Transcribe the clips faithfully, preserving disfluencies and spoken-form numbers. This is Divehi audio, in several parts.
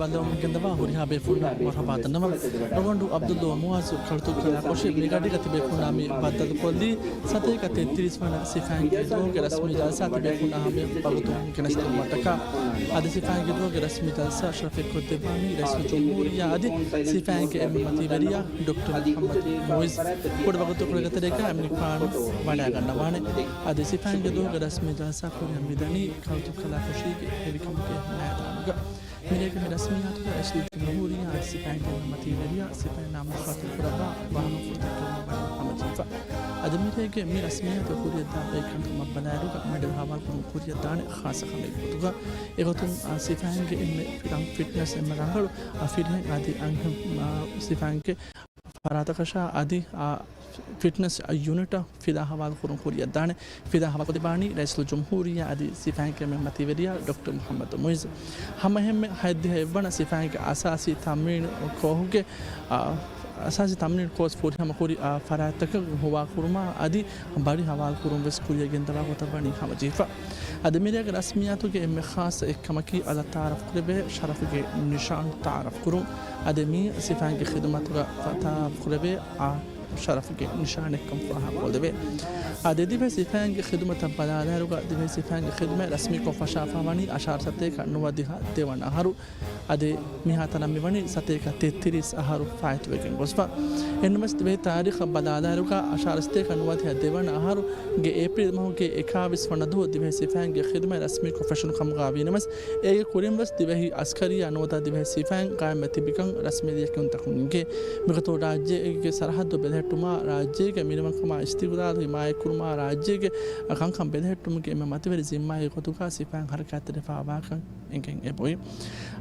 ބައްލަވަމުން ގެންދަވާ ހުރިހާ ބޭފުޅުންނަށް މަރުޙަބާ ދަންނަވަން. ރޮވަނޑު ޢަބްދުﷲ މުޢައްޒު ކަލުތުރުކަލާކޮށި މިގަޑީގަ ތިބޭފުޅުންނާ މި ބައްދަލުކޮށްލީ ސަތޭކަ ތެއްތިރީސް ވަނަ ސިފައިންގެ ދުވަހުގެ ރަސްމީ ޖަލްސާ ތިބޭފުޅުންނާ ހަމަޔަށް ވަގުތުން ގެނެސްދިނުމަށްޓަކާ. އަދި ސިފައިންގެ ދުވަހުގެ ރަސްމީ ޖަލްސާ ޝަރަފެއްކޮށްދެއްވާނީ ރައީސުލްޖުމްހޫރިއްޔާ އަދި ސިފައިންގެ އެންމެ މަތީވެރިޔާ ޑޮކްޓަރ މުޙައްމަދު މުޢިއްޒު. ކުޑަ ވަގުތުކޮޅެއްގެ ތެރޭގަ އެމަނިކުފާނު ވަޑައިގަންނަވާނެ. އަދި ސިފައިންގެ ދުވަހުގެ ރަސްމީ ޖަލްސާ ކުރިއަށް މިދަނީ ކަލުތުރުކަލާކޮށީގެ ހެވިކަމުގެ މައިދާނުގަ. މިރޭގެ މި ރަސްމިއްޔާތުގަ ރައީސުލްޖުމްހޫރިއްޔާ އަދި ސިފައިންގެ މަތީވެރިޔާ ސިފައިންނާ މުޚާތަބުކުރައްވާ ވާހަކަފުޅު ދެއްކެވުމަށް ވަނީ ހަމަޖެހިފަ. އަދި މިރޭގެ މި ރަސްމިއްޔާތު ކުރިއަށްދާ ބައެއް ކަންކަމަށް ބަލާއިރުގަ މެޑަލް ހަވާލުކުރުން ކުރިއަށްދާނެ ޚާއްޞަ ކަމެއްގެ ގޮތުގަ. އެގޮތުން، އާ، ސިފައިންގެ އެންމެ ފިރިހެން ފިޓްނަސް އެންމެ ރަނގަޅު، އާ، ފިރިހެން އަދި އަންހެން، އާ، ސިފައިންގެ ފަރާތަކަށާ އަދި، އާ، ފިޓްނަސް ޔުނިޓަށް ފިލާ ހަވާލުކުރުން ކުރިއަށްދާނެ. ފިލާ ހަވާލުކޮށްދެއްވާނީ ރައީސުލްޖުމްހޫރިއްޔާ އަދި ސިފައިންގެ މަތީވެރިޔާ ޑޮކްޓަރ މުޙައްމަދު މުޢިއްޒު. ހަމައެހެންމެ ހަތްދިހަ އެއްވަނަ ސިފައިންގެ އަސާސީ ތަމްރީނު ކޯހުގެ، އާ، އަސާސީ ތަމްރީނު ކޯސް ފުރިހަމަ ކުރި، އާ، ފަރާތްތަކަށް ހޮވާކުރުމާ އަދި ބަޑި ހަވާލުކުރުން ވެސް ކުރިއަށް ގެންދަވާ ގޮތަށް ވަނީ ހަމަޖެހިފަ. އަދި މިރޭގެ ރަސްމިއްޔާތުގެ އެންމެ ޚާއްޞަ އެއްކަމަކީ އަލަށް ތަޢާރަފް ކުރެވޭ ޝަރަފުގެ ނިޝާން ތަޢާރަފް ކުރުން. އަދި މީ ސިފައިންގެ ޚިދުމަތުގަ ތަޢާރަފް ކުރެވޭ އާ ޝަރަފުގެ ނިޝާނެއްކަން ފާހަގަކޮށްދެވޭ. އަދި ދިވެހި ސިފައިންގެ ޚިދުމަތަށް ބަލާލާއިރުގަ ދިވެހި ސިފައިންގެ ޚިދުމަތް ރަސްމީކޮށް ފަށާފަ ވަނީ އަށާރަ ސަތޭކަ ނުވަދިހަ ދެވަނަ އަހަރު. އަދި މިހާތަނަށް މިވަނީ ސަތޭކަ ތެއްތިރީސް އަހަރު ފާއިތުވެގެން ގޮސްފަ. އެހެންނަމަވެސް ދިވެހި ތާރީޚަށް ބަލާލާއިރުގަ އަށާރަ ސަތޭކަ ނުވަދިހަ ދެވަނަ އަހަރުގެ އޭޕްރީލް މަހުގެ އެކާވީސް ވަނަ ދުވަހު ދިވެހި ސިފައިންގެ ޚިދުމަތް ރަސްމީކޮށް ފެށުނު ކަމުގަ ވީނަމަވެސް، އޭގެ ކުރިން ވެސް ދިވެހި އަސްކަރިއްޔާ ނުވަތަ ދިވެހި ސިފައިން ގާއިމްވެ ތިބިކަން ރަސްމީ ލިޔެކިޔުންތަކުން އެނގޭ. މިގޮތުން ރާއްޖޭގެ ސަރަހައްދު ބެލެހެއްޓުމާ، ރާއްޖޭގެ މިނިވަންކަމާ އިސްތިގްލާލު ހިމާޔަތްކުރުމާ، ރާއްޖޭގެ ކަންކަން ބެލެހެއްޓުމުގެ އެންމެ މަތިވެރި ޒިންމާގެ ގޮތުގަ ސިފައިން ހަރަކާތްތެރިވެފަވާކަން އެނގެން އެބައޮތް.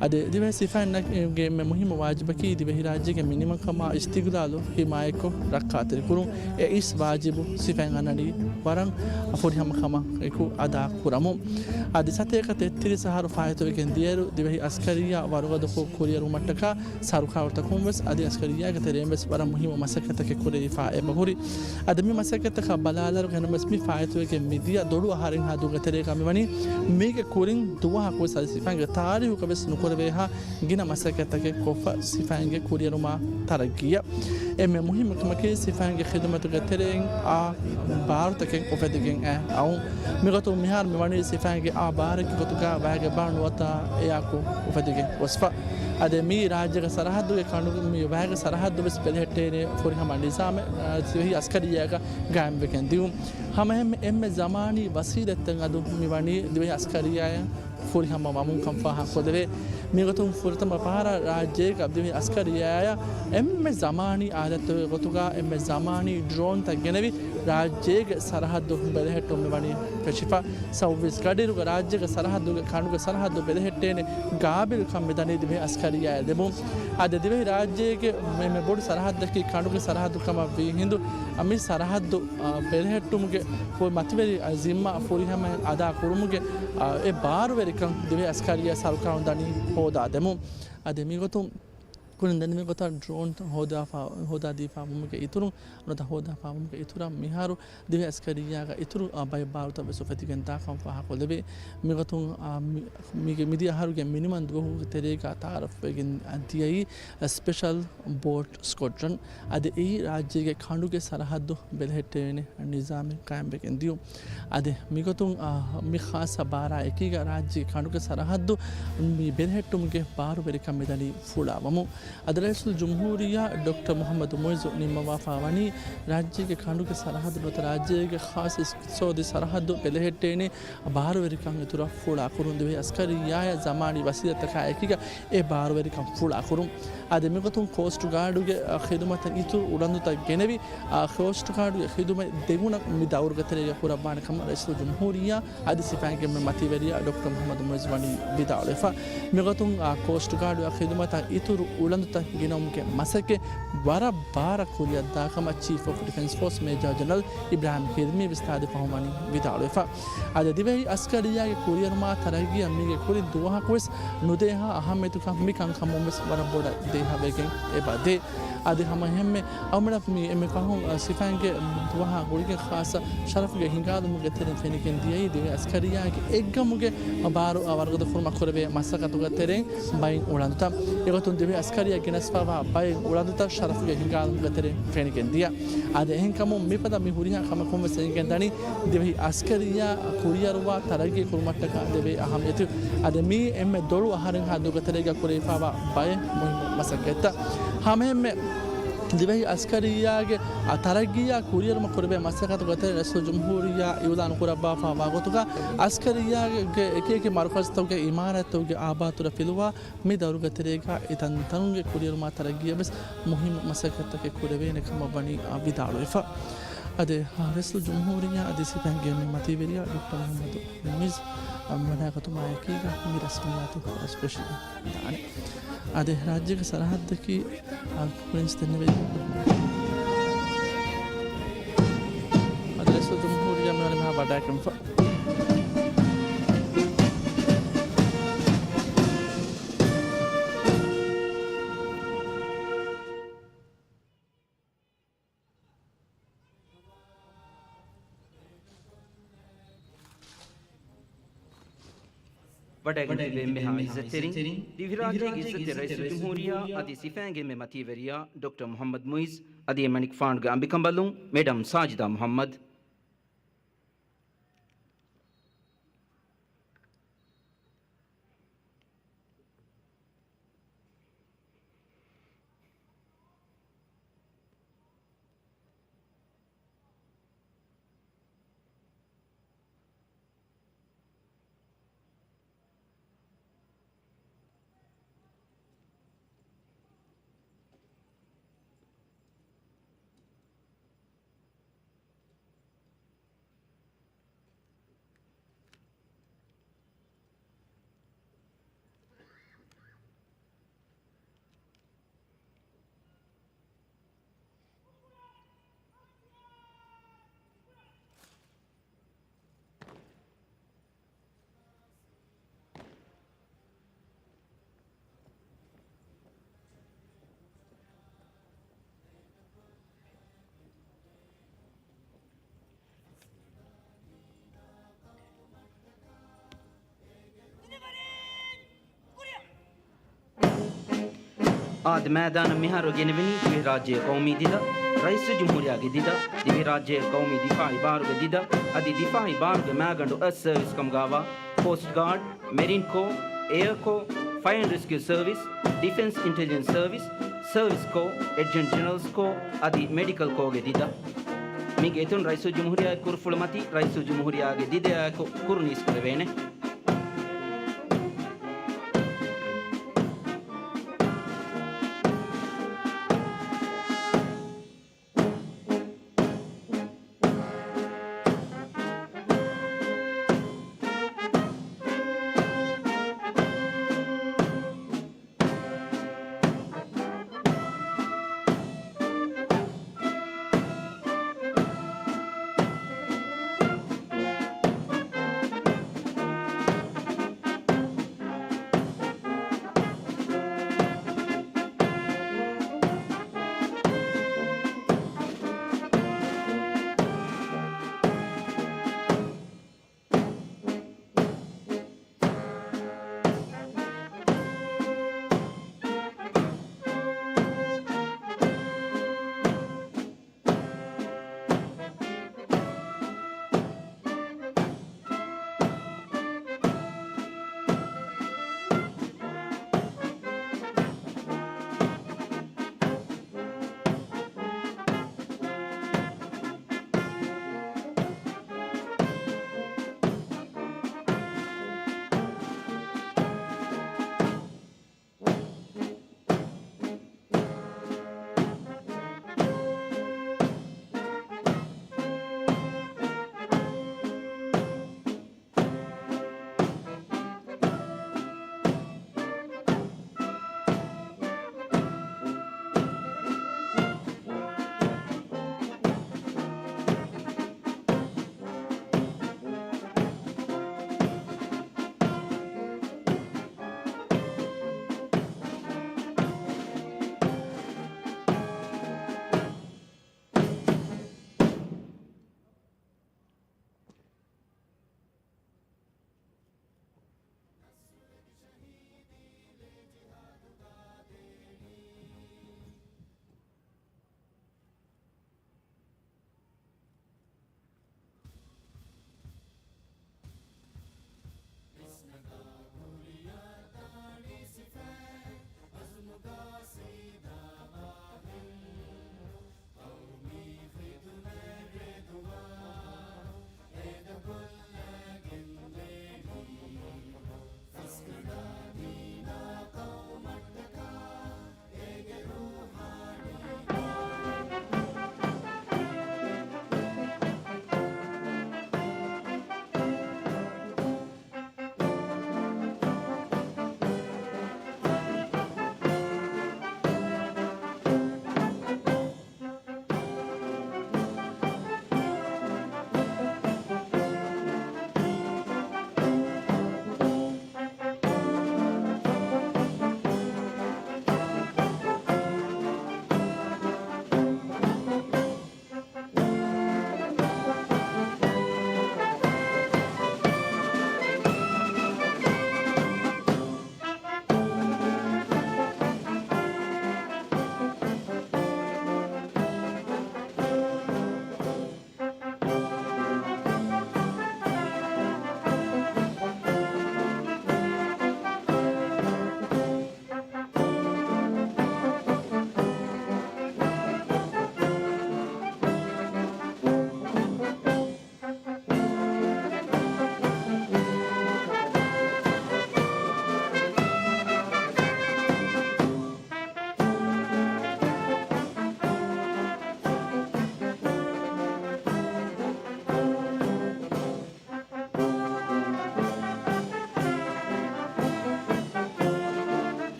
އަދި ދިވެހި ސިފައިންގެ އެންމެ މުހިއްމު ވާޖިބަކީ ދިވެހިރާއްޖޭގެ މިނިވަންކަމާ އިސްތިގްލާލު ހިމާޔަތްކޮށް ރައްކާތެރިކުރުން. އެއިސް ވާޖިބު ސިފައިން އަންނަނީ ވަރަށް ފުރިހަމަ ކަމަކަށް އެކު އަދާ ކުރަމުން. އަދި ސަތޭކަ ތެއްތިރީސް އަހަރު ފާއިތުވެގެން ދިޔައިރު ދިވެހި އަސްކަރިއްޔާ ވަރުގަދަކޮށް ކުރިއެރުމަށްޓަކާ ސަރުކާރުތަކުން ވެސް އަދި އަސްކަރިއްޔާގެ ތެރެއިން ވެސް ވަރަށް މުހިއްމު މަސައްކަތްތަކެއް ކުރެވިފާ އެބަހުރި. އަދި މި މަސައްކަތްތަކަށް ބަލާލާއިރު އެހެންނަމަވެސް މި ފާއިތުވެގެން މިދިޔަ ދޮޅު އަހަރެއްހާ ދުވަހުގެ ތެރޭގަ މިވަނީ މީގެ ކުރިން ދުވަހަކު ވެސް އަދި ސިފައިންގެ ތާރީހުގަ ވެސް ނުކުރެވޭހާ ގިނަ މަސައްކަތްތަކެއް ކޮށްފަ ސިފައިންގެ ކުރިއެރުމާ ތަރައްގީއަށް. އެންމެ މުހިއްމު ކަމަކީ ސިފައިންގެ ޚިދުމަތުގެ ތެރެއިން އާ ބާރުތަކެއް އުފެދިގެން އައި އައުން. މިގޮތުން މިހާރު މިވަނީ ސިފައިންގެ އާ ބާރެއްގެ ގޮތުގަ ވައިގެ ބާރު ނުވަތަ އެއާއެކު އުފެދިގެން ގޮސްފަ. އަދި މިއީ ރާއްޖޭގެ ސަރަހައްދުގެ ކަނޑު، މި ވައިގެ ސަރަހައްދު ވެސް ބެލެހެއްޓޭނެ ފުރިހަމަ ނިޒާމެއް، އަ، ދިވެހި އަސްކަރިއްޔާގަ ގާއިމްވެގެން ދިޔުން. ހަމައެހެންމެ އެންމެ ޒަމާނީ ވަސީލަތްތައް އަދު މިވަނީ ދިވެހި އަސްކަރިއްޔާއަށް ފުރިހަމަ ވަމުން ކަން ފާހަގަކޮށްދެވޭ. މިގޮތުން ފުރަތަމަ ފަހަރަށް ރާއްޖޭގެ ދިވެހި އަސްކަރިއްޔާއަށް އެންމެ ޒަމާނީ އާލަތްތަކުގެ ގޮތުގަ އެންމެ ޒަމާނީ ޑްރޯންތައް ގެނެވި ރާއްޖޭގެ ސަރަހައްދު ބެލެހެއްޓުން މިވަނީ ފެށިފަ. ސައުވީސް ގަޑިއިރުގަ ރާއްޖޭގެ ސަރަހައްދުގެ ކަނޑުގެ ސަރަހައްދު ބެލެހެއްޓޭނެ ގާބިލްކަން މިދަނީ ދިވެހި އަސްކަރިއްޔާއަށް ލިބުން. އަދި ދިވެހިރާއްޖޭގެ އެންމެ ބޮޑު ސަރަހައްދަކީ ކަނޑުގެ ސަރަހައްދު ކަމަށް ވީ ހިނދު، މި ސަރަހައްދު، އާ، ބެލެހެއްޓުމުގެ ފު-، މަތިވެރި، އާ، ޒިންމާ ފުރިހަމައިން އަދާ ކުރުމުގެ، އާ، އެ ބާރުވެރިކަން ދިވެހި އަސްކަރިއްޔާ ސަރުކާރުން ދަނީ ހޯދާދެމުން. އަދި މިގޮތުން ކުރިން ދެންނެވި ގޮތަށް ޑްރޯން ހޯދާފަ-، ހޯދާދީފާ ވުމުގެ އިތުރުން، ނުވަތަ ހޯދާފާވުމުގެ އިތުރަށް މިހާރު ދިވެހި އަސްކަރިއްޔާގެ އިތުރު، އާ، ބައެއް ބާރުތައް ވެސް އުފެދިގެން ދާކަން ފާހަގަކޮށްލެވޭ. މިގޮތުން، އާ، މި-، މީގެ މިދިޔަ އަހަރުގެ މިނިވަން ދުވަހުގެ ތެރޭގަ ތަޢާރަފްވެގެން ދިޔައީ ސްޕެޝަލް ބޯޓް ސްކޮޑްރަން. އަދި އެއީ ރާއްޖޭގެ ކަނޑުގެ ސަރަހައްދު ބެލެހެއްޓޭނެ ނިޒާމެއް ޤާއިމްވެގެން ދިޔުން. އަދި މިގޮތުން، އާ، މި ޚާއްޞަ ބާރާ އެކީގަ ރާއްޖޭގެ ކަނޑުގެ ސަރަހައްދު މި ބެލެހެއްޓުމުގެ ބާރުވެރިކަން މިދަނީ ފުޅާވަމުން. އަދި ރައީސުލްޖުމްހޫރިއްޔާ ޑޮކްޓަރ މުޙައްމަދު މުޢިއްޒު ނިންމަވާފާ ވަނީ ރާއްޖޭގެ ކަނޑުގެ ސަރަހައްދު ނުވަތަ ރާއްޖޭގެ ޚާއްޞަ އިޤްތިޞާދީ ސަރަހައްދު ބެލެހެއްޓޭނެ ބާރުވެރިކަން އިތުރަށް ފުޅާކުރުން، ދިވެހި އަސްކަރިއްޔާއަށް ޒަމާނީ ވަސީލަތްތަކާ އެކީގަ އެ ބާރުވެރިކަން ފުޅާކުރުން. އަދި މިގޮތުން ކޯސްޓް ގާޑުގެ، އަ، ޚިދުމަތަށް އިތުރު އުޅަނދުތައް ގެނެވި، އަ، ކޯސްޓް ގާޑުގެ ޚިދުމަތް ދެގުނަށް މި ދައުރުގެ ތެރޭގަ ކުރައްވާނެ ކަމަށް ރައީސުލްޖުމްހޫރިއްޔާ އަދި ސިފައިންގެ މަތިވެރިޔާ ޑޮކްޓަރ މުޙައްމަދު މުޢިއްޒު ވަނީ ވިދާޅުވެފަ. މިގޮތުން، އާ، ކޯސްޓް ގާޑުގެ ޚިދުމަތަށް އިތުރު އުޅަނދު ތައް ގިނައުމުގެ މަސައްކަތް ވަރަށް ބާރަށް ކުރިއަށްދާ ކަމަށް ޗީފް އޮފް ޑިފެންސް ފޯސް މޭޖާ ޖެނެރަލް އިބްރާހިމް ހިލްމީ ވެސް ތާދެ ފަހުން ވަނީ ވިދާޅުވެފަ. އަދި ދިވެހި އަސްކަރިއްޔާގެ ކުރިއެރުމާ ތަރައްގީއަށް މީގެ ކުރިން ދުވަހަކު ވެސް ނުދޭހާ އަހައްމިއްޔަތުކަން މި ކަންކަމުން ވެސް ވަރަށް ބޮޑަށް ދޭހަވެގެން އެބަ ދޭ. އަދި ހަމަ އެހެންމެ އަޅުގަނޑަށް މި އެންމެ ފަހުން، އަ، ސިފައިންގެ ދުވަހާ ގުޅިގެން ޚާއްޞަ ޝަރަފުގެ ހިނގާލުމުގެ ތެރެއިން ފެނިގެން ދިޔައީ ދިވެހި އަސްކަރިއްޔާގެ އެއްގަމުގެ ބާރު ވަރުގަދަ ކުރުމަށް ކުރެވޭ މަސައްކަތުގެ ތެރެއިން ބައިން އުޅަނދުތައް. އެގޮތުން ދިވެހި އަސްކަރިއްޔާ ގެނެސްފައިވާ ބައިން އުޅަނދުތައް ޝަރަފުގެ ހިނގާލުމުގެ ތެރެއިން ފެނިގެން ދިޔަ. އަދި އެހެންކަމުން މިފަދަ މި ހުރިހާ ކަމަކުން ވެސް އެނގިގެން ދަނީ ދިވެހި އަސްކަރިއްޔާ ކުރިއަރުވާ ތަރައްގީ ކުރުމަށްޓަކާ ދެވޭ އަހައްމިއްޔަތު. އަދި މީ އެންމެ ދޮޅު އަހަރެއްހާ ދުވަހުގެ ތެރޭގަ ކުރެވިފައިވާ ބައެއް މުހިންމު މަސައްކަތްތައް. ހަމައެންމެ ދިވެހި އަސްކަރިއްޔާގެ އަ، ތަރައްގީއާ ކުރިއެރުމަށް ކުރެވޭ މަސައްކަތުގެ ތެރެއިން ރައީސުލްޖުމްހޫރިއްޔާ އިއުލާނު ކުރައްވާފައިވާ ގޮތުގަ އަސްކަރިއްޔާގެ އެކި އެކި މަރުކަޒުތަކުގެ އިމާރާތްތަކުގެ އާބާތުރަ ފިލުވާ މި ދައުރުގެ ތެރޭގަ އެ ތަން ތަނުންގެ ކުރިއެރުމާ ތަރައްގީއަށް ވެސް މުހިންމު މަސައްކަތްތަކެއް ކުރެވޭނެ ކަމަށް ވަނީ، އާ، ވިދާޅުވެފަ. އަދި، އާ، ރައީސުލްޖުމްހޫރިއްޔާ އަދި ސިފައިންގެ މަތީވެރިޔާ ޑޮކްޓަރ މުހައްމަދު މުއިއްޒު، އާ، ވަޑައިގަތުމާއެކީގަ މި ރަސްމިއްޔާތު ފެށިގެން ދާނެ. އަދި ރާއްޖޭގެ ސަރަހައްދަކީ، އާ، ކުއިންސް ދެންނެވި. އަދި ރައީސުލްޖުމްހޫރިއްޔާ މިވަނީ މިހާ ވަޑައިގެންފަ. ވަޑައިގެން ތިބޭ އެންމެހާ އިއްޒަތްތެރިން، ދިވެހިރާއްޖޭގެ އިއްޒަތްތެރި ރައީސުލްޖުމްހޫރިއްޔާ އަދި ސިފައިންގެ އެންމެ މަތީވެރިޔާ ޑޮކްޓަރ މުހައްމަދު މުއިއްޒު އަދި އެމަނިކުފާނުގެ އަނބިކަނބަލުން މެޑަމް ސާޖިދާ މުހައްމަދު. އާދެ، މައިދާނަށް މިހާރު ގެނެވެނީ ދިވެހިރާއްޖޭގެ ޤައުމީ ދިދަ، ރައީސުލްޖުމްހޫރިއްޔާގެ ދިދަ، ދިވެހިރާއްޖޭގެ ޤައުމީ ދިފާޢީ ބާރުގެ ދިދަ، އަދި ދިފާޢީ ބާރުގެ މައިގަނޑު އަށް ސަރވިސް ކަމުގައިވާ ކޯސްޓް ގާޑް، މެރިން ކޯ، އެއާ ކޯ، ފަޔަރ އެންޑް ރެސްކިއު ސަރވިސް، ޑިފެންސް އިންޓެލިޖެންސް ސަރވިސް، ސަރވިސް ކޯ، އެޑްޖަންޓް ޖެނެރަލްސް ކޯ، އަދި މެޑިކަލް ކޯގެ ދިދަ. މީގެ އެތުން ރައީސުލްޖުމްހޫރިއްޔާގެ ކުރުފުޅު މަތީ ރައީސުލްޖުމްހޫރިއްޔާގެ ދިދައާއެކު ކުރުނީސް ކުރެވޭނެ.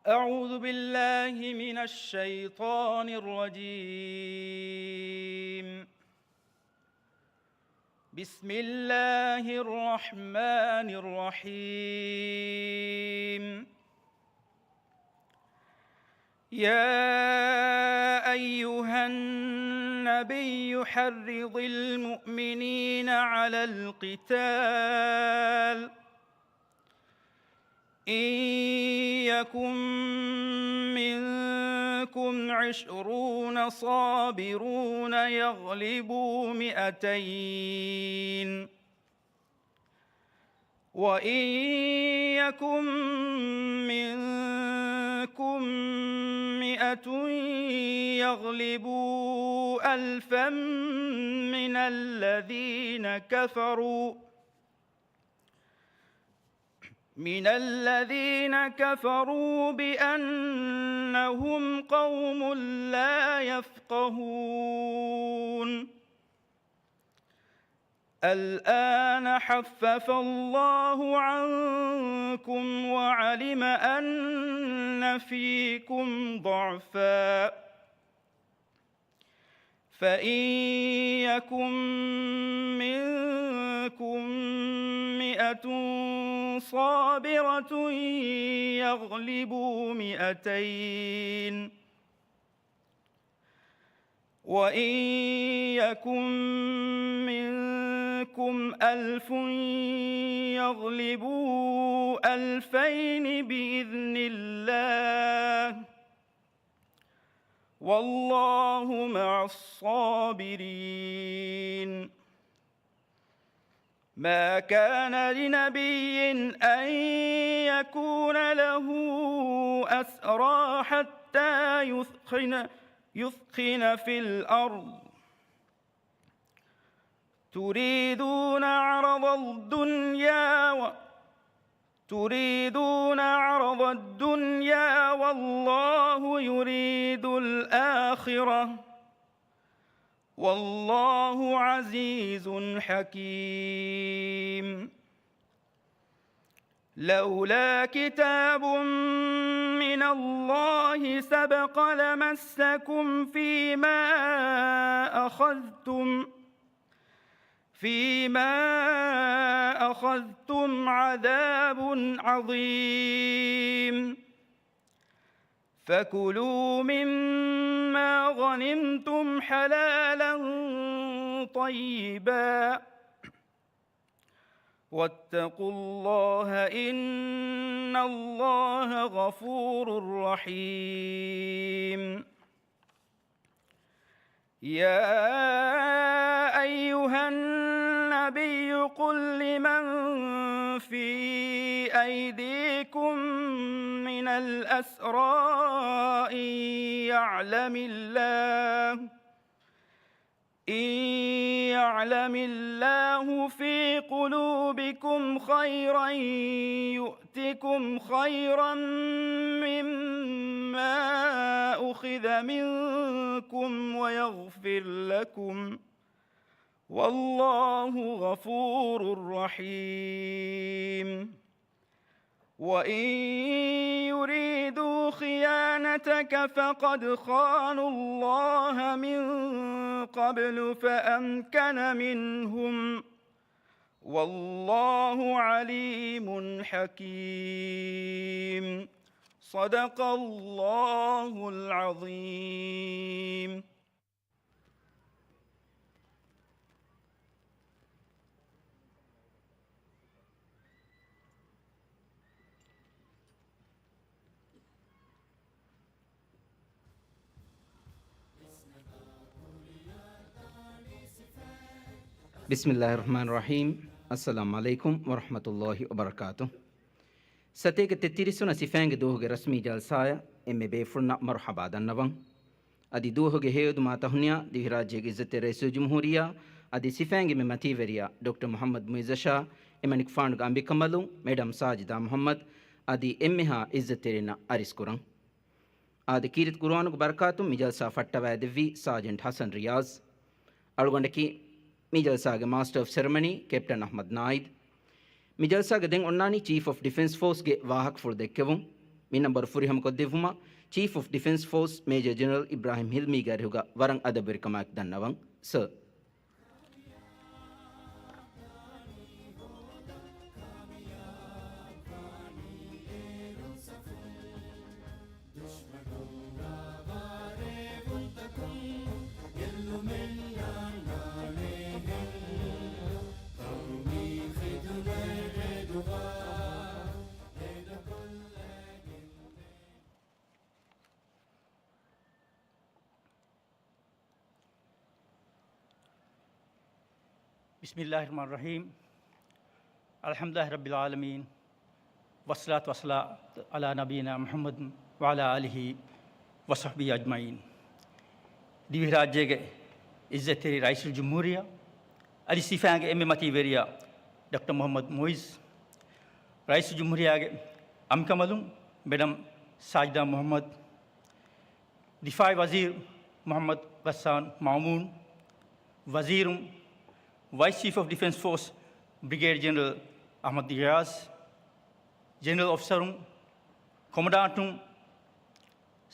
أعوذ بالله من الشيطان الرجيم. بسم الله الرحمن الرحيم. يا أيها النبي حرض المؤمنين على القتال، إن يكن منكم عشرون صابرون يغلبوا مائتين، وإن يكن منكم مائة يغلبوا ألفا من الذين كفروا، من الذين كفروا بأنهم قوم لا يفقهون. الآن خفف الله عنكم وعلم أن فيكم ضعفا، فإن يكن منكم مائة صابرة يغلبوا مائتين، وإن يكن منكم ألف يغلبوا ألفين بإذن الله، والله مع الصابرين. ما كان لنبي أن يكون له أسرى حتى يثخن، يثخن في الأرض، تريدون عرض الدنيا و-، تريدون عرض الدنيا والله يريد الآخرة، والله عزيز حكيم. لولا كتاب من الله سبق لمسكم فيما أخذتم، فيما أخذتم عذاب عظيم. فكلوا مما غنمتم حلالا طيبا، واتقوا الله إن الله غفور رحيم. يا أيها النبي قل لمن في أيديكم من الأسرى إن يعلم الله، إن يعلم الله في قلوبكم خيرا يؤتكم خيرا مما أخذ منكم ويغفر لكم، والله غفور رحيم. وإن يريدوا خيانتك فقد خانوا الله من قبل فأمكن منهم، والله عليم حكيم. صدق الله العظيم. ބިސްމިއްލާހި ރަޙްމާނި ރަޙީމް. އައްސަލާމު ޢަލައިކުމް ވަރަޙްމަތުﷲި ވަބަރަކާތު. ސަތޭކަ ތެއްތިރީސް ވަނަ ސިފައިންގެ ދުވަހުގެ ރަސްމީ ޖަލްސާއަށް އެންމެ ބޭފުޅުންނަށް މަރުޙަބާ ދަންނަވަން. އަދި ދުވަހުގެ ހެޔޮއެދުމާ ތަހުނިޔާ ދިވެހިރާއްޖޭގެ އިއްޒަތްތެރި ރައީސުލްޖުމްހޫރިއްޔާ އަދި ސިފައިންގެ މި މަތީވެރިޔާ ޑޮކްޓަރ މުޙައްމަދު މުޢިއްޒަށާ އެމަނިކުފާނުގެ އަނބިކަނބަލުން މެޑަމް ސާޖިދާ މުޙައްމަދު އަދި އެންމެހާ އިއްޒަތްތެރިންނަށް އަރިސްކުރަން. އާދެ، ކީރިތި ޤުރުއާނުގެ ބަރަކާތުން މި ޖަލްސާ ފައްޓަވައިދެއްވީ ސާޖެންޓް ޙަސަން ރިޔާޒް. އަޅުގަނޑަކީ މި ޖަލްސާގެ މާސްޓަރ އޮފް ސެރެމަނީ ކެޕްޓަން އަޙްމަދު ނާއިދު. މި ޖަލްސާގަ ދެން އޮންނާނީ ޗީފް އޮފް ޑިފެންސް ފޯސްގެ ވާހަކަފުޅު ދެއްކެވުން. މި ނަންބަރު ފުރިހަމަކޮށްދެއްވުމަށް ޗީފް އޮފް ޑިފެންސް ފޯސް މޭޖަރ ޖެނެރަލް އިބްރާހިމް ހިލްމީގެ އަރިހުގަ ވަރަށް އަދަބުވެރިކަމާއެކު ދަންނަވަން، ސަރ. بسم الله الرحمن الرحيم. الحمد لله رب العالمين. والصلاة والسلام على نبينا محمد وعلى آله وصحبه أجمعين. ދިވެހިރާއްޖޭގެ އިއްޒަތްތެރި ރައީސުލްޖުމްހޫރިއްޔާ އަދި ސިފައިންގެ އެންމެ މަތީ ވެރިޔާ ޑޮކްޓަރ މުޙައްމަދު މުޢިއްޒު، ރައީސުލްޖުމްހޫރިއްޔާގެ އަނބިކަނބަލުން މެޑަމް ސާޖިދާ މުޙައްމަދު، ދިފާޢީ ވަޒީރު މުޙައްމަދު ޣައްސާން މައުމޫން، ވަޒީރުން، ވައިސް ޗީފް އޮފް ޑިފެންސް ފޯސް ބްރިގޭޑް ޖެނެރަލް އަޙްމަދު ގިޔާސް، ޖެނެރަލް އޮފިސަރުން، ކޮމަންޑާންޓުން،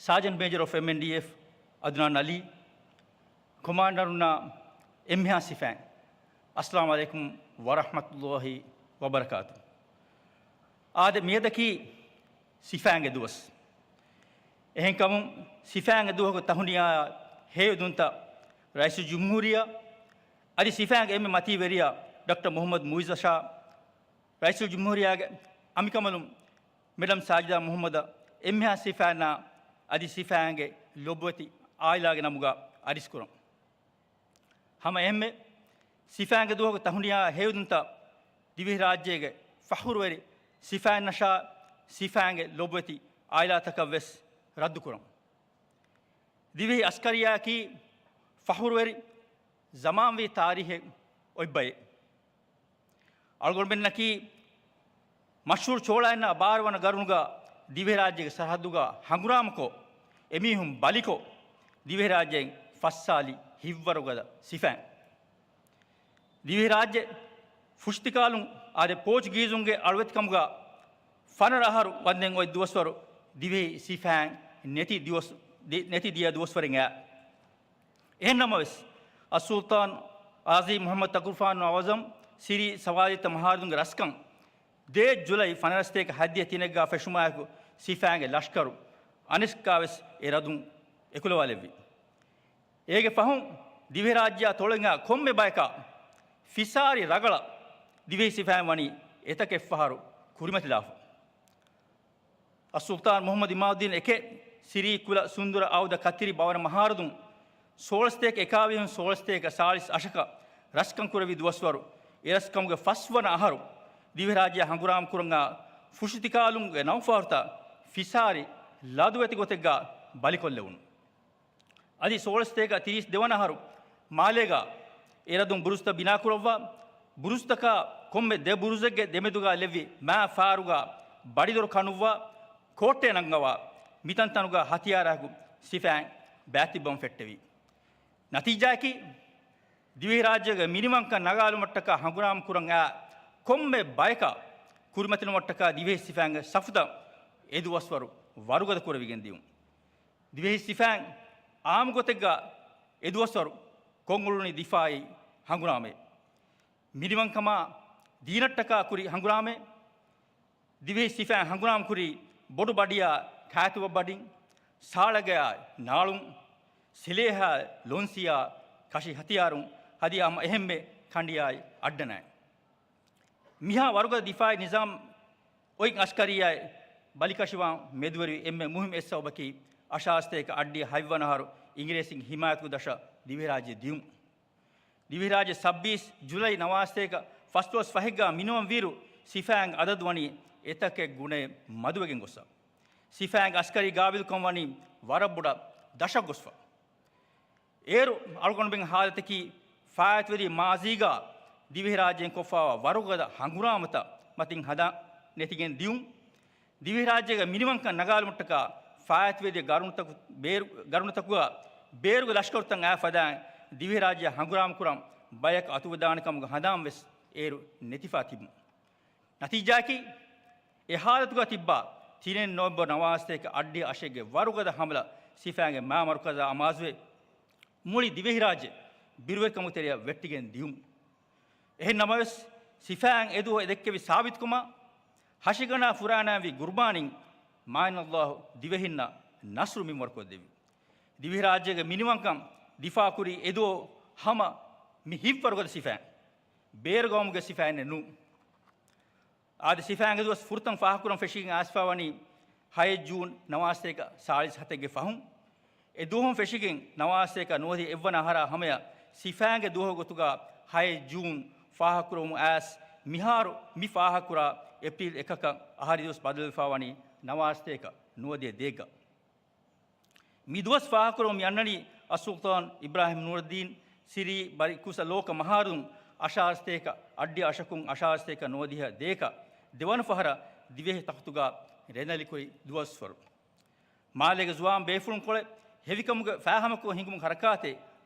ސާޖަންޓް މޭޖަރ އޮފް އެމްއެންޑީއެފް އަދުނާން އަލީ، ކޮމާންޑަރުންނާ އެންމެހާ ސިފައިން، އައްސަލާމު ޢަލައިކުމް ވަރަޙްމަތުﷲ ވަބަރަކާތު. އާދެ، މިއަދަކީ ސިފައިންގެ ދުވަސް. އެހެންކަމުން، ސިފައިންގެ ދުވަހުގެ ތަހުނިޔާ ހެޔޮއެދުންތައް ރައީސުލްޖުމްހޫރިއްޔާ އަދި ސިފައިންގެ އެންމެ މަތީ ވެރިޔާ ޑޮކްޓަރ މުޙައްމަދު މުޢިއްޒަށާ، ރައީސުލްޖުމްހޫރިއްޔާގެ އަނބިކަނބަލުން މެޑަމް ސާޖިދާ މުޙައްމަދަށް، އެންމެހާ ސިފައިންނާ އަދި ސިފައިންގެ ލޮބުވެތި އާއިލާގެ ނަމުގަ އަރިސްކުރަން. ހަމަ އެހެންމެ، ސިފައިންގެ ދުވަހުގެ ތަހުނިޔާ ހެޔޮއެދުންތައް ދިވެހިރާއްޖޭގެ ފަޚުރުވެރި ސިފައިންނަށާ، ސިފައިންގެ ލޮބުވެތި އާއިލާތަކަށް ވެސް ރައްދުކުރަން. ދިވެހި އަސްކަރިއްޔާއަކީ ފަޚުރުވެރި ޒަމާންވީ ތާރީޚެއް އޮތް ބައެއް. އަޅުގަނޑުމެންނަކީ މަޝްހޫރު ޗޯޅާއިންނާ ބާރަ ވަނަ ގަރުނުގަ ދިވެހިރާއްޖޭގެ ސަރަހައްދުގަ ހަނގުރާމަކޮށް، އެމީހުން ބަލިކޮށް، ދިވެހިރާއްޖޭން ފައްސާލި ހިތްވަރުގަދަ ސިފައިން. ދިވެހިރާއްޖެ ފުށިތިކާލުން އާދެ، ޕޯޗުގީޒުންގެ އަޅުވެތިކަމުގަ ފަނަރަ އަހަރު ވަންދެން އޮތް ދުވަސްވަރު ދިވެހި ސިފައިން ނެތި ދިވަސް، ދި-، ނެތި ދިޔަ ދުވަސްވަރެއް އައި. އެހެންނަމަވެސް، އައްސުލްޠާން ޣާޒީ މުޙައްމަދު ތަކުރުފާނު އަޢުޒަމް ސިރީ ސަވާލީތަ މަހާރަދުންގެ ރަސްކަން ދޭއް ޖުލައި ފަނަރަ ސަތޭކަ ހަތްދިހަ ތިނެއްގަ ފެށުމާއެކު، ސިފައިންގެ ލަޝްކަރު އަނެއްކާވެސް އެ ރަދުން އެކުލަވާލެއްވި. އޭގެ ފަހުން، ދިވެހިރާއްޖެއާ ތޮޅެއްގަ ކޮންމެ ބަޔަކާ ފިސާރި ރަގަޅަށް ދިވެހި ސިފައިން ވަނީ އެތަކެއްފަހަރު ކުރިމަތިލާފަ. އައްސުލްޠާން މުޙައްމަދު އިމާދުއްދީން އެކެއް، ސިރީ ކުލަ ސުންދުރަ އައުދަ ކަތިރި ބަވަނަ މަހާރަދުން، ސޯޅަސަތޭކަ އެކާވީހުން ސޯޅަސަތޭކަ ސާޅީސް އަށަކަށް ރަސްކަން ކުރެއްވި ދުވަސްވަރު، އެރަސްކަމުގެ ފަސްވަނަ އަހަރު، ދިވެހިރާއްޖެ ހަނގުރާމަ ކުރަން އާ ފުށިތިކާލުންގެ ނައުފަހަރުތައް ފިސާރި ލަދުވެތި ގޮތެއްގަ ބަލިކޮށްލެވުނު. އަދި ސޯޅަސަތޭކަ ތިރީސް ދެވަނަ އަހަރު މާލޭގަ އެރަދުން ބުރުޒުތައް ބިނާކުރައްވާ، ބުރުޒުތަކާ ކޮންމެ ދެ ބުރުޒެއްގެ ދެމެދުގަ ލެއްވި މާ ފާރުގަ ބަޑިދޮރު ކަނުއްވާ، ކޯއްޓެއް ނަންގަވާ، މިތަންތަނުގަ ހަތިޔާރާއެކު ސިފައިން ބައިތިއްބަވަން ފެއްޓެވި. ނަތީޖާއަކީ، ދިވެހިރާއްޖޭގެ މިނިވަންކަން ނަގާލުމަށްޓަކާ ހަނގުރާމަ ކުރަން އާ ކޮންމެ ބަޔަކަށް ކުރިމަތިލުމަށްޓަކާ ދިވެހި ސިފައިންގެ ސަފުތައް އެދުވަސްވަރު ވަރުގަދަ ކުރެވިގެން ދިޔުން. ދިވެހި ސިފައިން އާއްމު ގޮތެއްގަ އެދުވަސްވަރު ކޮށްއުޅުނީ ދިފާއީ ހަނގުރާމައެއް. މިނިވަންކަމާ ދީނަށްޓަކާ ކުރި ހަނގުރާމައެއް. ދިވެހި ސިފައިން ހަނގުރާމަ ކުރީ ބޮޑު ބަޑިއާ ކާތުވަ ބަޑިން، ސާޅަގަޔާ ނާޅުން، ސިލޭހާ ލޮންސިޔާ ކަށި ހަތިޔާރުން ހަދިޔާ ހަމަ އެހެންމެ ކަނޑިއާއި އައްޑަނާއި. މިހާ ވަރުގަދަ ދިފާއީ ނިޒާމް އޮތް އަސްކަރިއްޔާއެއް ބަލިކަށިވާން މެދުވެރިވި އެންމެ މުހިންމު އެއް ސަބަބަކީ، އަށާރަ ސަތޭކަ އަށްޑިހަ ހަތްވަނަ އަހަރު އިނގިރޭސިން ހިމާޔަތުގެ ދަށަށް ދިވެހިރާއްޖެ ދިޔުން. ދިވެހިރާއްޖެ ސައްބީސް ޖުލައި ނަވާސަތޭކަ ފަސްދޮޅަސް ފަހެއްގަ މިނިވަން ވީއިރު، ސިފައިންގެ އަދަދު ވަނީ އެތަކެއް ގުނައެއް މަދުވެގެން ގޮއްސަ. ސިފައިންގެ އަސްކަރީ ގާބިލުކަން ވަނީ ވަރަށް ބޮޑަށް ދަށަށް ގޮސްފަ. އޭރު އަޅުގަނޑުމެން ހާލަތަކީ ފާއިތުވެރި މާޒީގަ ދިވެހިރާއްޖޭން ކޮށްފައިވާ ވަރުގަދަ ހަނގުރާމަތައް މަތިން ހަނދާން ނެތިގެން ދިޔުން. ދިވެހިރާއްޖޭގެ މިނިވަންކަން ނަގާލުމަށްޓަކާ ފާއިތުވެދިޔަ ގަރުނުތަކު-، ބޭރު-، ގަރުނުތަކުގަ ބޭރުގެ ލަޝްކަރުތައް އައި ފަދައިން ދިވެހިރާއްޖެ ހަނގުރާމަ ކުރަން ބަޔަކު އަތުވެދާނެ ކަމުގެ ހަނދާން ވެސް އޭރު ނެތިފާ ތިބުން. ނަތީޖާއަކީ، އެ ހާލަތުގަ ތިއްބާ ތިނެއް ނޮވެމްބަރު ނަވާސްތޭކަ އަށްޑިހަ އަށެއްގެ ވަރުގަދަ ހަމަލަ ސިފައިންގެ މާ މަރުކަޒާ އަމާޒުވެ، މުޅި ދިވެހިރާއްޖެ ބިރުވެރިކަމުގެ ތެރެއަށް ވެއްޓިގެން ދިޔުން. އެހެން ނަމަވެސް، ސިފައިން އެދުވަހު އެދެއްކެވި ސާބިތުކަމާ، ހަށިގަނޑާ ފުރާނައިންވީ ގުރުބާނީން މާތް ﷲ ދިވެހިންނަށް ނަޞްރު މިންވަރުކޮށްދެއްވި. ދިވެހިރާއްޖޭގެ މިނިވަންކަން ދިފާކުރީ އެދުވަހު ހަމަ މި ހިތްވަރުގަދަ ސިފައިން، ބޭރުގައުމުގެ ސިފައިންނެއް ނޫން. އާދެ، ސިފައިންގެ ދުވަސް ފުރަތަމަ ފާހަގަކުރަން ފެށިގެން އައިސްފަވަނީ ހައެއް ޖޫން ނަވާސްތޭކަ ސާޅީސް ހަތެއްގެ ފަހުން. އެ ދުވަހުން ފެށިގެން ނަވާސްތޭކަ ނުވަދިހަ އެއްވަނަ އަހަރާ ހަމަޔަށް ސިފައިންގެ ދުވަހު ގޮތުގަ ހައެއް ޖޫން ފާހަގަކުރަމުން އައިސް، މިހާރު މި ފާހަގަކުރާ އޭޕްރީލް އެކަކަށް އަހަރީ ދުވަސް ބަދަލުވެފަވަނީ ނަވާސްތޭކަ ނުވަދިހަ ދޭއްގަ. މި ދުވަސް ފާހަގަކުރަމުން މި އަންނަނީ އައްސުލްޠާން އިބްރާހިމް ނޫރައްދީން ސިރީ ބަރިކުސަ ލޯކަ މަހާރުލުން އަށާރަސްތޭކަ އަށްޑިހަ އަށަކުން އަށާރަސްތޭކަ ނުވަދިހަ ދޭކަ ދެވަނަ ފަހަރަށް ދިވެހި ތަޚްތުގަ ރޭނަލިކުރި ދުވަސްވަރު. މާލޭގެ ޒުވާން ބޭފުޅުންކޮޅެއް ހެވިކަމުގެ ފާހަމަކޮށް ހިނގުމުގެ ހަރަކާތެއް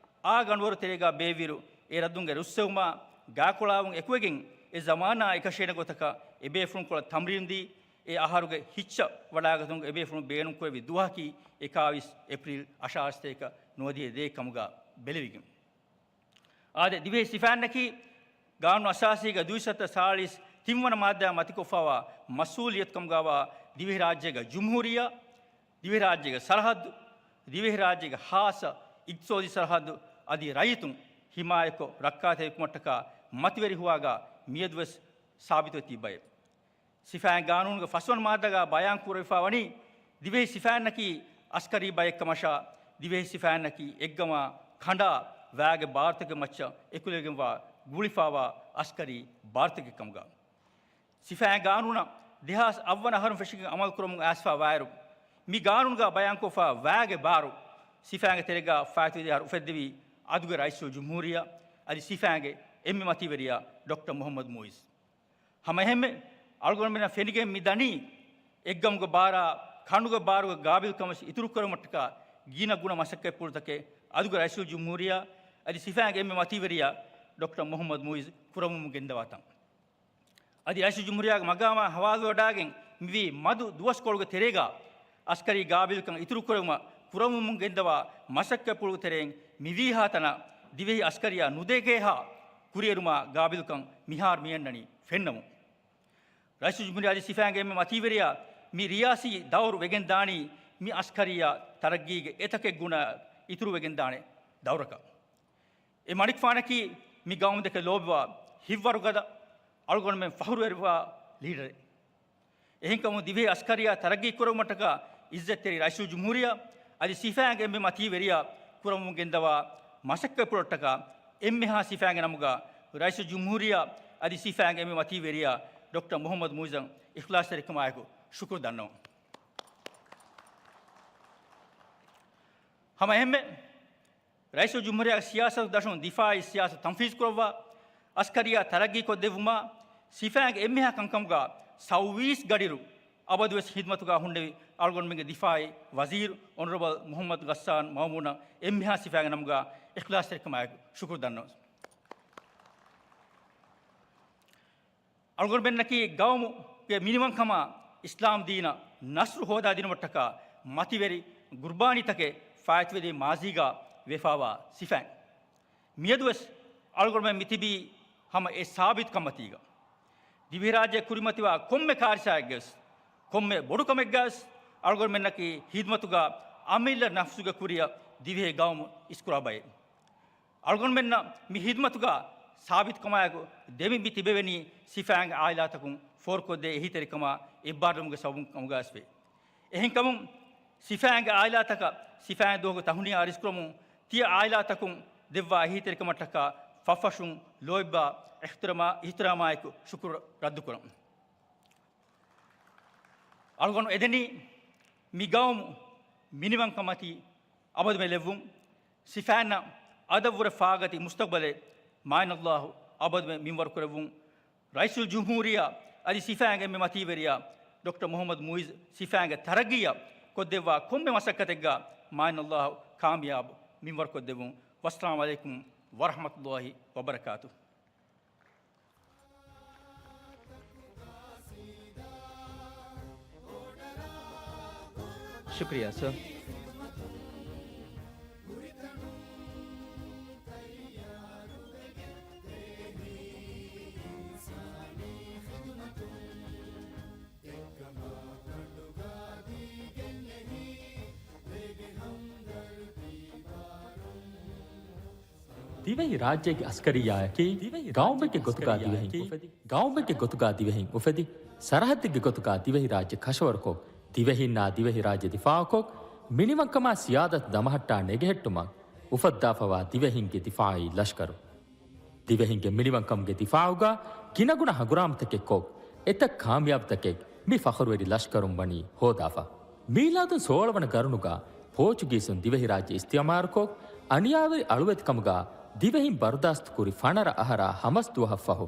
އާ ގަނޑުވަރު ތެރޭގަ ބޭއްވިއިރު، އެ ރައްދުންގެ ރުއްސެވުމާ ގާކޮޅާވުން އެކުވެގެން، އެ ޒަމާނާ އެކަށޭނެ ގޮތަކަށް އެބޭފުޅުންކޮޅަށް ތަމްރީނުދީ، އެ އަހަރުގެ ހިއްޗަށް ވަޑާގަތުމުގެ އެބޭފުޅުން ބޭނުންކުރެއްވި ދުވަހަކީ އެކާވީސް އޭޕްރީލް އަށާރަސްތޭކަ ނުވަދިހަ ދޭއް ކަމުގަ ބެލެވިގެން. އާދެ، ދިވެހި ސިފައިންނަކީ ގާނޫނު އަސާސީގެ ދުއިސައްތަ ސާޅީސް ތިންވަނަ މާއްދާ މަތިކޮށްފައިވާ މަސްއޫލިއްޔަތު ކަމުގައިވާ ދިވެހިރާއްޖޭގެ ޖުމްހޫރިއްޔާ، ދިވެހިރާއްޖޭގެ ސަރަހައްދު، ދިވެހިރާއްޖޭގެ ޚާއްޞަ އިޤްތިޞާދީ ސަރަހައްދު އަދި ރައްޔިތުން ޙިމާޔަތްކޮށް ރައްކާތެރިކުމަށްޓަކާ މަތިވެރި ހޮވާގާ މިއަދުވެސް ސާބިތުވެ ތިއްބައެވެ. ސިފައިން ގާނޫނުގެ ފަސްވަނަ މާއްދާގާ ބަޔާން ކުރެވިފައިވަނީ، ދިވެހި ސިފައިންނަކީ އަސްކަރީ ބައެއްކަމަށާ، ދިވެހި ސިފައިންނަކީ އެއްގަމާ ކަނޑާ ވައިގެ ބާރުތަކެއް މައްޗަށް އެކުލެވިގެންވާ ގުޅިފައިވާ އަސްކަރީ ބާރުތަކެއް ކަމުގަ. ސިފައިން ގާނޫނަށް ދެހާސް އަށްވަނަ އަހަރުން ފެށިގެން އަމަލުކުރަމުން އައިސްފަ ވާއިރު، މި ގާނޫނުގަ ބަޔާންކޮށްފަ ވައިގެ ބާރު ސިފައިންގެ ތެރޭގަ ފާއިތުވި ދެ އަހަރު އުފެއްދެވީ އަދުގެ ރައީސުލްޖުމްހޫރިއްޔާ އަދި ސިފައިންގެ އެންމެ މަތީވެރިޔާ ޑޮކްޓަރ މުޙައްމަދު މުޢިއްޒު. ހަމައެހެންމެ، އަޅުގަނޑުމެންނަށް ފެނިގެން މި ދަނީ، އެއްގަމުގެ ބާރާ ކަނޑުގެ ބާރުގެ ގާބިލްކަމަށް އިތުރުކުރުމަށްޓަކާ ގިނަ ގުނަ މަސައްކަތްޕުޅުތަކެއް އަދުގެ ރައީސުލްޖުމްހޫރިއްޔާ އަދި ސިފައިންގެ އެންމެ މަތީވެރިޔާ ޑޮކްޓަރ މުޙައްމަދު މުޢިއްޒު ކުރަމުން ގެންދަވާތަން. އަދި ރައީސުލްޖުމްހޫރިއްޔާގެ މަގާމާ ހަވާލުވެވަޑާގެން މިވީ މަދު ދުވަސްކޮޅުގެ ތެރޭގަ އަސްކަރީ ގާބިލްކަން އިތުރުކުރުމަށް ކުރަމުން ގެންދަވާ މަސައްކަތްޕުޅުގެ ތެރެއިން މިވީހާ ތަނަށް ދިވެހި އަސްކަރިއްޔާ ނުދޭކޭހާ ކުރިއެރުމާ ގާބިލްކަން މިހާރު މިއަންނަނީ ފެންނަމުން. ރައީސުލްޖުމްހޫރިއްޔާ އަދި ސިފައިންގެ އެންމެ މަތީވެރިޔާ މި ރިޔާސީ ދައުރު ވެގެންދާނީ މި އަސްކަރިއްޔާ ތަރައްގީގެ އެތަކެއް ގުނަ އިތުރުވެގެންދާނެ ދައުރަކަށް. އެ މަނިކުފާނަކީ މި ގައުމުދެކެ ލޯބިވާ ހިތްވަރުގަދަ އަޅުގަނޑުމެން ފަހުރުވެރިވާ ލީޑަރެއް. އެހެންކަމުން ދިވެހި އަސްކަރިއްޔާ ތަރައްގީ ކުރުމަށްޓަކާ އިއްޒަތްތެރި ރައީސުލްޖުމްހޫރިއްޔާ އަދި ސިފައިންގެ އެންމެ މަތީވެރިޔާ ކުރަމުން ގެންދަވާ މަސައްކަތްޕުޅަށްޓަކާ އެންމެހާ ސިފައިންގެ ނަމުގަ ރައީސުލްޖުމްހޫރިއްޔާ އަދި ސިފައިންގެ އެންމެ މަތީވެރިޔާ ޑޮކްޓަރ މުޙައްމަދު މުޢިއްޒަށް އިޚްލާޞްތެރިކަމާއެކު ޝުކުރު ދަންނަވަން. ހަމައެހެންމެ، ރައީސުލްޖުމްހޫރިއްޔާގެ ސިޔާސަތު ދަށުން ދިފާޢީ ސިޔާސަތު ތަންފީޒު ކުރައްވާ، އަސްކަރިއްޔާ ތަރައްގީ ކޮށްދެއްވުމާ، ސިފައިންގެ އެންމެހާ ކަންކަމުގަ ސައުވީސް ގަޑިއިރު އަބަދުވެސް ހިދުމަތުގަ ހުންނެވި އަޅުގަނޑުމެންގެ ދިފާޢީ ވަޒީރު އޮނަރަބަލް މުޙައްމަދު ޣައްސާން މައުމޫނަށް އެންމެހާ ސިފައިންގެ ނަމުގަ އިޚްލާޞްތެރިކަމާއެކު ޝުކުރު ދަންނަވަން. އަޅުގަނޑުމެންނަކީ ގައުމުގެ މިނިވަންކަމާ އިސްލާމް ދީނަށް ނަޞްރު ހޯދާދިނުމަށްޓަކާ މަތިވެރި ގުރުބާނީތަކެއް ފާއިތުވެދިޔަ މާޒީގާ ވެފާވާ ސިފައިން. މިއަދުވެސް އަޅުގަނޑުމެން މިތިބީ ހަމަ އެ ސާބިތުކަންމަތީގަ. ދިވެހިރާއްޖެ ކުރިމަތިވާ ކޮންމެ ކާރިސާއެއްގަވެސް، ކޮންމެ ބޮޑުކަމެއްގަވެސް އަޅުގަނޑުމެންނަކީ ހިދުމަތުގަ އަމިއްލަ ނަފްސުގެ ކުރިއަށް ދިވެހި ގައުމު އިސްކުރާ ބައެއް. އަޅުގަނޑުމެންނަށް މި ހިދުމަތުގަ ސާބިތުކަމާއެކު ދެމި މި ތިބެވެނީ ސިފައިންގެ އާއިލާތަކުން ފޯރުކޮށްދޭ އެހީތެރިކަމާ އެއްބާރުލުމުގެ ސަބަބުން ކަމުގައިވެސް ވޭ. އެހެންކަމުން، ސިފައިންގެ އާއިލާތަކަށް ސިފައިން ދުވަހުގެ ތަހުނިޔާ އަރިސްކުރަމުން، ތިޔަ އާއިލާތަކުން ދެއްވާ އެހީތެރިކަމަށްޓަކާ ފަށްފަށުން ލޯތްބާ އިޙްތިރާމާ-، އިޙްތިރާމާއެކު ޝުކުރު ރައްދުކުރަން. އަޅުގަނޑު އެދެނީ މި ގައުމު މިނިވަންކަމަތީ އަބަދުމެ ލެއްވުން، ސިފައިންނަށް އަދަށްވުރެ ފާގަތި މުސްތަޤްބަލެއް މާތް ﷲ އަބަދުމެ މިންވަރުކުރެއްވުން، ރައީސުލްޖުމްހޫރިއްޔާ އަދި ސިފައިންގެ އެންމެ މަތީވެރިޔާ ޑޮކްޓަރ މުޙައްމަދު މުޢިއްޒު ސިފައިންގެ ތަރައްގީއަށް ކޮށްދެއްވާ ކޮންމެ މަސައްކަތެއްގަ މާތް ﷲ ކާމިޔާބު މިންވަރުކޮށްދެއްވުން. ވައްސަލާމު ޢަލައިކުމް ވަރަޙްމަތުﷲ ވަބަރަކާތުހު. ޝުކްރިޔާ ސަރ. ދިވެހި ރާއްޖޭގެ އަސްކަރިއްޔާއަކީ ގައުމެއްގެ ގޮތުގާ ދިވެހިން އުފެދި، ގައުމެއްގެ ގޮތުގާ ދިވެހިން އުފެދި، ސަރަހައްދެއްގެ ގޮތުގާ ދިވެހި ރާއްޖެ ކަށަވަރުކޮށް، ދިވެހިންނާ ދިވެހި ރާއްޖެ ދިފާއުކޮށް، މިނިވަންކަމާ ސިޔާދަތު ދަމަހައްޓާ ނެގެހެއްޓުމަށް އުފައްދާފަވާ ދިވެހިންގެ ދިފާއީ ލަޝްކަރު. ދިވެހިންގެ މިނިވަންކަމުގެ ދިފާއުގަ ގިނަގުނަ ހަނގުރާމަތަކެއްކޮށް، އެތައް ކާމިޔާބުތަކެއް މި ފަޚުރުވެރި ލަޝްކަރުން ވަނީ ހޯދާފަ. މީލާދުން ސޯޅަ ވަނަ ގަރުނުގަ ޕޯޗުގީސުން ދިވެހިރާއްޖެ އިސްތިއުމާރުކޮށް، އަނިޔާވެރި އަޅުވެތިކަމުގަ ދިވެހިން ބަރުދާސްތުކުރި ފަނަރަ އަހަރާ ހަމަސް ދުވަހަށްފަހު،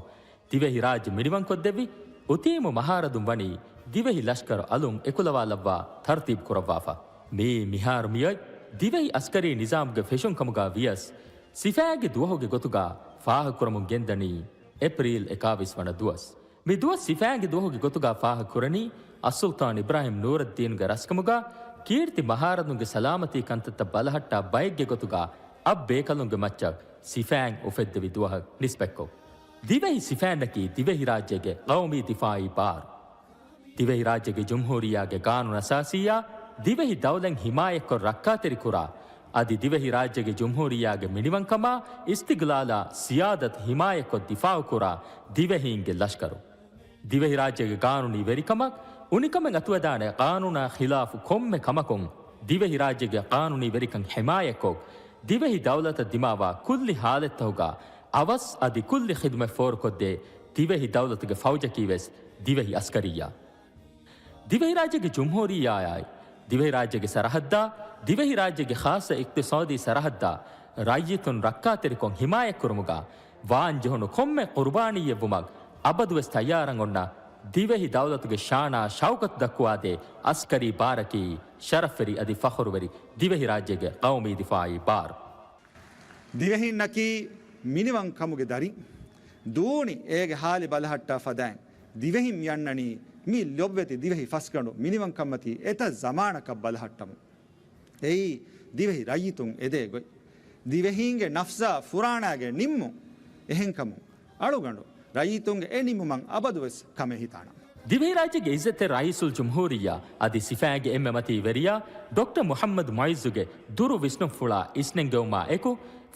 ދިވެހިރާއްޖެ މިނިވަންކޮށްދެއްވި އުތީމު މަހާރަދުން ވަނީ ދިވެހި ލަޝްކަރު އަލުން އެކުލަވާލައްވާ ތަރުތީބު ކުރައްވާފަ. މިއީ މިހާރު މިއޮތް ދިވެހި އަސްކަރީ ނިޒާމުގެ ފެށުން ކަމުގަ ވިޔަސް، ސިފައިންގެ ދުވަހުގެ ގޮތުގަ ފާހަގަކުރަމުން ގެންދަނީ އޭޕްރީލް އެކާވީސް ވަނަ ދުވަސް. މި ދުވަސް ސިފައިންގެ ދުވަހުގެ ގޮތުގަ ފާހަގަކުރަނީ އައްސުލްޠާން އިބްރާހިމް ނޫރައްދީނުގެ ރަސްކަމުގަ ކީރިތި މަހާރަދުންގެ ސަލާމަތީ ކަންތައްތައް ބަލަހައްޓާ ބައެއްގެ ގޮތުގަ އަށް ބޭކަލުންގެ މައްޗަށް ސިފައިން އުފެއްދެވި ދުވަހަށް ނިސްބަތްކޮށް. ދިވެހި ސިފައިންނަކީ ދިވެހިރާއްޖޭގެ ޤައުމީ ދިފާއީ ބާރު. ދިވެހިރާއްޖޭގެ ޖުމްހޫރިއްޔާގެ ގާނޫނު އަސާސީއާ ދިވެހި ދައުލަތް ހިމާޔަތްކޮށް ރައްކާތެރިކުރާ، އަދި ދިވެހިރާއްޖޭގެ ޖުމްހޫރިއްޔާގެ މިނިވަންކަމާ އިސްތިގްލާލާ ސިޔާދަތު ހިމާޔަތްކޮށް ދިފާއުކުރާ ދިވެހީންގެ ލަޝްކަރު. ދިވެހިރާއްޖޭގެ ގާނޫނީ ވެރިކަމަށް އުނިކަމެއް އަތުވެދާނެ ޤާނޫނާ ޚިލާފު ކޮންމެ ކަމަކުން ދިވެހިރާއްޖޭގެ ޤާނޫނީ ވެރިކަން ހިމާޔަތްކޮށް، ދިވެހި ދައުލަތަށް ދިމާވާ ކުއްލި ހާލަތްތަކުގަ އަވަސް އަދި ކުއްލި ޚިދުމަތް ފޯރުކޮށްދޭ ދިވެހި ދައުލަތުގެ ފައުޖަކީވެސް ދިވެހި އަސްކަރިއްޔާ. ދިވެހިރާއްޖޭގެ ޖުމްހޫރިއްޔާއާއި، ދިވެހިރާއްޖޭގެ ސަރަހައްދާ، ދިވެހިރާއްޖޭގެ ޚާއްޞަ އިޤްތިޞާދީ ސަރަހައްދާ ރައްޔިތުން ރައްކާތެރިކޮށް ހިމާޔަތްކުރުމުގަ ވާންޖެހުނު ކޮންމެ ޤުރުބާނީއެއްވުމަށް އަބަދުވެސް ތައްޔާރަށް އޮންނަ ދިވެހި ދައުލަތުގެ ޝާނާ ޝައުކަތު ދައްކުވާދޭ އަސްކަރީ ބާރަކީ ޝަރަފްވެރި އަދި ފަޚުރުވެރި ދިވެހިރާއްޖޭގެ ޤައުމީ ދިފާއީ ބާރު. ދިވެހިންނަކީ މިނިވަންކަމުގެ ދަރިން. ދޫނި އޭގެ ހާލި ބަލަހައްޓާ ފަދައިން ދިވެހިން މިއަންނަނީ މި ލޮބްވެތި ދިވެހި ފަސްގަނޑު މިނިވަންކަންމަތީ އެތައް ޒަމާނަކަށް ބަލަހައްޓަމުން. އެއީ ދިވެހި ރައްޔިތުން އެދޭ ގޮތް. ދިވެހީންގެ ނަފްސާ ފުރާނާގެ ނިންމުން. އެހެންކަމުން އަޅުގަނޑު ރައްޔިތުންގެ އެ ނިންމުމަށް އަބަދުވެސް ކަމެއް ހިތާނަން. ދިވެހިރާއްޖޭގެ އިއްޒަތްތެރި ރައީސުލްޖުމްހޫރިއްޔާ އަދި ސިފައިންގެ އެންމެ މަތީ ވެރިޔާ ޑޮކްޓަރ މުޙައްމަދު މުޢިއްޒުގެ ދުރު ވިސްނުންފުޅާ އިސްނެންގެވުމާ އެކު،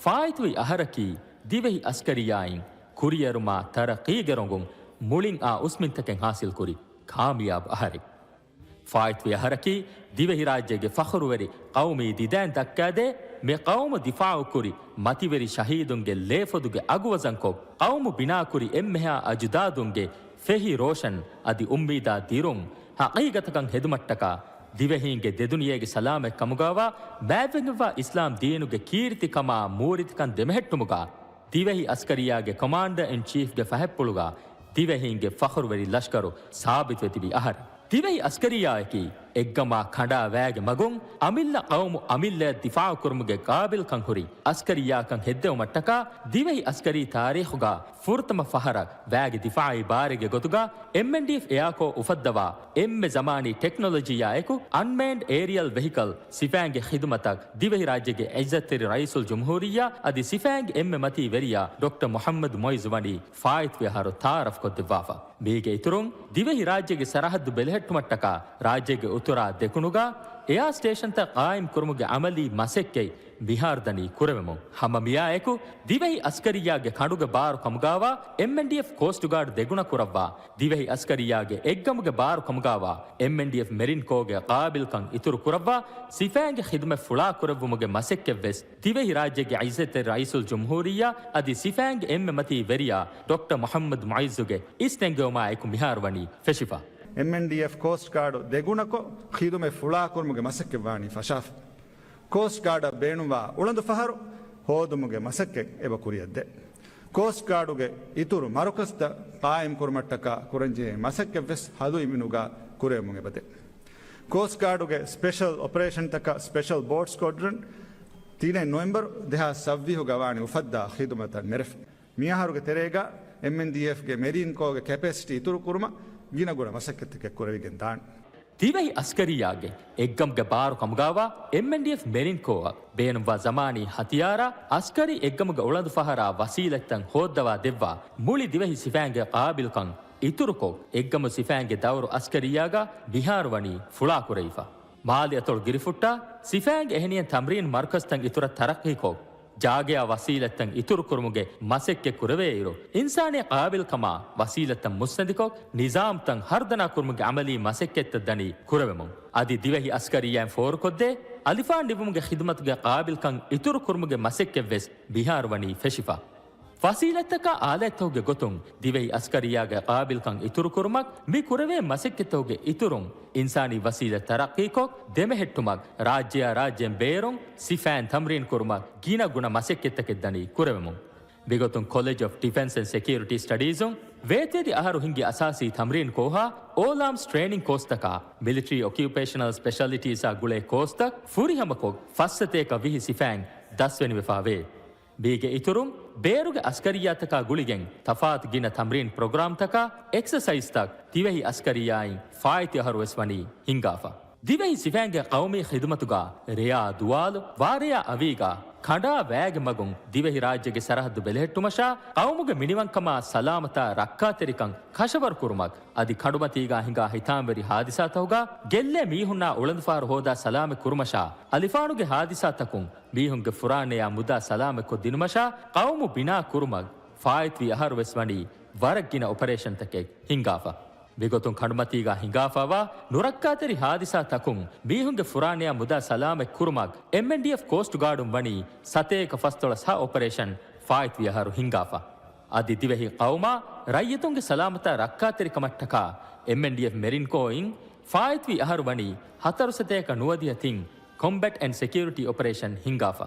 ފާއިތުވި އަހަރަކީ ދިވެހި އަސްކަރިއްޔާއިން ކުރިއެރުމާ ތަރައްޤީގެ ރޮނގުން މުޅިން އާ އުސްމިންތަކެއް ހާސިލްކުރި ކާމިޔާބު އަހަރެއް. ފާއިތުވި އަހަރަކީ ދިވެހިރާއްޖޭގެ ފަޚުރުވެރި ޤައުމީ ދިދައިން ދައްކާދޭ މި ޤައުމު ދިފާޢުކުރި މަތިވެރި ޝަހީދުންގެ ލޭފޮދުގެ އަގުވަޒަންކޮށް، ޤައުމު ބިނާކުރި އެންމެހާ އަޖުދާދުންގެ ފެހި ރޯޝަން އަދި އުއްމީދާ ދިރުން ޙަޤީޤަތަކަށް ހެދުމަށްޓަކާ، ދިވެހީންގެ ދެދުނިޔޭގެ ސަލާމަތް ކަމުގާވާ މާތްވެގެންވާ އިސްލާމް ދީނުގެ ކީރިތިކަމާ މޫރިތިކަން ދެމެހެއްޓުމުގާ، ދިވެހި އަސްކަރިއްޔާގެ ކޮމާންޑަރ އިން ޗީފްގެ ފަހަތްޕުޅުގާ ދިވެހީންގެ ފަޚުރުވެރި ލަޝްކަރު ސާބިތުވެ ތިބި އަހަރެއް. ދިވެހި އަސްކަރިއްޔާއަކީ އެއްގަމާ ކަނޑާ ވައިގެ މަގުން އަމިއްލަ ޤައުމު އަމިއްލަޔަށް ދިފާޢުކުރުމުގެ ޤާބިލްކަން ހުރި އަސްކަރިއްޔާކަން ހެއްދެވުމަށްޓަކާ، ދިވެހި އަސްކަރީ ތާރީޚުގާ ފުރަތަމަ ފަހަރަށް ވައިގެ ދިފާޢީ ބާރެއްގެ ގޮތުގާ އެމްއެންޑީއެފް އެއާކޯ އުފައްދަވާ، އެންމެ ޒަމާނީ ޓެކްނޮލޮޖީއާ އެކު އަންމޭންޑް އޭރިއަލް ވެހިކަލް ސިފައިންގެ ޚިދުމަތަށް ދިވެހިރާއްޖޭގެ އިއްޒަތްތެރި ރައީސުލްޖުމްހޫރިއްޔާ އަދި ސިފައިންގެ އެންމެ މަތީ ވެރިޔާ ޑޮކްޓަރ މުޙައްމަދު މުޢިއްޒު ވަނީ ފާއިތުވި އަހަރު ތަޢާރަފްކޮށްދެއްވާފަ. މީގެ އިތުރުން، ދިވެހިރާއްޖޭގެ ސަރަހައްދު ބެލެހެއްޓުމަށްޓަކާ، ރާއްޖޭގެ އުތުރާ ދެކުނުގާ އެއާ ސްޓޭޝަންތައް ޤާއިމް ކުރުމުގެ ޢަމަލީ މަސައްކަތް މިހާރު ދަނީ ކުރެވެމުން. ހަމަ މިއާއެކު، ދިވެހި އަސްކަރިއްޔާގެ ކަނޑުގެ ބާރު ކަމުގާވާ އެމްއެންޑީއެފް ކޯސްޓް ގާޑް ދެގުނަ ކުރައްވާ، ދިވެހި އަސްކަރިއްޔާގެ އެއްގަމުގެ ބާރު ކަމުގާވާ އެމްއެންޑީއެފް މެރިން ކޯގެ ޤާބިލްކަން އިތުރު ކުރައްވާ، ސިފައިންގެ ޚިދުމަތް ފުޅާ ކުރެއްވުމުގެ މަސައްކަތްވެސް ދިވެހިރާއްޖޭގެ އިއްޒަތްތެރި ރައީސުލްޖުމްހޫރިއްޔާ އަދި ސިފައިންގެ އެންމެ މަތީ ވެރިޔާ ޑޮކްޓަރ މުޙައްމަދު މުޢިއްޒުގެ އިސްނެންގެވުމާ އެކު މިހާރު ވަނީ ފެށިފަ. އެމްއެންޑީއެފް ކޯސްޓް ގާޑު ދެގުނަކޮށް، ޚިދުމަތް ފުޅާކުރުމުގެ މަސައްކަތް ވާނީ ފަށާފަ. ކޯސްޓް ގާޑަށް ބޭނުންވާ އުޅަނދު ފަހަރު ހޯދުމުގެ މަސައްކަތް އެބަ ކުރިއަށްދޭ. ކޯސްޓް ގާޑުގެ އިތުރު މަރުކަޒްތައް ޤާއިމް ކުރުމަށްޓަކާ ކުރަންޖެހޭ މަސައްކަތްވެސް ހަލުއިވުނުގާ ކުރެވެމުން އެބަދޭ. ކޯސްޓް ގާޑުގެ ސްޕެޝަލް އޮޕަރޭޝަންތަކަށް ސްޕެޝަލް ބޯޓް ސްކޮޑްރަން ތިނެއް ނޮވެމްބަރު ދެހާސް ސައްވީހުގަ ވާނީ އުފައްދާ ޚިދުމަތަށް ނެރެފަ. މިއަހަރުގެ ތެރޭގަ އެމްއެންޑީއެފްގެ މެރީން ކޯގެ ކެޕޭސިޓީ އިތުރު ކުރުމަށް ގިނަގުނަ މަސައްކަތްތަކެއް ކުރެވިގެން ދާނެ. ދިވެހި އަސްކަރިއްޔާގެ އެއްގަމުގެ ބާރު ކަމުގާވާ އެމްއެންޑީއެފް މެރިން ކޯއަށް ބޭނުންވާ ޒަމާނީ ހަތިޔާރާ، އަސްކަރީ އެއްގަމުގެ އުޅަނދުފަހަރާ ވަސީލަތްތައް ހޯއްދަވާ ދެއްވާ މުޅި ދިވެހި ސިފައިންގެ ޤާބިލްކަން އިތުރުކޮށް، އެއްގަމު ސިފައިންގެ ދައުރު އަސްކަރިއްޔާގަ މިހާރު ވަނީ ފުޅާކުރެވިފަ. މާލެ އަތޮޅު ގިރިފުއްޓާ، ސިފައިންގެ އެހެނިހެން ތަމްރީން މަރުކަޒްތައް އިތުރަށް ތަރައްޤީކޮށް، ޖާގަޔާ ވަސީލަތްތައް އިތުރުކުރުމުގެ މަސައްކަތް ކުރެވޭއިރު، އިންސާނީ ޤާބިލްކަމާ ވަސީލަތްތައް މުއްސަނދިކޮށް، ނިޒާމްތައް ހަރުދަނާ ކުރުމުގެ ޢަމަލީ މަސައްކަތްތައް ދަނީ ކުރެވެމުން. އަދި ދިވެހި އަސްކަރިއްޔާއިން ފޯރުކޮށްދޭ އަލިފާން ނިވުމުގެ ޚިދުމަތުގެ ޤާބިލްކަން އިތުރުކުރުމުގެ މަސައްކަތްވެސް މިހާރު ވަނީ ފެށިފަ. ފަސީލަތްތަކާ އާލާތްތަކުގެ ގޮތުން ދިވެހި އަސްކަރިއްޔާގެ ޤާބިލްކަން އިތުރުކުރުމަށް މި ކުރެވޭ މަސައްކަތްތަކުގެ އިތުރުން، އިންސާނީ ވަސީލަތް ތަރައްޤީކޮށް، ދެމެހެއްޓުމަށް ރާއްޖެއާ ރާއްޖޭން ބޭރުން ސިފައިން ތަމްރީން ކުރުމަށް ގިނަ ގުނަ މަސައްކަތްތަކެއް ދަނީ ކުރެވެމުން. މިގޮތުން ކޮލެޖް އޮފް ޑިފެންސް އެންޑް ސެކިއުރިޓީ ސްޓަޑީޒުން ވޭތުވެދި އަހަރު ހިންގި އަސާސީ ތަމްރީން ކޯހާ އޯލް އާމްސް ޓްރޭނިން ކޯސްތަކާ މިލިޓަރީ އޮކިއުޕޭޝަނަލް ސްޕެޝަލިޓީސްއާ ގުޅޭ ކޯސްތައް ފުރިހަމަކޮށް ފައްސަތޭކަ ވިހި ސިފައިން ދަސްވެނިވެފަ ވޭ. މީގެ އިތުރުން، ބޭރުގެ އަސްކަރިއްޔާތަކާ ގުޅިގެން ތަފާތު ގިނަ ތަމްރީން ޕްރޮގްރާމްތަކާ އެކްސަސައިޒްތައް ދިވެހި އަސްކަރިއްޔާއިން ފާއިތުވި އަހަރު ވެސް ވަނީ ހިންގާފަ. ދިވެހި ސިފައިންގެ ޤައުމީ ޚިދުމަތުގާ ރެޔާ ދުވާލު، ވާރެޔާ އަވީގާ، ކަނޑާ ވައިގެ މަގުން ދިވެހި ރާއްޖޭގެ ސަރަހައްދު ބެލެހެއްޓުމަށާ، ޤައުމުގެ މިނިވަންކަމާ ސަލާމަތާ ރައްކާތެރިކަން ކަށަވަރު ކުރުމަށް، އަދި ކަނޑުމަތީގާ ހިނގާ ހިތާމަވެރި ހާދިސާތަކުގާ ގެއްލޭ މީހުންނާ އުޅަނދުފަހަރު ހޯދާ ސަލާމަތް ކުރުމަށާ، އަލިފާނުގެ ހާދިސާތަކުން މީހުންގެ ފުރާނަޔާ މުދާ ސަލާމަތްކޮށް ދިނުމަށާ، ޤައުމު ބިނާ ކުރުމަށް ފާއިތުވި އަހަރު ވެސް ވަނީ ވަރަށް ގިނަ އޮޕަރޭޝަންތަކެއް ހިންގާފަ. މިގޮތުން ކަނޑުމަތީގާ ހިނގާފަވާ ނުރައްކާތެރި ހާދިސާ ތަކުން މީހުންގެ ފުރާނަޔާ މުދާ ސަލާމަތް ކުރުމަށް އެމްއެންޑީއެފް ކޯސްޓް ގާޑުން ވަނީ ސަތޭކަ ފަސްދޮޅަސް ހަ އޮޕަރޭޝަން ފާއިތުވި އަހަރު ހިންގާފަ. އަދި ދިވެހި ޤައުމާ ރައްޔިތުންގެ ސަލާމަތާ ރައްކާތެރިކަމަށްޓަކާ އެމްއެންޑީއެފް މެރިން ކޯއިން ފާއިތުވި އަހަރު ވަނީ ހަތަރު ސަތޭކަ ނުވަދިހަ ތިން ކޮމްބެޓް އެންޑް ސެކިއުރިޓީ އޮޕަރޭޝަން ހިންގާފަ.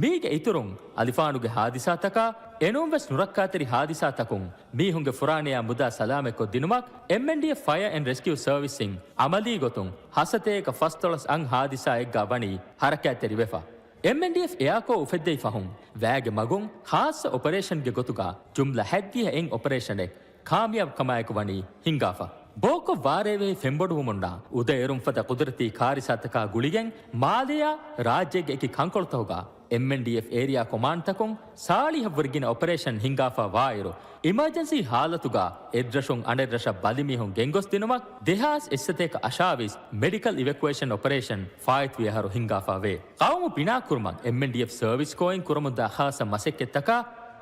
މީގެ އިތުރުން، އަލިފާނުގެ ހާދިސާތަކާ އެނޫންވެސް ނުރައްކާތެރި ހާދިސާތަކުން މީހުންގެ ފުރާނަޔާ މުދާ ސަލާމަތްކޮށް ދިނުމަށް އެމްއެންޑީއެފް ފަޔަ އެންޑް ރެސްކިއު ސަރވިސްއިން އަމަލީ ގޮތުން ހަ ސަތޭކަ ފަސްދޮޅަސް އަށް ހާދިސާއެއްގާ ވަނީ ހަރަކާތްތެރިވެފަ. އެމްއެންޑީއެފް އެއާކޯ އުފެއްދެވި ފަހުން ވައިގެ މަގުން ޚާއްޞަ އޮޕަރޭޝަންގެ ގޮތުގާ ޖުމްލަ ހަތްދިހަ އެއް އޮޕަރޭޝަނެއް ކާމިޔާބުކަމާއެކު ވަނީ ހިންގާފަ. ބޯކޮށް ވާރޭވެހި ފެންބޮޑުވުމުންނާ އުދައެރުން ފަދަ ޤުދުރަތީ ކާރިސާތަކާ ގުޅިގެން މާލެޔާ ރާއްޖޭގެ އެކި ކަންކޮޅުތަކުގާ އެމްއެންޑީއެފް އޭރިއާ ކޮމާންޑްތަކުން ސާޅީހަށްވުރެ ގިނަ އޮޕަރޭޝަން ހިންގާފަ ވާއިރު، އިމާޖެންސީ ހާލަތުގާ އެއްރަށުން އަނެއްރަށަށް ބަލިމީހުން ގެންގޮސްދިނުމަށް ދެހާސް އެއްސަތޭކަ އަށާވީސް މެޑިކަލް އިވެކުއޭޝަން އޮޕަރޭޝަން ފާއިތުވި އަހަރު ހިންގާފަ ވޭ. ޤައުމު ބިނާކުރުމަށް އެމްއެންޑީއެފް ސަރވިސް ކޯއިން ކުރަމުންދާ ޚާއްޞަ މަސައްކަތްތަކާ،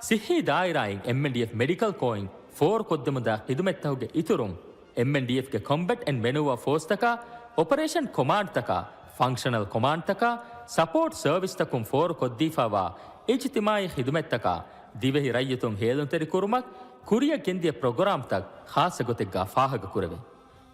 ޞިއްޙީ ދާއިރާއިން އެމްއެންޑީއެފް މެޑިކަލް ކޯއިން ފޯރުކޮށްދެމުންދާ ޚިދުމަތްތަކުގެ އިތުރުން، އެމްއެންޑީއެފްގެ ކޮމްބެޓް އެންޑް މެނޫވާ ފޯސްތަކާ، އޮޕަރޭޝަން ކޮމާންޑްތަކާ، ފަންކްޝަނަލް ކޮމާންޑްތަކާ، ސަޕޯޓް ސަރވިސްތަކުން ފޯރުކޮށްދީފަވާ އިޖްތިމާއީ ޚިދުމަތްތަކާ، ދިވެހި ރައްޔިތުން ހޭލުންތެރިކުރުމަށް، ކުރިއަށް ގެންދިޔަ ޕްރޮގްރާމްތައް ޚާއްޞަ ގޮތެއްގާ ފާހަގަކުރެވޭ.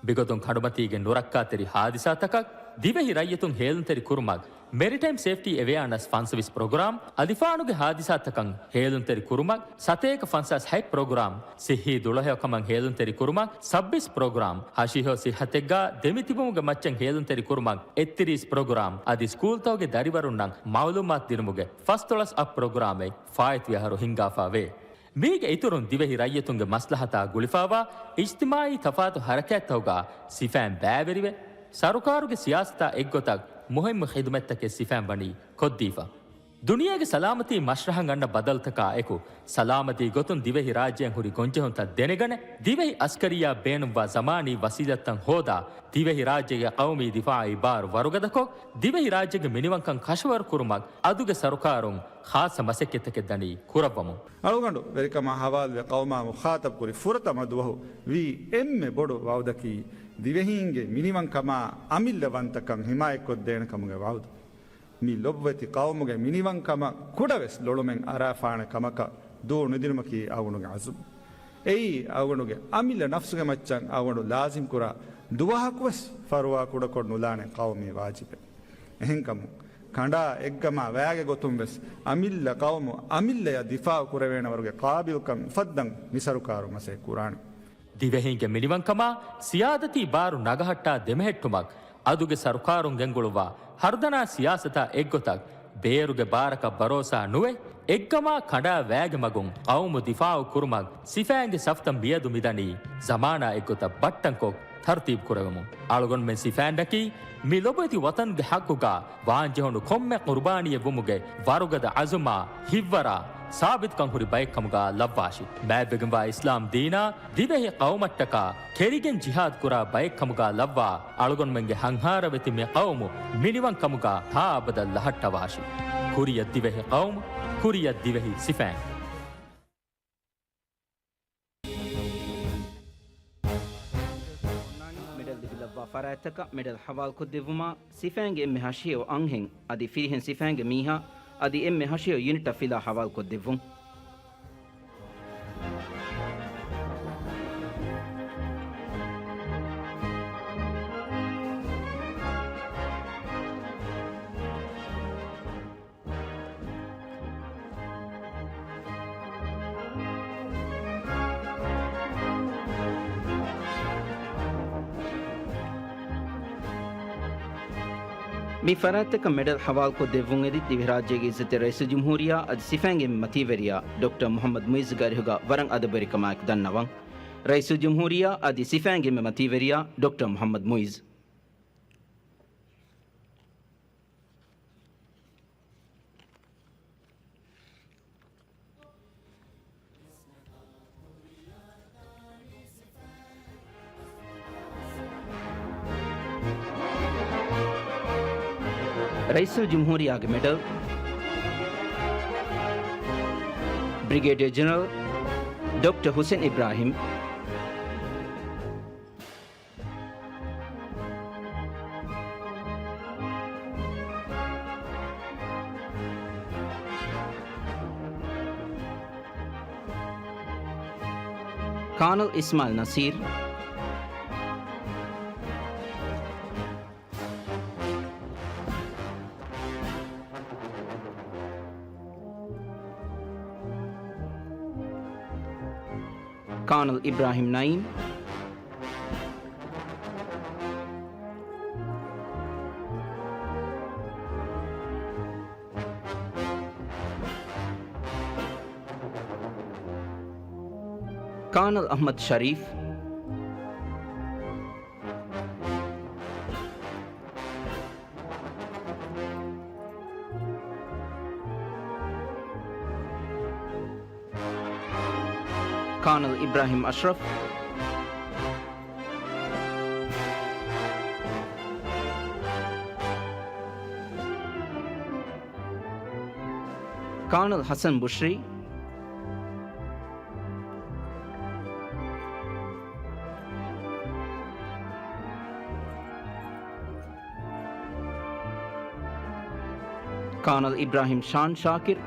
މިގޮތުން ކަނޑުމަތީގެ ނުރައްކާތެރި ހާދިސާތަކަށް ދިވެހި ރައްޔިތުން ހޭލުންތެރި ކުރުމަށް މެރިޓައިމް ސޭފްޓީ އެވެއާނަސް ފަންސަވީސް ޕްރޮގްރާމް، އަލިފާނުގެ ހާދިސާތަކަށް ހޭލުންތެރި ކުރުމަށް ސަތޭކަ ފަންސާސް ހަތް ޕްރޮގްރާމް، ސިއްހީ ދުޅަހެޔޮކަމަށް ހޭލުންތެރި ކުރުމަށް ސައްބީސް ޕްރޮގްރާމް، ހަށިހޯ ސިއްހަތެއްގާ ދެމިތިބުމުގެ މައްޗަށް ހޭލުންތެރި ކުރުމަށް އެއްތިރީސް ޕްރޮގްރާމް، އަދި ސްކޫލްތަކުގެ ދަރިވަރުންނަށް މައުލޫމާތު ދިނުމުގެ ފަސްދޮޅަސް އަށް ޕްރޮގްރާމެއް ފާއިތުވި އަހަރު ހިންގާފަ ވޭ. މީގެ އިތުރުން ދިވެހި ރައްޔިތުންގެ މަސްލަހަތާ ގުޅިފަވާ އިޖްތިމާއީ ތަފާތު ހަރަކާތްތަކުގާ ސިފައިން ބައިވެރިވެ، ސަރުކާރުގެ ސިޔާސަތާ އެއްގޮތަށް މުހިއްމު ޚިދުމަތްތަކެއް ސިފައިން ވަނީ ކޮށްދީފަ. ދުނިޔޭގެ ސަލާމަތީ މަޝްރަހަށް އަންނަ ބަދަލުތަކާ އެކު، ސަލާމަތީ ގޮތުން ދިވެހި ރާއްޖޭން ހުރި ގޮންޖެހުންތައް ދެނެގަނެ، ދިވެހި އަސްކަރިއްޔާ ބޭނުންވާ ޒަމާނީ ވަސީލަތްތައް ހޯދާ، ދިވެހި ރާއްޖޭގެ ޤައުމީ ދިފާޢީ ބާރު ވަރުގަދަކޮށް، ދިވެހި ރާއްޖޭގެ މިނިވަންކަން ކަށަވަރު ކުރުމަށް އަދުގެ ސަރުކާރުން ޚާއްޞަ މަސައްކަތްތަކެއް ދަނީ ކުރައްވަމުން. އަޅުގަނޑު ވެރިކަމާ ހަވާލުވެ ޤައުމާ މުޚާޠަބު ކުރި ފުރަތަމަ ދުވަހު ވީ އެންމެ ބޮޑު ވަޢުދަކީ، ދިވެހީންގެ މިނިވަންކަމާ އަމިއްލަވަންތަކަން ހިމާޔަތްކޮށްދޭނެ ކަމުގެ ވަޢުދު. މި ލޮބުވެތި ޤައުމުގެ މިނިވަންކަމަށް ކުޑަވެސް ލޮޅުމެއް އަރާފާނެ ކަމަކަށް ދޫ ނުދިނުމަކީ އަޅުގަނޑުގެ ޢަޒުމު. އެއީ އަޅުގަނޑުގެ އަމިއްލަ ނަފްސުގެ މައްޗަށް އަޅުގަނޑު ލާޒިމް ކުރާ ދުވަހަކުވެސް ފަރުވާ ކުޑަކޮށް ނުލާނެ ޤައުމީ ވާޖިބެއް. އެހެންކަމުން، ކަނޑާ އެއްގަމާ ވައިގެ ގޮތުން ވެސް އަމިއްލަ ޤައުމު އަމިއްލަޔަށް ދިފާޢު ކުރެވޭނެ ވަރުގެ ޤާބިލްކަން އުފައްދަން މި ސަރުކާރު މަސައްކަތް ކުރާނެ. ދިވެހީންގެ މިނިވަންކަމާ ސިޔާދަތީ ބާރު ނަގަހައްޓާ ދެމެހެއްޓުމަށް އަދުގެ ސަރުކާރުން ގެންގުޅުއްވާ ހަރުދަނާ ސިޔާސަތާ އެއްގޮތަށް ބޭރުގެ ބާރަކަށް ބަރޯސާ ނުވެ، އެއްގަމާ ކަނޑާ ވައިގެ މަގުން ޤައުމު ދިފާޢު ކުރުމަށް ސިފައިންގެ ސަފްތައް މިއަދު މިދަނީ ޒަމާނާ އެއްގޮތަށް ބައްޓަންކޮށް، ތަރުތީބު ކުރެވެމުން. އަޅުގަނޑުމެން ސިފައިންނަކީ މި ލޮބުވެތި ވަތަންގެ ޙައްޤުގަ ވާންޖެހުނު ކޮންމެ ޤުރުބާނީއެއް ވުމުގެ ވަރުގަދަ ޢަޒުމާ ހިތްވަރާ ސާބިތުކަން ހުރި ބައެއްކަމުގަ ލައްވާށި. މާތްވެގެންވާ އިސްލާމް ދީނާ ދިވެހި ޤައުމަށްޓަކާ ކެރިގެން ޖިހާދު ކުރާ ބައެއްކަމުގަ ލައްވާ، އަޅުގަނޑުމެންގެ ހަންހާރަވެތި މި ޤައުމު މިނިވަންކަމުގަ ތާއަބަދަށް ލަހައްޓަވާށި. ކުރިއަށް ދިވެހި ޤައުމު، ކުރިއަށް ދިވެހި ސިފައިން. މެޑަލް ލިބިލައްވާ ފަރާތްތަކަށް މެޑަލް ހަވާލުކޮށްދެއްވުމަށް ސިފައިންގެ އެންމެ ހަށިހެޔޮ އަންހެން އަދި ފިރިހެން ސިފައިންގެ މީހާ އަދި އެންމެ ހަށިހެޔޮ ޔުނިޓަށް ފިލާ ހަވާލުކޮށްދެއްވުން. މި ފަރާތްތަކަށް މެޑަލް ހަވާލުކޮށް ދެއްވުން އެދި ދިވެހިރާއްޖޭގެ އިއްޒަތްތެރި ރައީސުލްޖުމްހޫރިއްޔާ އަދި ސިފައިންގެ މަތީވެރިޔާ ޑޮކްޓަރ މުޙައްމަދު މުއިއްޒުގެ އަރިހުގަ ވަރަށް އަދަބުވެރިކަމާއެކު ދަންނަވަން. ރައީސުލްޖުމްހޫރިއްޔާ އަދި ސިފައިންގެ މަތީވެރިޔާ ޑޮކްޓަރ މުޙައްމަދު މުއިއްޒު. ރައީސުލްޖުމްހޫރިއްޔާގެ މެޑަލް، ބްރިގޭޑިއަރ ޖެނެރަލް ޑޮކްޓަރ ހުސެން އިބްރާހިމް. ކާނަލް އިސްމާއިލް ނަސީރް. ކާނަލް އިބްރާހިމް ނައީމް. ކާނަލް އަޙްމަދު ޝަރީފް. ކާނަލް އިބްރާހިމް އަޝްރަފް. ކާނަލް ޙަސަން ބުޝްރީ. ކާނަލް އިބްރާހިމް ޝާން ޝާކިރް.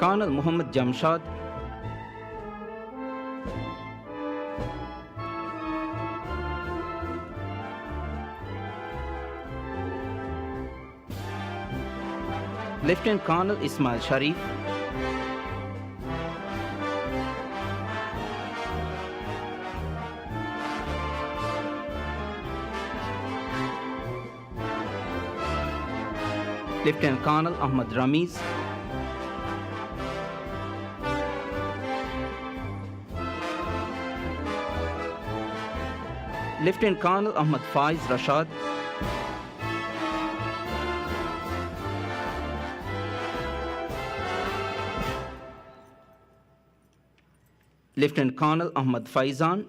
ކާނަލް މުޙައްމަދު ޖަމްޝާދް. ލެފްޓެނަންޓް ކާނަލް އިސްމާއިލް ޝަރީފް. ލެފްޓެނަންޓް ކާނަލް އަޙްމަދު ރަމީޒް. ލެފްޓެނަންޓް ކާނަލް އަޙްމަދު ފާއިޒް ރަޝާދް. ލެފްޓެނަންޓް ކާނަލް އަޙްމަދު ފައިޒާން.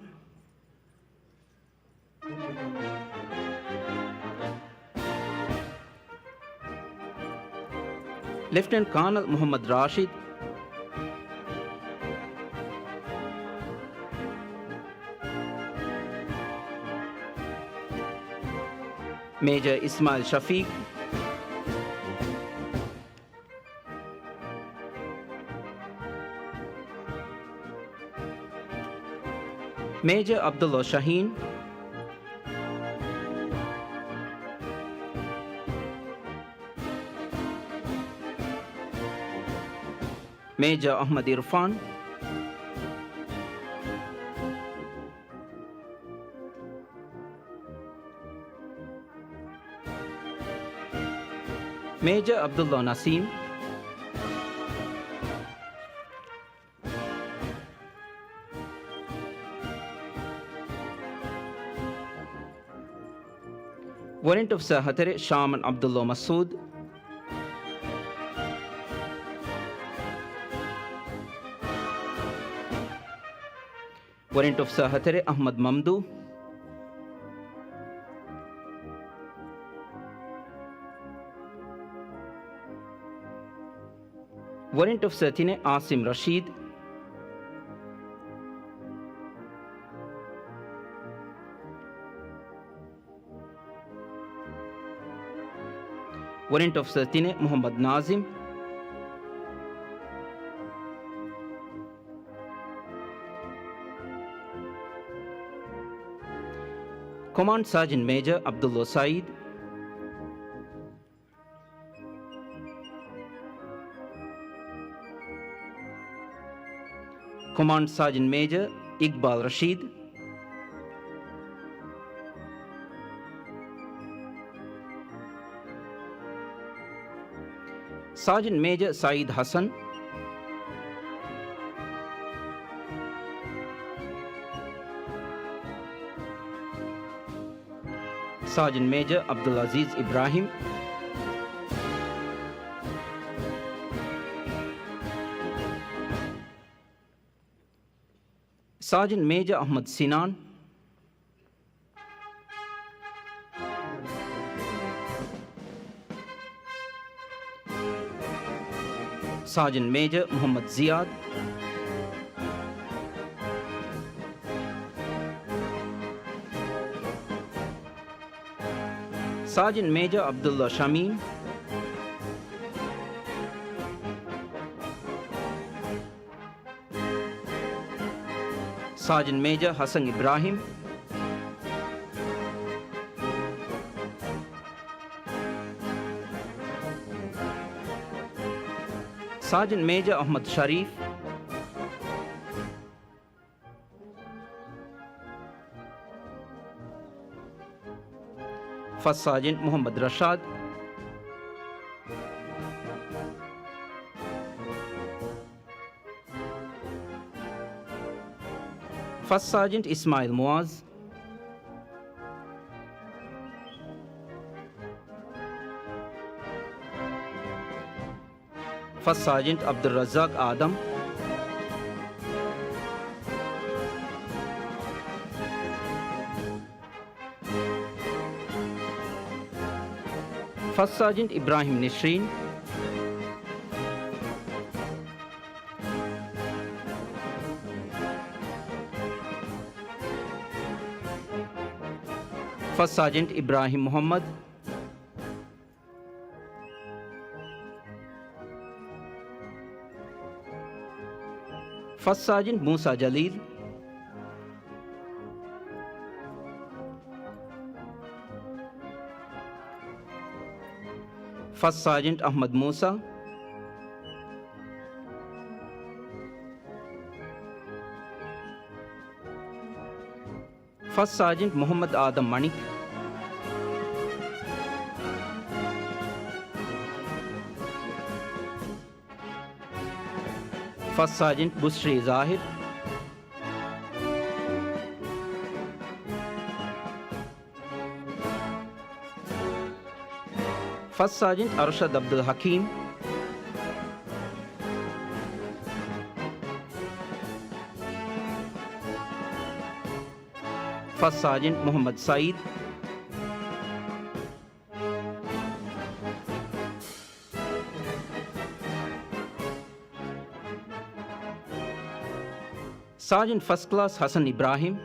ލެފްޓެނަންޓް ކާނަލް މުޙައްމަދު ރާޝިދު. މޭޖަރ އިސްމާއިލް ޝަފީޤް. މޭޖަރ ޢަބްދުﷲ ޝަހީން. މޭޖަރ އަޙްމަދު އިރްފާން. މޭޖަރ ޢަބްދުﷲ ނަސީމް. ވޮރެންޓް އޮފިސަރ ހަތަރެއް ޝާމަން ޢަބްދުﷲ މަސްޢޫދު. ވޮރެންޓް އޮފިސަރ ހަތަރެއް އަޙްމަދު މަމްދޫ. ވޮރެންޓް އޮފިސަރ ތިނެއް އާސިމް ރަޝީދު. ވޮރެންޓް އޮފިސަރ ތިނެއް މުޙައްމަދު ނާޒިމް. ކޮމާންޑް ސާޖެންޓް މޭޖަރ ޢަބްދުﷲ ސަޢީދު. ކޮމާންޑް ސާޖެންޓް މޭޖަރ އިޤްބާލް ރަޝީދު. ސާޖެންޓް މޭޖަރ ސަޢީދު ޙަސަން. ސާޖެންޓް މޭޖަރ ޢަބްދުލް ޢަޒީޒް އިބްރާހިމް. ސާޖެންޓް މޭޖަރ އަޙްމަދު ސިނާން. ސާޖެންޓް މޭޖަރ މުޙައްމަދު ޒިޔާދު. ސާޖެންޓް މޭޖަރ ޢަބްދުﷲ ޝަމީމް. ސާޖެންޓް މޭޖަރ ޙަސަން އިބްރާހިމް. ސާޖެންޓް މޭޖަރ އަޙްމަދު ޝަރީފް. ފަސް ސާޖެންޓް މުޙައްމަދު ރަޝާދު. ފަސް ސާޖެންޓް އިސްމާޢީލް މުޢާޒް. ފަސް ސާޖެންޓް ޢަބްދުއްރައްޒާޤް އާދަމް. ފަސް ސާޖެންޓް އިބްރާހިމް ނިޝްރީން. ފަސް ސާޖެންޓް އިބްރާހިމް މުޙައްމަދު. ފަސް ސާޖެންޓް މޫސާ ޖަލީލް. ފަސް ސާޖެންޓް އަޙްމަދު މޫސާ. ފަސް ސާޖެންޓް މުޙައްމަދު އާދަމް މަނިކް. ފަސް ސާޖެންޓް ބުޝްރީ ޒާހިރު. ފަސް ސާޖެންޓް އަރްޝަދް ޢަބްދުލް ޙަކީމް. ފަސް ސާޖެންޓް މުޙައްމަދު ސަޢީދު. ސާޖެންޓް ފަސް ކްލާސް ޙަސަން އިބްރާހިމް.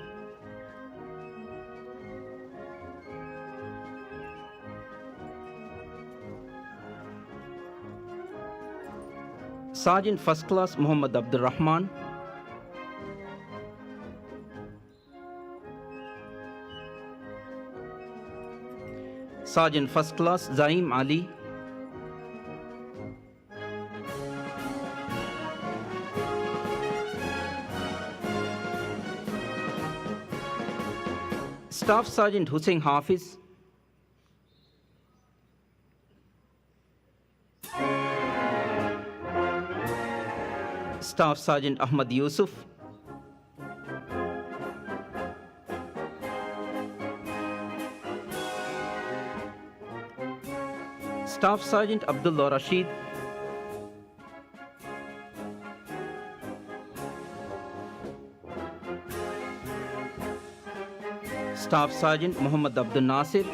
ސާޖެންޓް ފަސް ކްލާސް މުޙައްމަދު ޢަބްދުއްރަޙްމާން. ސާޖެންޓް ފަސް ކްލާސް ޒައީމް ޢަލީ. ސްޓާފް ސާޖެންޓް ޙުސައިން ޙާފިޒް. ސްޓާފް ސާޖެންޓް އަޙްމަދު ޔޫސުފް، ސްޓާފް ސާޖެންޓް ޢަބްދުﷲ ރަޝީދު، ސްޓާފް ސާޖެންޓް މުޙައްމަދު ޢަބްދުއް ނާޞިރު،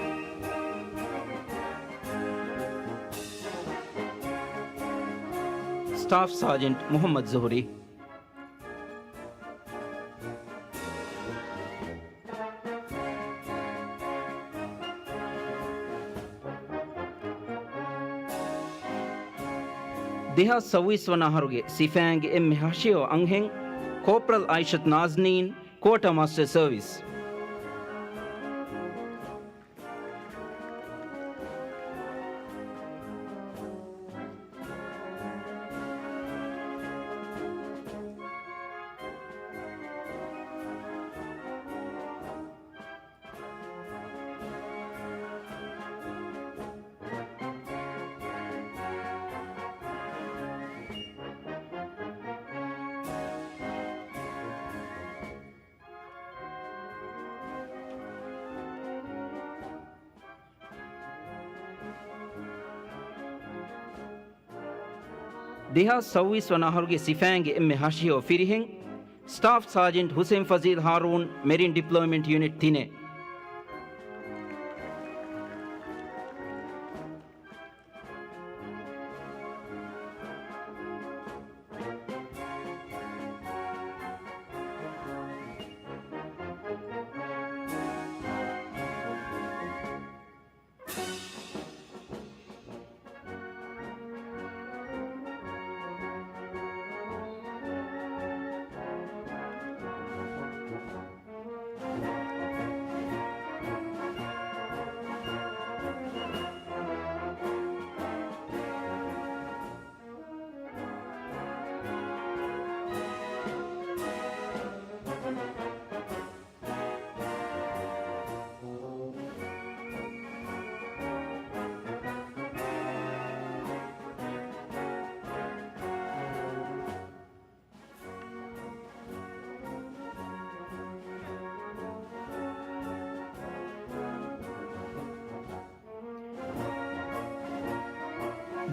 ސްޓާފް ސާޖެންޓް މުޙައްމަދު ޒުހުރީ. ދެހާސް ސައުވީސް ވަނަ އަހަރުގެ ސިފައިންގެ އެންމެ ހަށިހެޔޮ އަންހެން ކޯޕްރަލް އާއިޝަތު ނާޒްނީން، ކޯޓާ މާސްޓަރ ސަރވިސް. ދެހާސް ސައުވީސް ވަނަ އަހަރުގެ ސިފައިންގެ އެންމެ ހަށިހެޔޮ ފިރިހެން، ސްޓާފް ސާޖެންޓް ހުސެން ފަޒީލް ހާރޫން، މެރިން ޑިޕްލޮއިމަންޓް ޔުނިޓް ތިނެއް.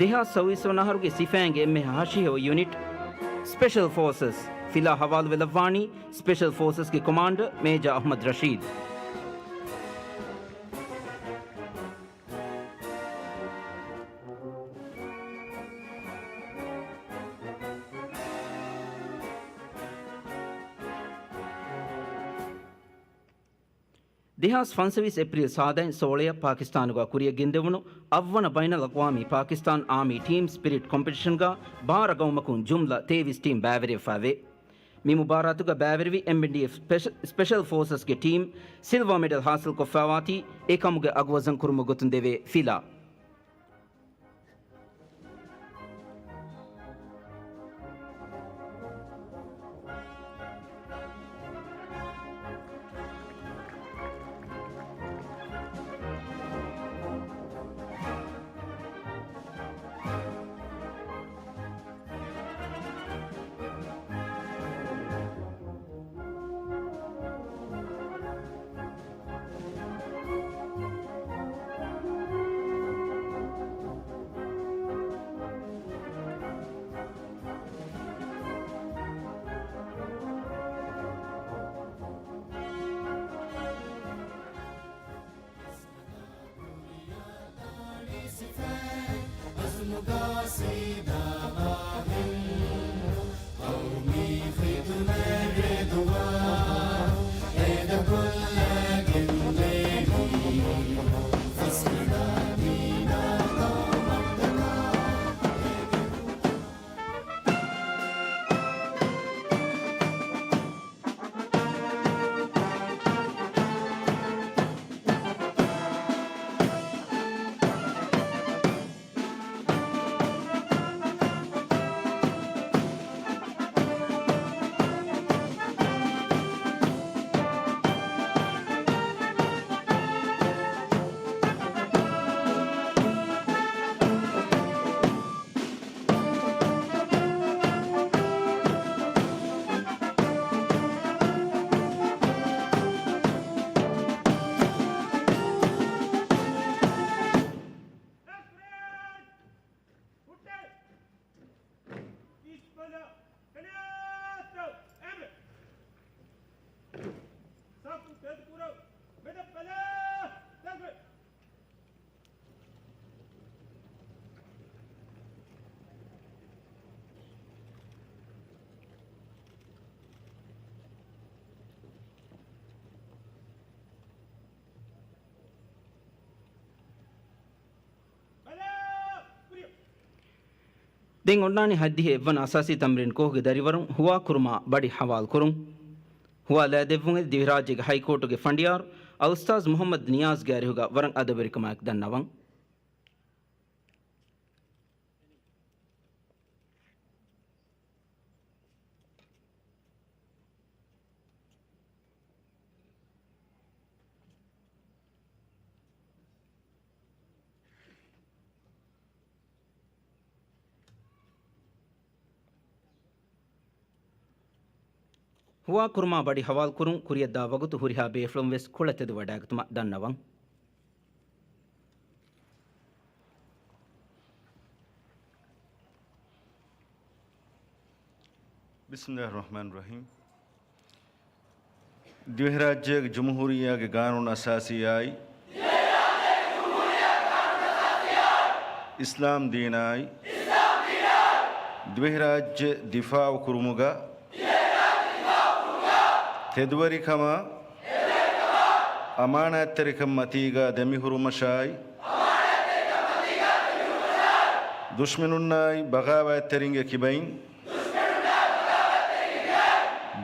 ދެހާސް ސައުވީސް ވަނަ އަހަރުގެ ސިފައިންގެ އެންމެ ހަށިހެޔޮ ޔުނިޓް، ސްޕެޝަލް ފޯސަސް، ފިލާ ހަވާލުވެލައްވާނީ ސްޕެޝަލް ފޯސަސްގެ ކޮމާންޑަރ މޭޖާ އަޙްމަދު ރަޝީދު. ދެހާސް ފަންސަވީސް އޭޕްރީލް ސާދައިން ސޯޅައަށް ޕާކިސްތާނުގަ ކުރިޔަށް ގެންދެވުނު އަށްވަނަ ބައިނަލްއަގްވާމީ ޕާކިސްތާން އާމީ ޓީމް ސްޕިރިޓް ކޮމްޕިޓިޝަންގަ ބާރަ ގައުމަކުން ޖުމްލަ ތޭވީސް ޓީމް ބައިވެރިވެފައެވެ. މި މުބާރާތުގަ ބައިވެރިވި އެމްއެންޑީއެފް ސްޕެޝ-، ސްޕެޝަލް ފޯސަސްގެ ޓީމް ސިލްވާ މެޑަލް ހާސިލްކޮށްފައިވާތީ އެކަމުގެ އަގުވަޒަން ކުރުމުގެ ގޮތުން ދެވޭ ފިލާ. ދެން އޮންނާނީ ހަތްދިހަ އެއްވަނަ އަސާސީ ތަމްރީން ކޯހުގެ ދަރިވަރުން ހުވާ ކުރުމާ ބަޑި ހަވާލު ކުރުން. ހުވާ ލައި ދެއްވުން އެދި ދިވެހިރާއްޖޭގެ ހައިކޯޓުގެ ފަނޑިޔާރު އަލްއުސްތާޛް މުޙައްމަދު ނިޔާޒްގެ އަރިހުގަ ވަރަށް އަދަބުވެރިކަމާއެކު ދަންނަވަން. ހުވާ ކުރުމާ ބަޑި ހަވާލު ކުރުން ކުރިއަށްދާ ވަގުތު ހުރިހާ ބޭފުޅުން ވެސް ކުޅަތެދު ވަޑައިގަތުމަށް ދަންނަވަން. ބިސްމިﷲިއްރަޙްމާނިއްރަޙީމް. ދިވެހިރާއްޖޭގެ ޖުމްހޫރިއްޔާގެ ގާނޫނު އަސާސީއާއި، އިސްލާމް ދީނާއި، ދިވެހިރާއްޖެ ދިފާޢު ކުރުމުގަ، ތެދުވެރިކަމާ، އަމާނާތްތެރިކަން މަތީގަ ދެމިހުރުމަށާއި، ދުޝްމަނުންނާއި ބަޣާވާތްތެރިންގެ ކިބައިން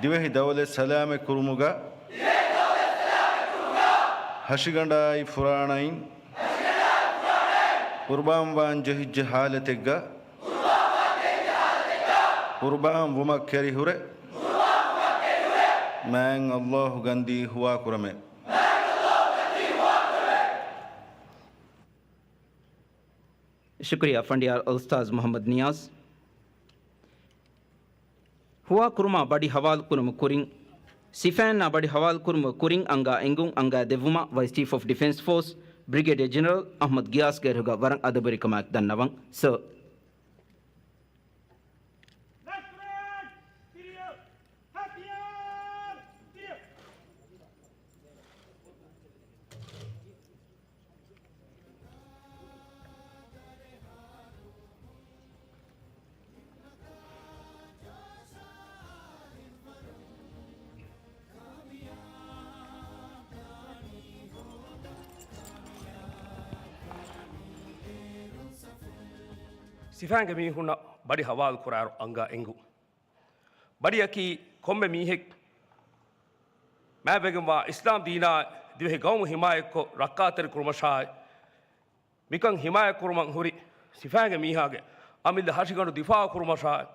ދިވެހި ދައުލަތް ސަލާމަތް ކުރުމުގަ، ހަށިގަނޑާއި ފުރާނައިން ޤުރުބާންވާން ޖެހިއްޖެ ހާލަތެއްގަ، ޤުރުބާން ވުމަށް ކެރިހުރެ، މާތް ﷲ ގަންދީ ހުވާކުރަމޭ. ޝުކުރިއްޔާ ފަނޑިޔާރު އަލްއުސްތާޛް މުޙައްމަދު ނިޔާޒް. ހުވާ ކުރުމާ ބަޑި ހަވާލު ކުރުމުގެ ކުރިން، ސިފައިންނާ ބަޑި ހަވާލު ކުރުމުގެ ކުރިން އަންގާ އެންގުން އަންގާ ދެއްވުމަށް ވައިސް ޗީފް އޮފް ޑިފެންސް ފޯސް ބްރިގޭޑިއަރ ޖެނެރަލް އަޙްމަދު ގިޔާސްގެ އަރިހުގަ ވަރަށް އަދަބުވެރިކަމާއެކު ދަންނަވަން. ސަރ. ސިފައިންގެ މީހުންނަށް ބަޑި ހަވާލު ކުރާއިރު އަންގާ އެންގުން. ބަޑިއަކީ ކޮންމެ މީހެއް މާތްވެގެންވާ އިސްލާމް ދީނާ ދިވެހި ގައުމު ހިމާޔަތްކޮށް ރައްކާތެރި ކުރުމަށާއި، މިކަން ހިމާޔަތްކުރުމަށް ހުރި ސިފައިންގެ މީހާގެ އަމިއްލަ ހަށިގަނޑު ދިފާޢު ކުރުމަށާއި،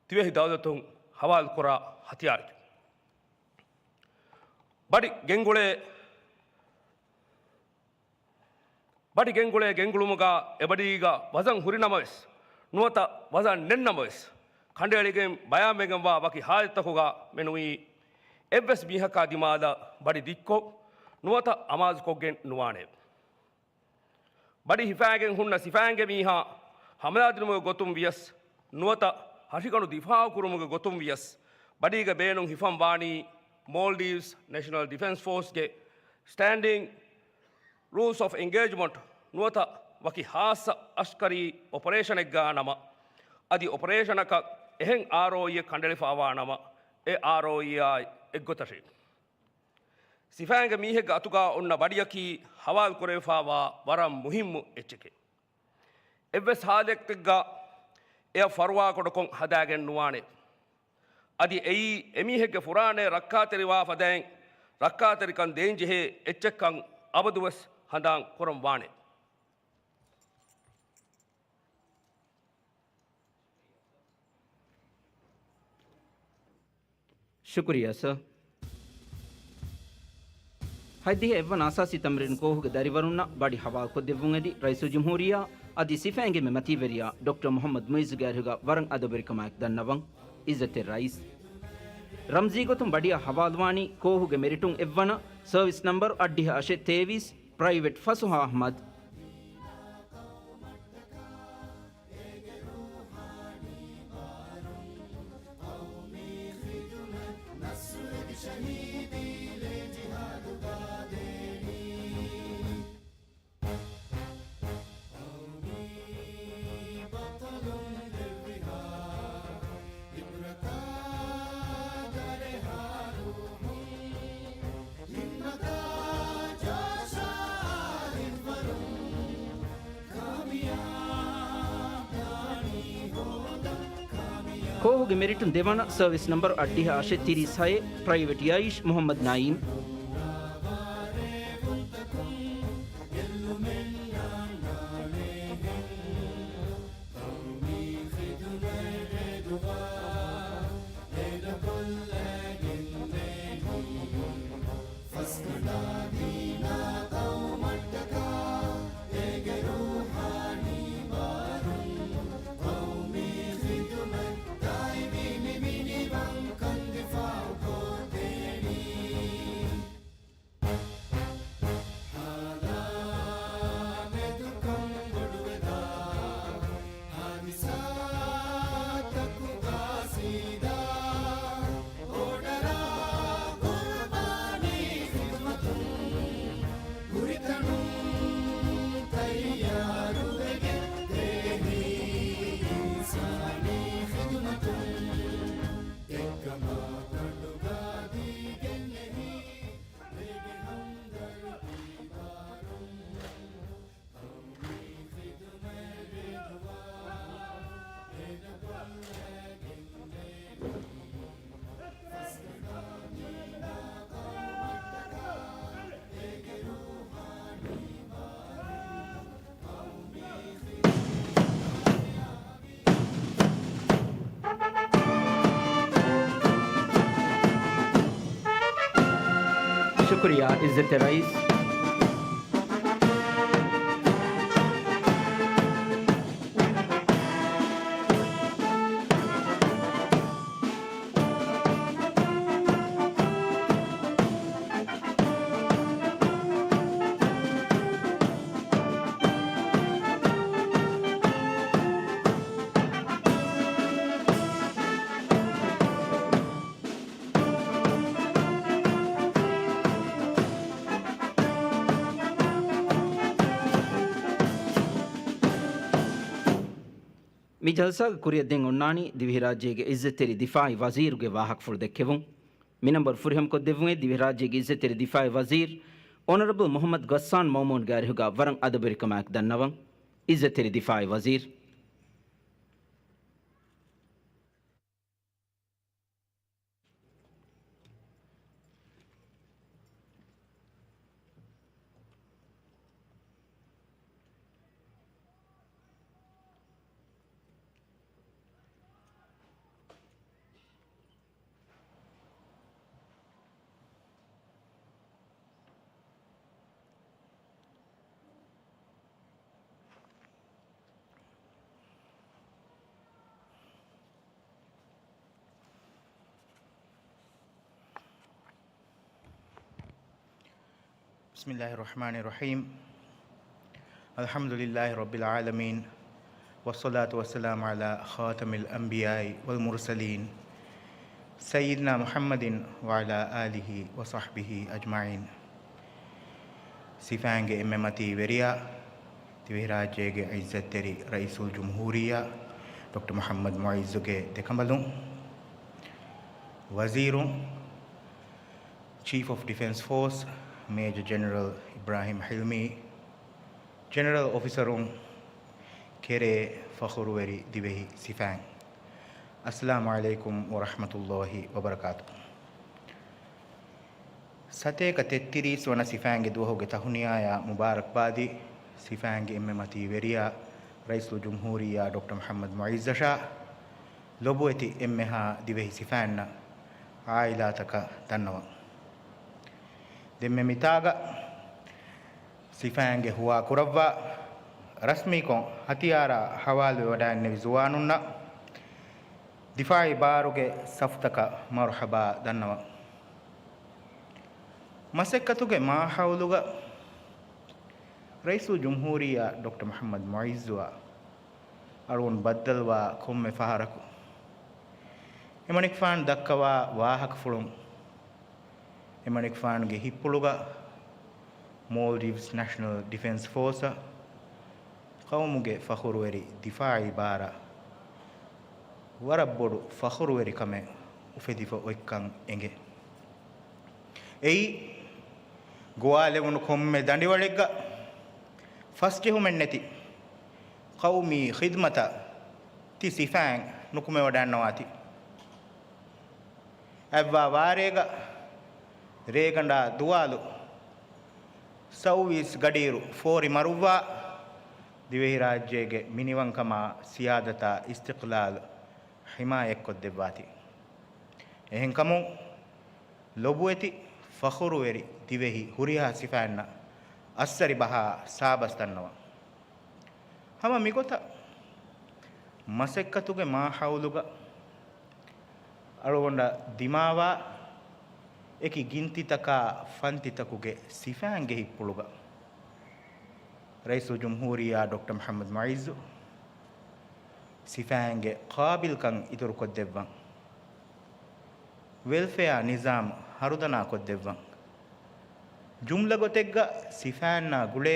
ދިވެހި ދައުލަތުން ހަވާލުކުރާ ހަތިޔާރެކެވެ. ބަޑި ގެންގުޅޭ، ބަޑި ގެންގުޅޭ ގެންގުޅުމުގަ އެބަޑީގަ ވަޒަން ހުރިނަމަވެސް، ނުވަތަ ވަޒަން ނެތްނަމަވެސް، ކަނޑައެޅިގެން ބަޔާންވެގެންވާ ވަކި ހާލަތްތަކުގަ މެނުވީ، އެއްވެސް މީހަކާ ދިމާލަށް ބަޑި ދިއްކޮށް، ނުވަތަ އަމާޒުކޮށްގެން ނުވާނެ. ބަޑި ހިފާގެން ހުންނަ ސިފައިންގެ މީހާ ހަމަލާދިނުމުގެ ގޮތުން ވިޔަސް، ނުވަތަ ހަށިގަނޑު ދިފާޢު ކުރުމުގެ ގޮތުން ވިޔަސް، ބަޑީގެ ބޭނުން ހިފަން ވާނީ މޯލްޑިވްސް ނެޝަނަލް ޑިފެންސް ފޯސްގެ ސްޓޭންޑިން ރޫލްސް އޮފް އެންގޭޖްމަންޓް ނުވަތަ ވަކި ހާއްސަ އަސްކަރީ އޮޕަރޭޝަނެއްގަ ނަމަ، އަދި އޮޕަރޭޝަނަކަށް އެހެން އާރްއޯއީއެއް ކަނޑައެޅިފައިވާ ނަމަ، އެ އާރްއޯއީއާއި އެއްގޮތަށޭ. ސިފައިންގެ މީހެއްގެ އަތުގަ އޮންނަ ބަޑިއަކީ ހަވާލު ކުރެވިފައިވާ ވަރަށް މުހިއްމު އެއްޗެކޭ. އެއްވެސް ހާލަތެއްގަ އެއަށް ފަރުވާކުޑަކޮށް ހަދާގެން ނުވާނެ. އަދި އެއީ އެމީހެއްގެ ފުރާނައެއް ރައްކާތެރިވާ ފަދައިން، ރައްކާތެރިކަން ދޭންޖެހޭ އެއްޗެއްކަން އަބަދުވެސް ހަނދާން ކުރަން ވާނެ. ޝުކުރިއްޔާ ސަރ. ހަތްދިހަ އެއްވަނަ އަސާސީ ތަމްރީން ކޯހުގެ ދަރިވަރުންނަށް ބަޑި ހަވާލުކޮށްދެއްވުން އެދި ރައީސުލްޖުމްހޫރިއްޔާ އަދި ސިފައިންގެ މަތީވެރިޔާ ޑޮކްޓަރ މުޙައްމަދު މުޢިއްޒުގެ އަރިހުގަ ވަރަށް އަދަބުވެރިކަމާއެކު ދަންނަވަން. އިއްޒަތްތެރި ރައީސް. ރަމްޒީ ގޮތުން ބަޑިއަށް ހަވާލުވާނީ ކޯހުގެ މެރިޓުން އެއްވަނަ، ސަރވިސް ނަމްބަރު އަށްޑިހަ އަށެއް ތޭވީސް، ޕްރައިވެޓް ފަސުހާ އަޙްމަދު. ކޯހުގެ މެރިޓުން ދެވަނަ ސަރވިސް ނަމްބަރު އަށްޑިހަ އަށެއް ތިރީސް ހައެއް، ޕްރައިވެޓް ޔައީޝް މުހައްމަދު ނައީމް. ޝުކުރިއްޔާ އިއްޒަތްތެރި ރައީސް. މި ޖަލްސާގެ ކުރިއަށް ދެން އޮންނާނީ ދިވެހިރާއްޖޭގެ އިއްޒަތްތެރި ދިފާއީ ވަޒީރުގެ ވާހަކަފުޅު ދެއްކެވުން. މި ނަންބަރު ފުރިހަމަކޮށްދެއްވުމޭ، ދިވެހިރާއްޖޭގެ އިއްޒަތްތެރި ދިފާއީ ވަޒީރު އޮނަރަބަލް މުހައްމަދު ޣައްސާން މައުމޫންގެ އަރިހުގަ ވަރަށް އަދަބުވެރިކަމާއެކު ދަންނަވަން. އިއްޒަތްތެރި ދިފާއީ ވަޒީރު. بسم الله الرحمن الرحيم. الحمد لله رب العالمين، والصلاة والسلام على خاتم الأنبياء والمرسلين، سيدنا محمد وعلى آله وصحبه أجمعين. ސިފައިންގެ އެންމެ މަތީ ވެރިޔާ، ދިވެހިރާއްޖޭގެ އިއްޒަތްތެރި ރައީސުލްޖުމްހޫރިއްޔާ ޑޮކްޓަރ މުޙައްމަދު މުޢިއްޒުގެ ދެކަނބަލުން، ވަޒީރުން، ޗީފް އޮފް ޑިފެންސް ފޯސް މޭޖަ ޖެނެރަލް އިބްރާހިމް ޙިލްމީ، ޖެނެރަލް އޮފިސަރުން، ކެރޭ ފަޚުރުވެރި ދިވެހި ސިފައިން، އައްސަލާމު ޢަލައިކުމް ވަރަޙްމަތުﷲި ވަބަރަކާތު. ސަތޭކަ ތެއްތިރީސް ވަނަ ސިފައިންގެ ދުވަހުގެ ތަހުނިޔާޔާ މުބާރަކްބާދީ، ސިފައިންގެ އެންމެ މަތީ ވެރިޔާ ރައީސުލްޖުމްހޫރިއްޔާ ޑޮކްޓަރ މުޙައްމަދު މުޢިއްޒަށާ ލޮބުވެތި އެންމެހާ ދިވެހި ސިފައިންނަށް ޢާއިލާތަކަށް ދަންނަވަން. ދެންމެ މިތާގަ ސިފައިންގެ ހުވާ ކުރައްވާ ރަސްމީކޮށް ހަތިޔާރާ ހަވާލުވެވަޑައިންނެވި ޒުވާނުންނަށް ދިފާޢީ ބާރުގެ ސަފުތަކަށް މަރުޙަބާ ދަންނަވަން. މަސައްކަތުގެ މާހައުލުގަ ރައީސުލްޖުމްހޫރިއްޔާ ޑޮކްޓަރ މުޙައްމަދު މުޢިއްޒުއާ އަޅުގަނޑު ބައްދަލުވާ ކޮންމެ ފަހަރަކު، އެމަނިކުފާނު ދައްކަވާ ވާހަކަފުޅުން، އެމަނިކުފާނުގެ ހިތްޕުޅުގަ މޯލްޑިވްސް ނެޝަނަލް ޑިފެންސް ފޯސަށް ޤައުމުގެ ފަޚުރުވެރި ދިފާޢީ ބާރަށް ވަރަށް ބޮޑު ފަޚުރުވެރިކަމެއް އުފެދިފަ އޮތްކަން އެނގޭ. އެއީ، ގޮވާލެވުނު ކޮންމެ ދަނޑިވަޅެއްގަ ފަސްޖެހުމެއްނެތި ޤައުމީ ޚިދްމަތަށް ތި ސިފައިން ނުކުމެވަޑައިގަންނަވާތީ. އަތްވާ ވާރޭގަ ރޭގަނޑާ ދުވާލު ސައުވީސް ގަޑިއިރު ފޯރި މަރުއްވާ ދިވެހިރާއްޖޭގެ މިނިވަންކަމާ ސިޔާދަތާ އިސްތިޤްލާލް ޙިމާޔަތްކޮށްދެއްވާތީ. އެހެންކަމުން ލޮބުވެތި ފަޚުރުވެރި ދިވެހި ހުރިހާ ސިފައިންނަށް އައްސަރި ބަހާ ސާބަސް ދަންނަވަން. ހަމަ މިގޮތަށް މަސައްކަތުގެ މާހައުލުގަ އަޅުގަނޑަށް ދިމާވާ އެކި ގިންތިތަކާ ފަންތިތަކުގެ ސިފައިންގެ ހިތްޕުޅުގަ ރައީސުލްޖުމްހޫރިއްޔާ ޑޮކްޓަރ މުޙައްމަދު މުޢިއްޒު ސިފައިންގެ ޤާބިލްކަން އިތުރުކޮށްދެއްވަން. ވެލްފެއާ ނިޒާމް ހަރުދަނާކޮށްދެއްވަން. ޖުމްލަ ގޮތެއްގަ ސިފައިންނާ ގުޅޭ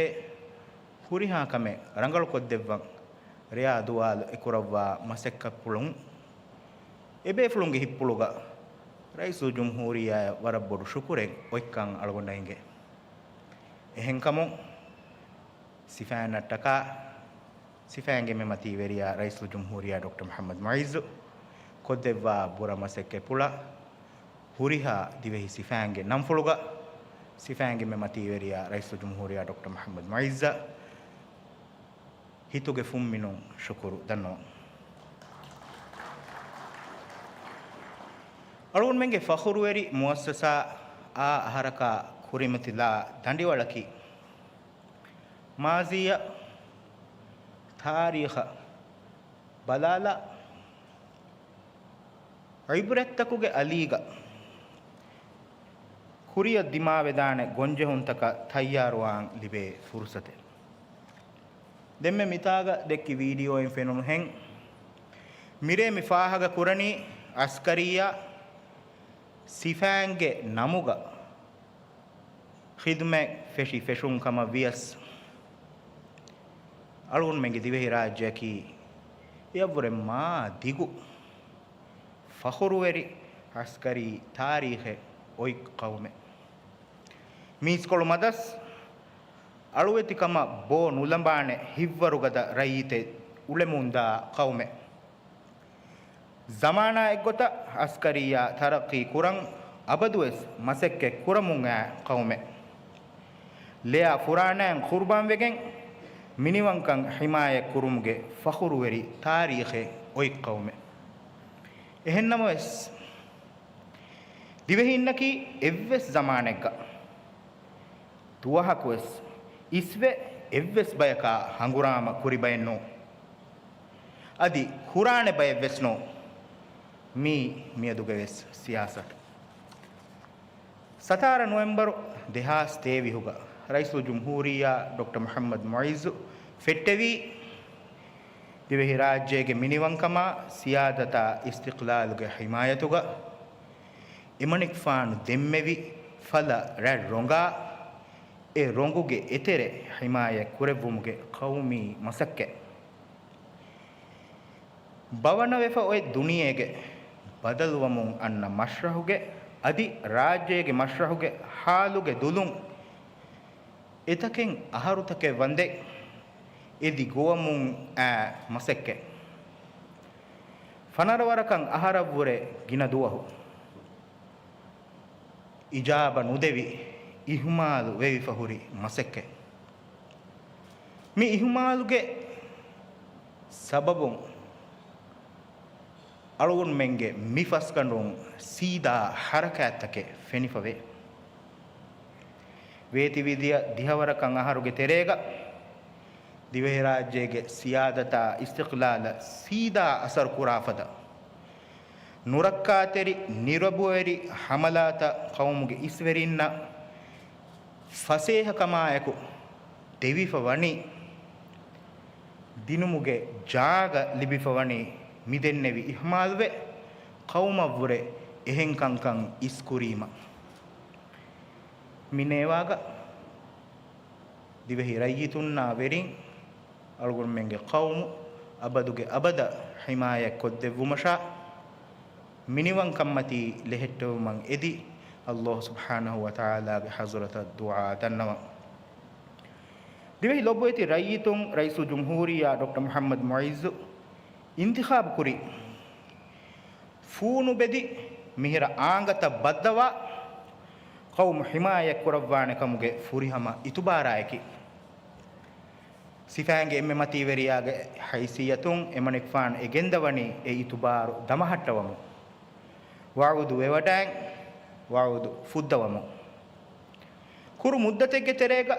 ހުރިހާ ކަމެއް ރަނގަޅުކޮށްދެއްވަން. ރެޔާ ދުވާލު އެކުރައްވާ މަސައްކަތްޕުޅުން އެބޭފުޅުންގެ ހިތްޕުޅުގަ ރައީސުލްޖުމްހޫރިއްޔާއަށް ވަރަށް ބޮޑު ޝުކުރެއް އޮތްކަން އަޅުގަނޑަށް އެނގޭ. އެހެންކަމުން ސިފައިންނަށްޓަކާ ސިފައިންގެ މެމަތީވެރިޔާ ރައީސުލްޖުމްހޫރިއްޔާ ޑޮކްޓަރ މުޙައްމަދު މުޢިއްޒު ކޮށްދެއްވާ ބުރަ މަސައްކަތްޕުޅަށް ހުރިހާ ދިވެހި ސިފައިންގެ ނަންފުޅުގަ ސިފައިންގެ މެމަތީވެރިޔާ ރައީސުލްޖުމްހޫރިއްޔާ ޑޮކްޓަރ މުޙައްމަދު މުޢިއްޒަށް ހިތުގެ ފުންމިނުން ޝުކުރު ދަންނަވަން. އަޅުގަނޑުމެންގެ ފަޚުރުވެރި މުއައްސަސާ އާ އަހަރަކާ ކުރިމަތިލާ ދަނޑިވަޅަކީ، މާޒީއަށް، ތާރީޚަށް ބަލާލާ، ޢިބްރަތްތަކުގެ އަލީގަ ކުރިއަށް ދިމާވެދާނެ ގޮންޖެހުންތަކަށް ތައްޔާރުވާން ލިބޭ ފުރުސަތެއް. ދެންމެ މިތާގަ ދެއްކި ވީޑިއޯއިން ފެނުނުހެން، މިރޭ މި ފާހަގަ ކުރަނީ އަސްކަރިއްޔާ ސިފައިންގެ ނަމުގަ ޚިދުމަތް ފެށި ފެށުން ކަމަށް ވިޔަސް، އަޅުގަނޑުމެންގެ ދިވެހިރާއްޖެއަކީ އެއަށްވުރެ މާ ދިގު ފަޚުރުވެރި އަސްކަރީ ތާރީޚެއް އޮތް ޤައުމެއް. މީސްކޮޅު މަދަސް އަޅުވެތިކަމަށް ބޯ ނުލަނބާނެ ހިތްވަރުގަދަ ރައްޔިތެއް އުޅެމުންދާ ޤައުމެއް. ޒަމާނާ އެއްގޮތަށް އަސްކަރިއްޔާ ތަރައްޤީ ކުރަން އަބަދުވެސް މަސައްކަތް ކުރަމުން އައި ޤައުމެއް. ލެޔާ ފުރާނައިން ޤުރުބާންވެގެން މިނިވަންކަން ޙިމާޔަތް ކުރުމުގެ ފަޚުރުވެރި ތާރީޚެއް އޮތް ޤައުމެއް. އެހެންނަމަވެސް، ދިވެހީންނަކީ އެއްވެސް ޒަމާނެއްގަ ދުވަހަކުވެސް އިސްވެ އެއްވެސް ބަޔަކާ ހަނގުރާމަ ކުރި ބައެއް ނޫން. އަދި ކުރާނެ ބައެއްވެސް ނޫން. މީ މިއަދުގެ ވެސް ސިޔާސަތު. ސަތާރަ ނޮވެމްބަރު ދެހާސް ތޭވީހުގަ ރައީސުލްޖުމްހޫރިއްޔާ ޑޮކްޓަރ މުޙައްމަދު މުޢިއްޒު ފެއްޓެވީ، ދިވެހިރާއްޖޭގެ މިނިވަންކަމާ ސިޔާދަތާ އިސްތިޤްލާލުގެ ޙިމާޔަތުގަ އެމަނިކުފާނު ދެންމެވި ފަލަ ރަތް ރޮނގާ، އެ ރޮނގުގެ އެތެރެ ޙިމާޔަތް ކުރެއްވުމުގެ ޤައުމީ މަސައްކަތް. ބަވަނަވެފަ އޮތް ދުނިޔޭގެ ބަދަލުވަމުން އަންނަ މަޝްރަހުގެ އަދި ރާއްޖޭގެ މަޝްރަހުގެ ހާލުގެ ދުލުން އެތަކެއް އަހަރުތަކެއް ވަންދެން އެދި ގޮވަމުން އައި މަސައްކަތް. ފަނަރަ ވަރަކަށް އަހަރަށްވުރެ ގިނަ ދުވަހު އިޖާބަ ނުދެވި، އިހުމާލު ވެވިފަ ހުރި މަސައްކަތް. މި އިހުމާލުގެ ސަބަބުން އަޅުގަނޑުމެންގެ މި ފަސްގަނޑުން ސީދާ ހަރަކާތްތަކެއް ފެނިފަވޭ. ވޭތިވިދިޔަ ދިހަވަރަކަށް އަހަރުގެ ތެރޭގަ ދިވެހިރާއްޖޭގެ ސިޔާދަތާ އިސްތިޤްލާލަށް ސީދާ އަސަރު ކުރާފަދަ ނުރައްކާތެރި ނިރަބުވެރި ހަމަލާތައް ޤައުމުގެ އިސްވެރިންނަށް ފަސޭހަކަމާއެކު ދެވިފަ ވަނީ، ދިނުމުގެ ޖާގަ ލިބިފަ ވަނީ، މިދެންނެވި އިހުމާލުވެ، ޤައުމަށްވުރެ އެހެން ކަންކަން އިސްކުރީމަ. މި ނޭވާގަ ދިވެހި ރައްޔިތުންނާ ވެރިން އަޅުގަނޑުމެންގެ ޤައުމު އަބަދުގެ އަބަދަށް ޙިމާޔަތް ކޮށްދެއްވުމަށާ، މިނިވަންކަންމަތީ ލެހެއްޓެވުމަށް އެދި، ﷲ ސުބްޙާނަހޫ ވަތަޢާލާގެ ޙަޟްރަތަށް ދުޢާ ދަންނަވަން. ދިވެހި ލޮބުވެތި ރައްޔިތުން، ރައީސުލްޖުމްހޫރިއްޔާ ޑޮކްޓަރ މުޙައްމަދު މުޢިއްޒު އިންތިޚާބު ކުރި ފޫނު ބެދި މިހިރަ އާނގަތައް ބައްދަވާ ޤައުމު ޙިމާޔަތް ކުރައްވާނެ ކަމުގެ ފުރިހަމަ އިތުބާރާއެކީ. ސިފައިންގެ އެންމެ މަތީވެރިޔާގެ ހައިސިއްޔަތުން އެމަނިކުފާނު އެ ގެންދަވަނީ އެ އިތުބާރު ދަމަހައްޓަވަމުން. ވަޢުދު ވެވަޑައިން، ވަޢުދު ފުއްދަވަމުން. ކުރު މުއްދަތެއްގެ ތެރޭގަ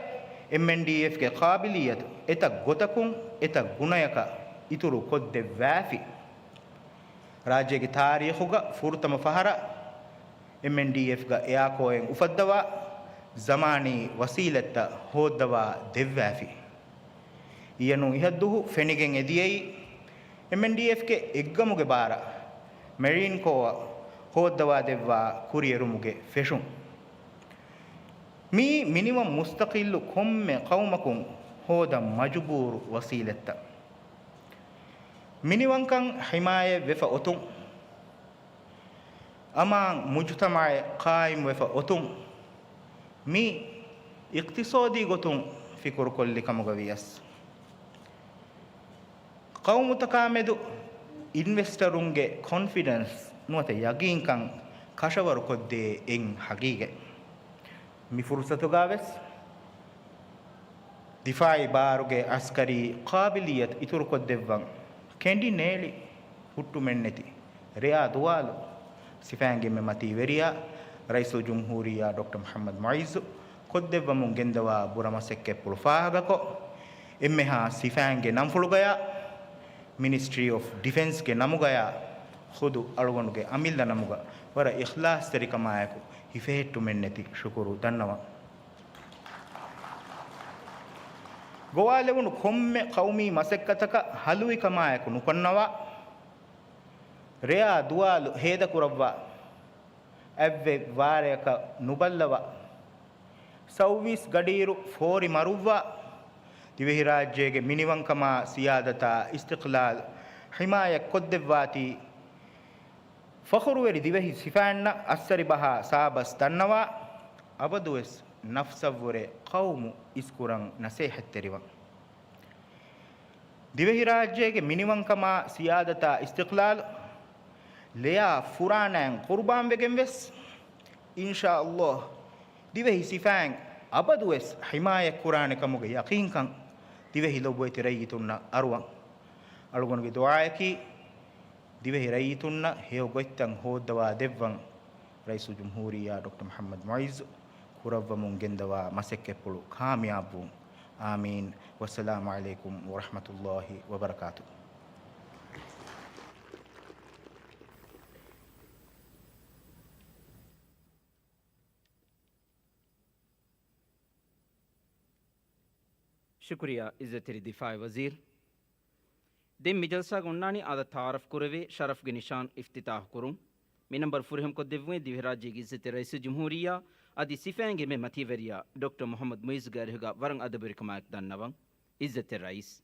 އެމްއެންޑީއެފްގެ ޤާބިލިއްޔަތު އެތައް ގޮތަކުން އެތައް ގުނަޔަކަށް އިތުރު ކޮށްދެއްވާފި. ރާއްޖޭގެ ތާރީޚުގަ ފުރަތަމަ ފަހަރަށް އެމްއެންޑީއެފްގަ އެއާކޯއެއް އުފައްދަވާ ޒަމާނީ ވަސީލަތްތައް ހޯއްދަވާ ދެއްވާފި. އިޔަނޫ އިހަށްދުހު ފެނިގެން އެދިޔައީ އެމްއެންޑީއެފްގެ އެއްގަމުގެ ބާރަށް މެރީން ކޯއަށް ހޯއްދަވާ ދެއްވާ ކުރިއެރުމުގެ ފެށުން. މިއީ މިނިވަން މުސްތަޤިއްލު ކޮންމެ ޤައުމަކުން ހޯދަން މަޖުބޫރު ވަސީލަތްތައް. މިނިވަންކަން ޙިމާޔަތް ވެފަ އޮތުން، އަމާން މުޖުތަމަޢެއް ޤާއިމްވެފަ އޮތުން، މި އިޤްތިޞާދީ ގޮތުން ފިކުރުކޮށްލި ކަމުގަ ވިޔަސް، ޤައުމުތަކާމެދު އިންވެސްޓަރުންގެ ކޮންފިޑެންސް ނުވަތަ ޔަގީންކަން ކަށަވަރުކޮށްދޭ އެއް ހަގީގަތް. މި ފުރުޞަތުގަވެސް ދިފާޢީ ބާރުގެ ޢަސްކަރީ ޤާބިލިއްޔަތު އިތުރުކޮށްދެއްވަން ކެނޑި ނޭޅި ހުއްޓުމެއްނެތި ރެއާ ދުވާލު ސިފައިންގެ އެންމެ މަތީވެރިޔާ ރައީސުލްޖުމްހޫރިއްޔާ ޑޮކްޓަރ މުޙައްމަދު މުޢިއްޒު ކޮށްދެއްވަމުން ގެންދަވާ ބުރަ މަސައްކަތްޕުޅު ފާހަގަކޮށް، އެންމެހާ ސިފައިންގެ ނަންފުޅުގަޔާ، މިނިސްޓްރީ އޮފް ޑިފެންސްގެ ނަމުގަޔާ ޚުދު އަޅުގަނޑުގެ އަމިއްލަ ނަމުގަ ވަރަށް އިޚްލާޞްތެރިކަމާއެކު ހިފެހެއްޓުމެއްނެތި ޝުކުރު ދަންނަވަން. ގޮވާލެވުނު ކޮންމެ ޤައުމީ މަސައްކަތަކަށް ހަލުވިކަމާއެކު ނުކޮންނަވާ، ރެއާ ދުވާލު ހޭދަކުރައްވާ، އަތްވެ ވާރެއަކަށް ނުބައްލަވާ، ސައުވީސް ގަޑިއިރު ފޯރި މަރުއްވާ، ދިވެހިރާއްޖޭގެ މިނިވަންކަމާ ސިޔާދަތާ އިސްތިޤްލާލް ޙިމާޔަތް ކޮށްދެއްވާތީ، ފަޚުރުވެރި ދިވެހި ސިފައިންނަށް އައްސަރިބަހާ ސާބަސް ދަންނަވާ، އަބަދުވެސް ނަފްސަށްވުރެ ޤައުމު އިސްކުރަން ނަސޭހަތްތެރިވަން. ދިވެހިރާއްޖޭގެ މިނިވަންކަމާ ސިޔާދަތާ އިސްތިޤްލާލް ލެޔާ ފުރާނައިން ޤުރުބާންވެގެން ވެސް، އިންޝާﷲ، ދިވެހި ސިފައިން އަބަދުވެސް ޙިމާޔަތްކުރާނެ ކަމުގެ ޔަޤީންކަން ދިވެހި ލޮބުވެތި ރައްޔިތުންނަށް އަރުވަން. އަޅުގަނޑުގެ ދުޢާއަކީ، ދިވެހި ރައްޔިތުންނަށް ހެޔޮ ގޮތްތައް ހޯއްދަވާ ދެއްވަން ރައީސުލްޖުމްހޫރިއްޔާ ޑޮކްޓަރ މުޙައްމަދު މުޢިއްޒު ކުރައްވަމުން ގެންދަވާ މަސައްކަތްޕުޅު ކާމިޔާބުވުން. އާމީން. ވައްސަލާމު ޢަލައިކުމް ވަރަޙްމަތުﷲި ވަބަރަކާތުހު. ޝުކުރިއްޔާ ޢިއްޒަތްތެރި ދިފާޢީ ވަޒީރު. ދެން މި ޖަލްސާގަ އޮންނާނީ އާދަ ތަޢާރަފް ކުރެވޭ ޝަރަފްގެ ނިޝާން އިފްތިތާޙު ކުރުން. މި ނަންބަރު ފުރިހަމަކޮށްދެއްވުނީ ދިވެހިރާއްޖޭގެ ޢިއްޒަތްތެރި ރައީސުލްޖުމްހޫރިއްޔާ އަދި ސިފައިންގެ އެންމެ މަތީވެރިޔާ ޑޮކްޓަރ މުޙައްމަދު މުޢިއްޒުގެ އަރިހުގަ ވަރަށް އަދަބުވެރިކަމާއެކު ދަންނަވަން. ޢިއްޒަތްތެރި ރައީސް.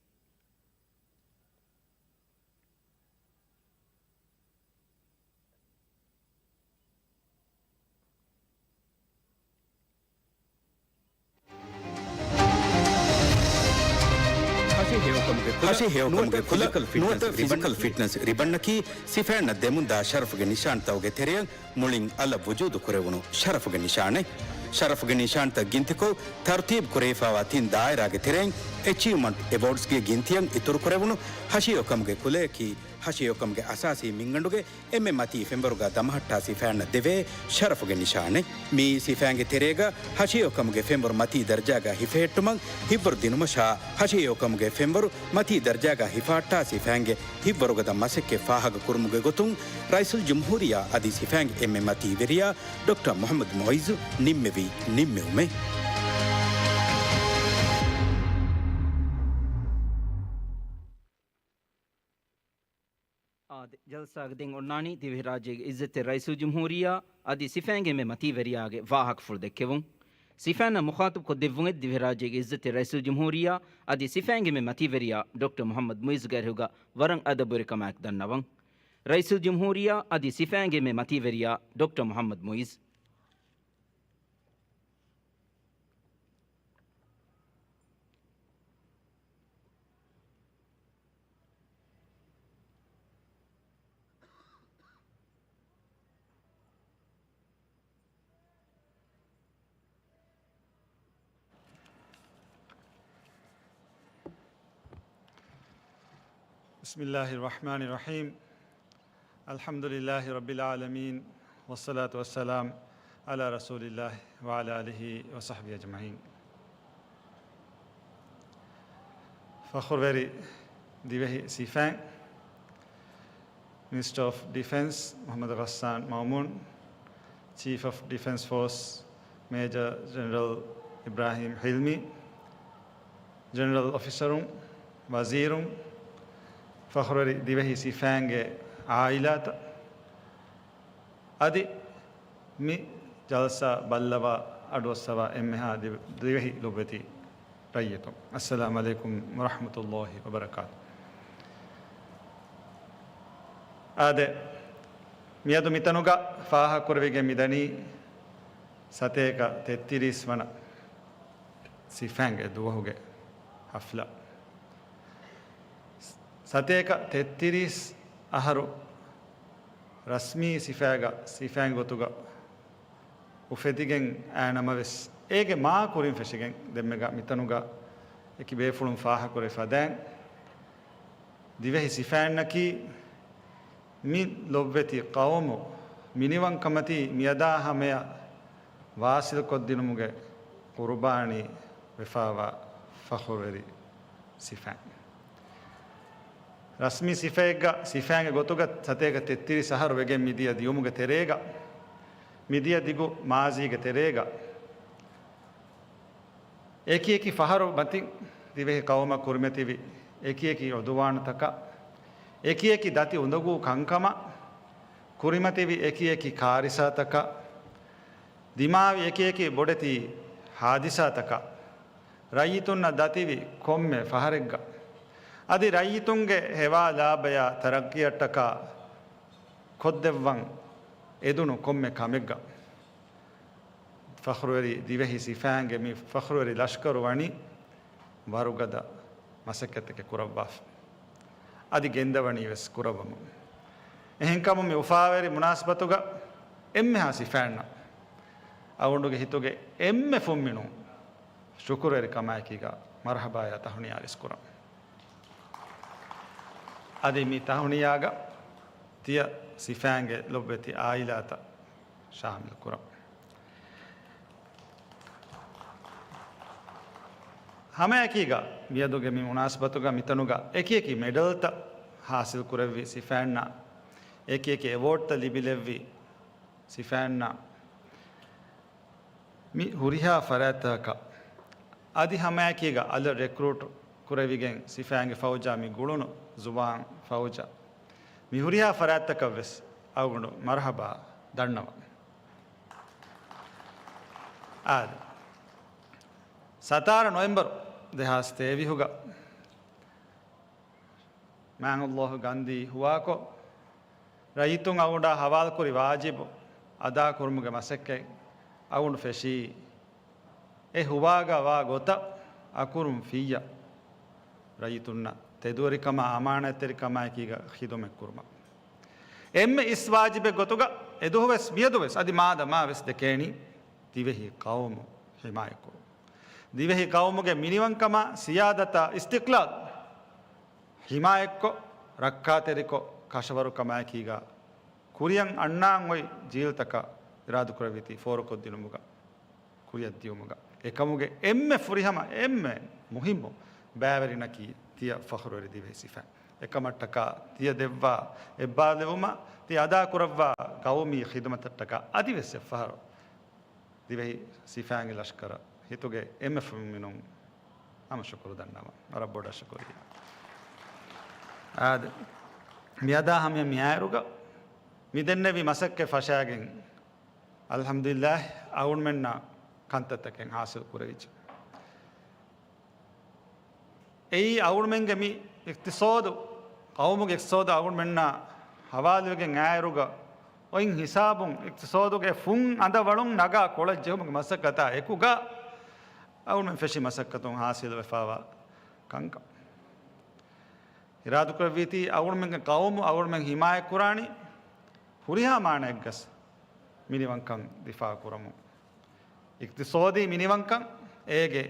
ހަށި ހެޔޮކަމުގެ ކުލަ، ހަށި ހެޔޮކަމުގެ ނުވަތަ ކުލަ، ފިޒިކަލް ފިޓްނަސް ނުވަތަ ރިބަން، ފިޒިކަލް ފިޓްނަސް ރިބަންނަކީ ސިފައިންނަށް ދެމުންދާ ޝަރަފުގެ ނިޝާންތަކުގެ ތެރެއަށް މުޅިން އަލަށް ވުޖޫދު ކުރެވުނު ޝަރަފުގެ ނިޝާނެއް. ޝަރަފުގެ ނިޝާންތައް ގިންތިކޮށް، ތަރުތީބު ކުރެވިފައިވާ ތިން ދާއިރާގެ ތެރެއިން އެޗީވްމަންޓް އެވޯޑްސްގެ ގިންތިއަށް އިތުރުކުރެވުނު ހަށި ހެޔޮކަމުގެ ކުލަޔަކީ، ހަށި ހެޔޮކަމުގެ އަސާސީ މިންގަނޑުގެ އެންމެ މަތީ ފެންވަރުގަ ދަމަހައްޓާ ސިފައިންނަށް ދެވޭ ޝަރަފުގެ ނިޝާނެއް. މިއީ ސިފައިންގެ ތެރޭގަ ހަށި ހެޔޮކަމުގެ ފެންވަރު މަތީ ދަރަޖާގަ ހިފެހެއްޓުމަށް ހިތްވަރު ދިނުމަށާ، ހަށި ހެޔޮކަމުގެ ފެންވަރު މަތީ ދަރަޖާގަ ހިފަހައްޓާ ސިފައިންގެ ހިތްވަރުގަދަ މަސައްކަތް ފާހަގަކުރުމުގެ ގޮތުން ރައީސުލްޖުމްހޫރިއްޔާ އަދި ސިފައިންގެ އެންމެ މަތީވެރިޔާ ޑޮކްޓަރ މުޙައްމަދު މުޢިއްޒު ނިންމެވި ނިންމެވުމެއް. އާދެ، ޖަލްސާގަ ދެން އޮންނާނީ ދިވެހިރާއްޖޭގެ ޢިއްޒަތްތެރި ރައީސުލްޖުމްހޫރިއްޔާ އަދި ސިފައިންގެ އެންމެ މަތީވެރިޔާގެ ވާހަކަފުޅު ދެއްކެވުން. ސިފައިންނާ މުޚާޠަބު ކޮށްދެއްވުން ދިވެހިރާއްޖޭގެ ޢިއްޒަތްތެރި ރައީސުލްޖުމްހޫރިއްޔާ އަދި ސިފައިންގެ އެންމެ މަތީވެރިޔާ ޑޮކްޓަރ މުޙައްމަދު މުޢިއްޒުގެ އަރިހުގަ ވަރަށް އަދަބުވެރިކަމާއެކު ދަންނަވަން. ރައީސުލްޖުމްހޫރިއްޔާ އަދި ސިފައިންގެ އެންމެ މަތީވެރިޔާ ޑޮކްޓަރ މުޙައްމަދު މުޢިއްޒު. بسم الله الرحمن الرحيم. الحمد لله رب العالمين، والصلاة والسلام على رسول الله وعلى آله وصحبه أجمعين. ފަޚުރުވެރި ދިވެހި ސިފައިން، މިނިސްޓަރ އޮފް ޑިފެންސް މުޙައްމަދު ޣައްސާން މައުމޫން، ޗީފް އޮފް ޑިފެންސް ފޯސް މޭޖަރ ޖެނެރަލް އިބްރާހީމް ޙިލްމީ، ޖެނެރަލް އޮފިސަރުން، ވަޒީރުން، ފަޚުރުވެރި ދިވެހި ސިފައިންގެ އާއިލާތައް، އަދި މި ޖަލްސާ ބައްލަވާ އަޑުއައްސަވާ އެންމެހާ ދި-، ދިވެހި ލޮބުވެތި ރައްޔިތުން، އައްސަލާމު ޢަލައިކުމް ވަރަޙްމަތުﷲި ވަބަރަކާތު. އާދެ، މިއަދު މިތަނުގަ ފާހަގަކުރެވިގެން މިދަނީ ސަތޭކަ ތެއްތިރީސް ވަނަ ސިފައިންގެ ދުވަހުގެ ހަފްލާ. ސަތޭކަ ތެއްތިރީސް އަހަރު ރަސްމީ ސިފައިގަ ސިފައިން ގޮތުގަ އުފެދިގެން އައި ނަމަވެސް، އޭގެ މާ ކުރިން ފެށިގެން ދެންމެގަ މިތަނުގަ އެކި ބޭފުޅުން ފާހަގަކުރެ ފަދައިން، ދިވެހި ސިފައިންނަކީ މި ލޮބްވެތި ޤައުމު މިނިވަންކަމަތީ މިއަދާ ހަމަޔަށް ވާސިލްކޮށްދިނުމުގެ ޤުރުބާނީ ވެފާވާ ފަޚުރުވެރި ސިފައިން. ރަސްމީ ސިފައެއްގަ ސިފައިންގެ ގޮތުގަ ސަތޭކަ ތެއްތިރީސް އަހަރު ވެގެން މިދިޔަ ދިޔުމުގެ ތެރޭގަ، މިދިޔަ ދިގު މާޒީގެ ތެރޭގަ، އެކިއެކި ފަހަރު މަތިން ދިވެހި ޤައުމަށް ކުރިމަތިވި އެކިއެކި ޢުދުވާނުތަކަށް، އެކިއެކި ދަތި އުނދަގޫ ކަންކަމަށް، ކުރިމަތިވި އެކިއެކި ކާރިސާތަކަށް، ދިމާވި އެކިއެކި ބޮޑެތި ހާދިސާތަކަށް، ރައްޔިތުންނަށް ދަތިވި ކޮންމެ ފަހަރެއްގަ، އަދި ރައްޔިތުންގެ ހެވާ ލާބަޔާ ތަރައްޤީއަށްޓަކާ ކޮށްދެއްވަން އެދުނު ކޮންމެ ކަމެއްގަ، ފަޚުރުވެރި ދިވެހި ސިފައިންގެ މި ފަޚުރުވެރި ލަޝްކަރު ވަނީ ވަރުގަދަ މަސައްކަތްތަކެއް ކުރައްވާފަ. އަދި ގެންދަވަނީ ވެސް ކުރައްވަމުން. އެހެންކަމުން މި އުފާވެރި މުނާސަބަތުގަ އެންމެހާ ސިފައިންނަށް އަޅުގަނޑުގެ ހިތުގެ އެންމެ ފުންމިނުން ޝުކުރުވެރިކަމާއެކީގަ މަރުޙަބާޔާ ތަހުނިޔާ އަރިސްކުރަން. އަދި މި ތަހުނިޔާގަ ތިޔަ ސިފައިންގެ ލޮބްވެތި އާއިލާތައް ޝާމިލް ކުރަން. ހަމައެކީގަ މިއަދުގެ މި މުނާސަބަތުގަ މިތަނުގަ އެކިއެކި މެޑަލްތައް ހާސިލް ކުރެއްވި ސިފައިންނަށް، އެކިއެކި އެވޯޑްތައް ލިބިލެއްވި ސިފައިންނަށް، މި ހުރިހާ ފަރާތްތަކަކަށް އަދި ހަމައެކީގަ އަލަށް ރެކްރޫޓް ކުރެވިގެން ސިފައިންގެ ފައުޖާ މި ގުޅުނު ޒުވާން ފައުޖާ، މި ހުރިހާ ފަރާތްތަކަށް ވެސް އަޅުގަނޑު މަރުޙަބާ ދަންނަވަން. އާދެ، ސަތާރަ ނޮވެމްބަރު ދެހާސް ތޭވީހުގަ މާތް ﷲ ގަންދީ ހުވާކޮށް، ރައްޔިތުން އަޅުގަނޑާ ހަވާލުކުރި ވާޖިބު އަދާކުރުމުގެ މަސައްކަތް އަޅުގަނޑު ފެށީ، އެ ހުވާގަ ވާ ގޮތަށް އަކުރުން ފިއްޔަ ރައްޔިތުންނަށް ތެދުވެރިކަމާ އަމާނާތްތެރިކަމާއެކީގަ ޚިދުމަތްކުރުމަށް. އެންމެ އިސް ވާޖިބެއް ގޮތުގަ އެދުވަހުވެސް މިއަދުވެސް އަދި މާދަމާވެސް ދެކޭނީ ދިވެހި ޤައުމު ޙިމާޔަތްކުރުން. ދިވެހި ޤައުމުގެ މިނިވަންކަމާ، ސިޔާދަތާ، އިސްތިޤްލާލް ޙިމާޔަތްކޮށް، ރައްކާތެރިކޮށް، ކަށަވަރުކަމާއެކީގަ ކުރިއަށް އަންނާން އޮތް ޖީލްތަކަށް އިރާދަކުރެއްވީތީ ފޯރުކޮށްދިނުމުގަ، ކުރިއަށްދިޔުމުގަ. އެކަމުގެ އެންމެ ފުރިހަމަ، އެންމެ މުހިއްމު ބައިވެރިނަކީ ތިޔަ ފަޚުރުވެރި ދިވެހި ސިފައިން. އެކަމަށްޓަކާ ތިޔަ ދެއްވާ އެއްބާރުލެވުމަށް، ތިޔަ އަދާކުރައްވާ ޤައުމީ ޚިދުމަތަށްޓަކާ އަދިވެސް އެއްފަހަރު ދިވެހި ސިފައިންގެ ލަޝްކަރަށް ހިތުގެ އެންމެ ފުންމިނުން ހަމަ ޝުކުރު ދަންނަވަން. ވަރަށް ބޮޑަށް ޝުކުރިއްޔާ. އާދެ، މިއަދާ ހަމަޔަށް މިއާއިރުގަ މި ދެންނެވި މަސައްކަތް ފަށާގެން، އަލްޙަމްދުލިއްލާހް، އަޅުގަނޑުމެންނަށް ކަންތައްތަކެއް ހާސިލް ކުރެވިއްޖެ. އެއީ އަޅުގަނޑުމެންގެ މި އިޤްތިޞާދު، ޤައުމުގެ އިޤްތިޞާދު އަޅުގަނޑުމެންނާ ހަވާލުވެގެން އާއިރުގަ އޮތް ހިސާބުން އިޤްތިޞާދުގެ ފުން އަނދަވަޅުން ނަގާ ކޮޅަށް ޖެހުމުގެ މަސައްކަތާ އެކުގަ އަޅުގަނޑުމެން ފެށި މަސައްކަތުން ހާސިލްވެފާވާ ކަންކަން. އިރާދަކުރެއްވީތީ އަޅުގަނޑުމެންގެ ޤައުމު އަޅުގަނޑުމެން ޙިމާޔަތްކުރާނީ ހުރިހާ މާނައެއްގަސް މިނިވަންކަން ދިފާޢު ކުރަމުން. އިޤްތިޞާދީ މިނިވަންކަން އޭގެ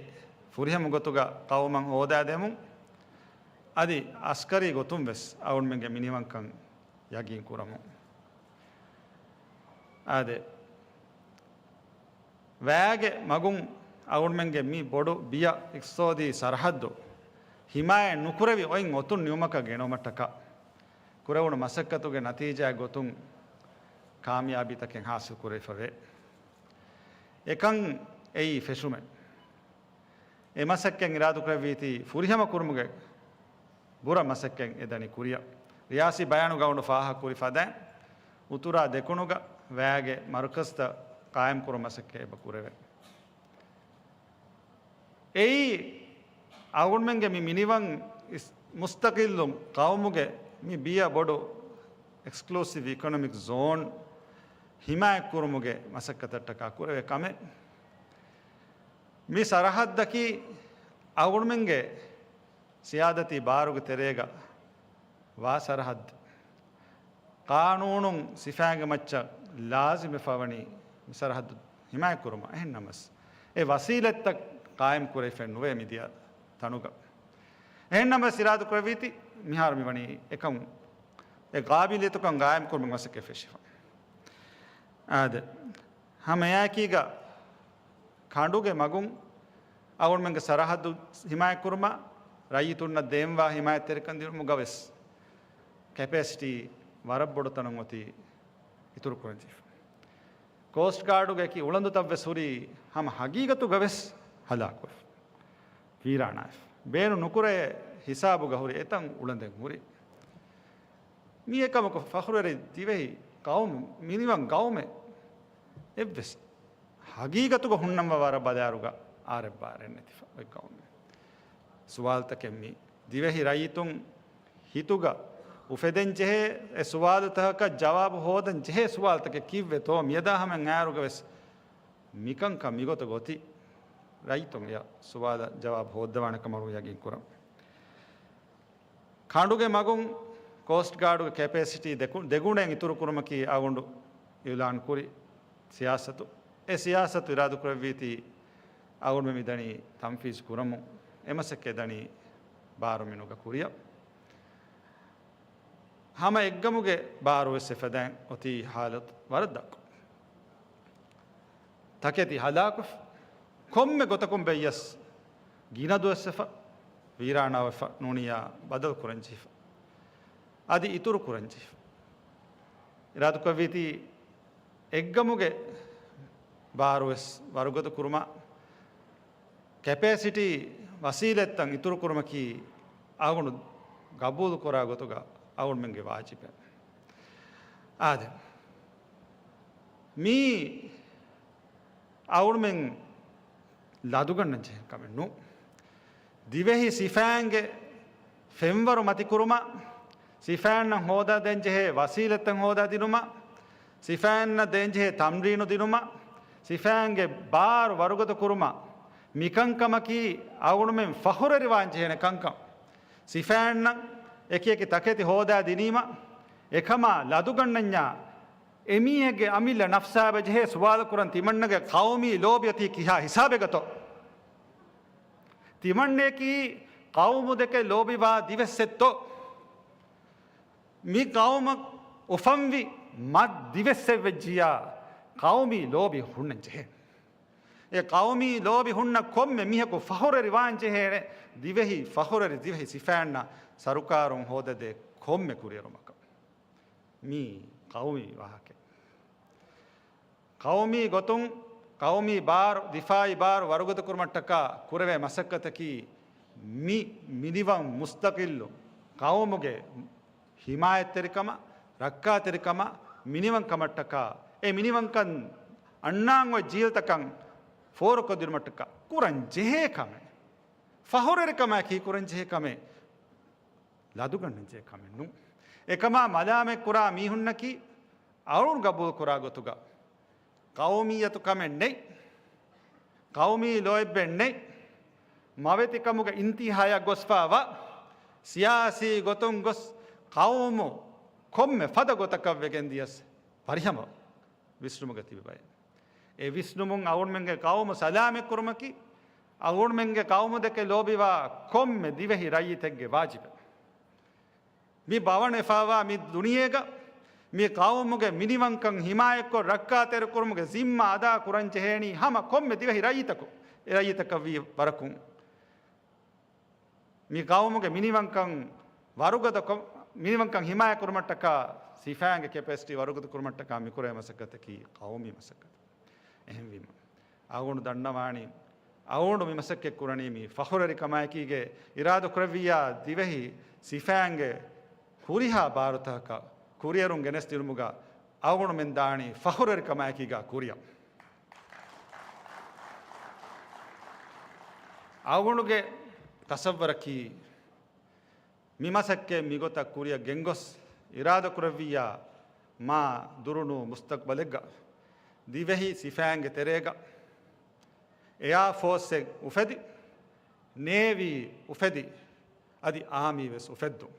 ފުރިހަމަ ގޮތުގަ ޤައުމަށް ހޯދާދެމުން، އަދި އަސްކަރީ ގޮތުން ވެސް އަޅުގަނޑުމެންގެ މިނިވަންކަން ޔަގީން ކުރަމުން. އާދެ، ވައިގެ މަގުން އަޅުގަނޑުމެންގެ މި ބޮޑު ބިޔަ އިޤްތިޞާދީ ސަރަޙައްދު ޙިމާޔަތް ނުކުރެވި އޮތް އޮތުން ނިމުމަކަށް ގެނައުމަށްޓަކާ ކުރެވުނު މަސައްކަތުގެ ނަތީޖާ ގޮތުން ކާމިޔާބީތަކެއް ޙާޞިލް ކުރެވިފަވޭ. އެކަން އެއީ ފެށުމެއް. އެ މަސައްކަތް އިރާދަކުރެއްވީތީ ފުރިހަމަ ކުރުމުގެ ބުރަ މަސައްކަތް އެ ދަނީ ކުރިއަށް. ރިޔާސީ ބަޔާނުގަ އަޅުގަނޑު ފާހަގަކުރި ފަދައިން، އުތުރާ ދެކުނުގަ ވައިގެ މަރުކަޒްތައް ޤާއިމްކުރުމަށް މަސައްކަތް އެބަ ކުރެވޭ. އެއީ އަޅުގަނޑުމެންގެ މި މިނިވަން އިސް-، މުސްތަޤިއްލު ޤައުމުގެ މި ބިޔަ ބޮޑު އެކްސްކްލޫސިވް އިކޮނޮމިކް ޒޯން ޙިމާޔަތްކުރުމުގެ މަސައްކަތަށްޓަކާ ކުރެވޭ ކަމެއް. މި ސަރަޙައްދަކީ އަޅުގަނޑުމެންގެ ސިޔާދަތީ ބާރުގެ ތެރޭގަ ވާ ސަރަޙައްދެއް. ޤާނޫނުން ސިފައިންގެ މައްޗަށް ލާޒިމްވެފަ ވަނީ މި ސަރަޙައްދު ޙިމާޔަތްކުރުމަށް. އެހެންނަމަސް، އެ ވަސީލަތްތައް ޤާއިމް ކުރެވިފައެއް ނުވޭ މިދިޔަ ތަނުގަ. އެހެންނަމަސް، އިރާދަކުރެއްވީތީ މިހާރު މިވަނީ އެކަމު، އެ ޤާބިލިއްޔަތުކަން ޤާއިމްކުރުމުގެ މަސައްކަތް ފެށިފަ. އާދެ، ހަމައެއާއެކީގަ ކަނޑުގެ މަގުން އަޅުގަނޑުމެންގެ ސަރަޙައްދު ޙިމާޔަތްކުރުމަށް، ރައްޔިތުންނަށް ދޭންވާ ޙިމާޔަތްތެރިކަން ދިނުމުގަ ވެސް ކެޕޭސިޓީ ވަރަށް ބޮޑު ތަނުން އޮތީ އިތުރު ކުރަންޖެހިފަ. ކޯސްޓް ގާޑުގެ އެކި އުޅަނދުތައް ވެސް ހުރީ ހަމަ ހަގީގަތުގަ ވެސް ހަލާކުވެފަ، ވީރާނާވެފަ. ބޭނުން ނުކުރޭ ހިސާބުގަ ހުރި އެތަން އުޅަނދެއް ހުރި. މީ އެކަމަކު ފަޚުރުވެރި ދިވެހި ޤައުމު، މިނިވަން ޤައުމެއް އެއްވެސް ހަގީގަތުގަ ހުންނަންވާ ވަރަށް ބަލާއިރުގަ އާރެއްވާރެއް ނެތިފަ އޮތް ޤައުމެއް. ސުވާލުތަކެއް މީ. ދިވެހި ރައްޔިތުން ހިތުގަ އުފެދެން ޖެހޭ އެ ސުވާލުތަކަކަށް ޖަވާބު ހޯދަން ޖެހޭ ސުވާލުތަކެއް ކީއްވެތޯ މިއަދާ ހަމައަށް އައިއިރުގަ ވެސް މިކަންކަން މިގޮތަށް އޮތީ ރައްޔިތުން އެ ސުވާލަށް ޖަވާބު ހޯއްދަވާނެ ކަމަށް ޔަގީން ކުރަން. ކަނޑުގެ މަގުން ކޯސްޓް ގާޑުގެ ކެޕޭސިޓީ ދެކު-، ދެގުނައިން އިތުރު ކުރުމަކީ އަޅުގަނޑު އިޢުލާން ކުރި ސިޔާސަތު. އެ ސިޔާސަތު އިރާދަކުރެއްވީތީ އަޅުގަނޑުމެން މި ދަނީ ތަންފީޒު ކުރަމުން. އެ މަސައްކަތް ދަނީ ބާރުމިނުގަ ކުރިއަށް. ހަމަ އެއްގަމުގެ ބާރު ވެސް އެފަދައިން އޮތީ ހާލަތު ވަރަށް ދަށްކޮށް. ތަކެތި ހަލާކުވެފަ، ކޮންމެ ގޮތަކުން ބެއްޔަސް ގިނަ ދުވަސްވެފަ، ވީރާނާވެފަ، ނޫނިއްޔާ ބަދަލު ކުރަންޖެހިފަ، އަދި އިތުރު ކުރަންޖެހިފަ. އިރާދަކުރެއްވީތީ އެއްގަމުގެ ބާރު ވެސް ވަރުގަދަ ކުރުމަށް، ކެޕޭސިޓީ ވަސީލަތްތައް އިތުރު ކުރުމަކީ އަޅުގަނޑު ގަބޫލު ކުރާ ގޮތުގަ އަޅުގަނޑުމެންގެ ވާޖިބެއް. އާދެ، މީ އަޅުގަނޑުމެން ލަދުގަންނަން ޖެހޭ ކަމެއް ނޫން. ދިވެހި ސިފައިންގެ ފެންވަރު މަތިކުރުމަށް، ސިފައިންނަށް ހޯދާ ދޭން ޖެހޭ ވަސީލަތްތައް ހޯދާ ދިނުމަށް، ސިފައިންނަށް ދޭން ޖެހޭ ތަމްރީނު ދިނުމަށް، ސިފައިންގެ ބާރު ވަރުގަދަ ކުރުމަށް، މިކަންކަމަކީ އަޅުގަނޑުމެން ފަޚުރުވެރިވާން ޖެހޭނެ ކަންކަން. ސިފައިންނަށް އެކި އެކި ތަކެތި ހޯދާ ދިނީމަ، އެކަމާ ލަދުގަންނަންޏާ، އެމީހެއްގެ އަމިއްލަ ނަފްސާ އެބަޖެހޭ ސުވާލު ކުރަން ތިމަންނަގެ ޤައުމީ ލޯބި އޮތީ ކިހާ ހިސާބެއްގަތޯ؟ ތިމަންނައަކީ ޤައުމު ދެކެ ލޯބިވާ ދިވެއްސެއްތޯ؟ މި ޤައުމަށް އުފަންވި މަ ދިވެއްސެއް ވެއްޖިއްޔާ، ޤައުމީ ލޯބި ހުންނަން ޖެހޭ. އެ ޤައުމީ ލޯބި ހުންނަ ކޮންމެ މީހަކު ފަޚުރުވެރިވާން ޖެހޭނެ ދިވެހި ފަޚުރުވެރި ދިވެހި ސިފައިންނަށް ސަރުކާރުން ހޯދަދޭ ކޮންމެ ކުރިއެރުމަކަށް. މީ ޤައުމީ ވާހަކައެއް. ޤައުމީ ގޮތުން ޤައުމީ ބާރު، ދިފާޢީ ބާރު ވަރުގަދަ ކުރުމަށްޓަކާ ކުރެވޭ މަސައްކަތަކީ، މި މިނިވަން މުސްތަޤިއްލު ޤައުމުގެ ޙިމާޔަތްތެރިކަމަށް، ރައްކާތެރިކަމަށް، މިނިވަންކަމަށްޓަކާ، އެ މިނިވަންކަން އަންނާން އޮތް ޖީލްތަކަށް ފޯރުކޮށްދިނުމަށްޓަކާ ކުރަން ޖެހޭ ކަމެއް. ފަޚުރުވެރިކަމާއެކީ ކުރަން ޖެހޭ ކަމެއް. ލަދުގަންނަން ޖެހޭ ކަމެއް ނޫން. އެކަމާ މަލާމަތް ކުރާ މީހުންނަކީ އަޅުން ގަބޫލު ކުރާ ގޮތުގަ ޤައުމިއްޔަތު ކަމެއް ނެތް، ޤައުމީ ލޯތްބެއް ނެތް، މަވެތިކަމުގެ އިންތިހާޔަށް ގޮސްފާވާ، ސިޔާސީ ގޮތުން ގޮސް ޤައުމު ކޮންމެ ފަދަ ގޮތަކަށް ވެގެން ދިޔަސް ފަރިހަމަ ވިސްނުމުގަ ތިބި ބައެއް. އެ ވިސްނުމުން އަޅުގަނޑުމެންގެ ޤައުމު ސަލާމަތް ކުރުމަކީ، އަޅުގަނޑުމެންގެ ޤައުމު ދެކެ ލޯބިވާ ކޮންމެ ދިވެހި ރައްޔިތެއްގެ ވާޖިބެއް. މި ބަވަން ވެފަވާ މި ދުނިޔޭގަ މި ޤައުމުގެ މިނިވަންކަން ހިމާޔަތްކޮށް ރައްކާތެރިކުރުމުގެ ޒިންމާ އަދާ ކުރަން ޖެހޭނީ ހަމަ ކޮންމެ ދިވެހި ރައްޔިތަކު، ރައްޔިތަކަށް ވީ ވަރަކުން. މި ޤައުމުގެ މިނިވަންކަން ވަރުގަދަކޮށް، މިނިވަންކަން ހިމާޔަތް ކުރުމަށްޓަކާ، ސިފައިންގެ ކެޕޭސިޓީ ވަރުގަދަ ކުރުމަށްޓަކާ މިކުރޭ މަސައްކަތަކީ ޤައުމީ މަސައްކަތެއް. އެހެންވީމަ، އަޅުގަނޑު ދަންނަވާނީ، އަޅުގަނޑު މި މަސައްކަތް ކުރަނީ މި ފަޚުރުވެރިކަމާއެކީގެ އިރާދަކުރެއްވިއްޔާ ދިވެހި ސިފައިންގެ ހުރިހާ ބާރުތަކަކަށް ކުރިއެރުން ގެނެސްދިނުމުގަ އަޅުގަނޑުމެން ދާނީ ފަޚުރުވެރިކަމާއެކީގަ ކުރިއަށް. އަޅުގަނޑުގެ ތަސައްވަރަކީ، މި މަސައްކަތް މިގޮތަށް ކުރިއަށް ގެންގޮސް، އިރާދަކުރެއްވިއްޔާ މާ ދުރުނޫ މުސްތަޤްބަލެއްގަ ދިވެހި ސިފައިންގެ ތެރޭގަ އެއާ ފޯސްއެއް އުފެދި، ނޭވީ އުފެދި، އަދި އާމީ ވެސް އުފެއްދުން.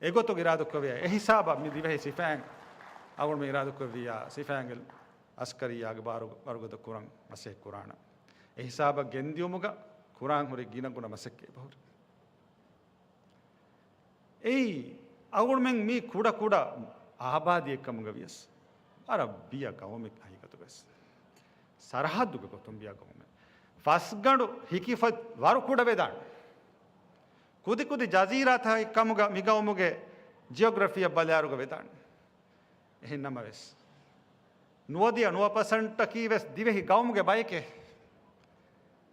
އެގޮތުގެ އިރާދަކުރެއްވިއްޔާ، އެހިސާބަށް މި ދިވެހި ސިފައިން އަޅުގަނޑުމެން އިރާދަކުރެއްވިއްޔާ، ސިފައިންގެ އަސްކަރިއްޔާގެ ބާރު ވަރުގަދަ ކުރަން މަސައްކަތް ކުރާނަން. އެހިސާބަށް ގެންދިއުމުގަ ކުރާން ހުރި ގިނަ ގުނަ މަސައްކަތް އެބަހުރި. އެއީ، އަޅުގަނޑުމެން މީ ކުޑަ ކުޑަ އާބާދީއެއްކަމުގަ ވިޔަސް، ވަރަށް ބިޔަ ގައުމެއް ހަގީގަތުގަވެސް. ސަރަހައްދުގެ ގޮތުން ބިޔަ ގައުމެއް. ފަސްގަނޑު ހިކިފޮތް ވަރު ކުޑަވެދާނެ. ކުދިކުދި ޖަޒީރާތަކެއްކަމުގަ މިގައުމުގެ ޖިއޮގްރަފީއަށް ބަލާއިރުގަ ވެދާނެ. އެހެންނަމަވެސް، ނުވަދިހަ ނުވަ ޕަސެންޓަކީ ވެސް ދިވެހި ގައުމުގެ ބައެކޭ.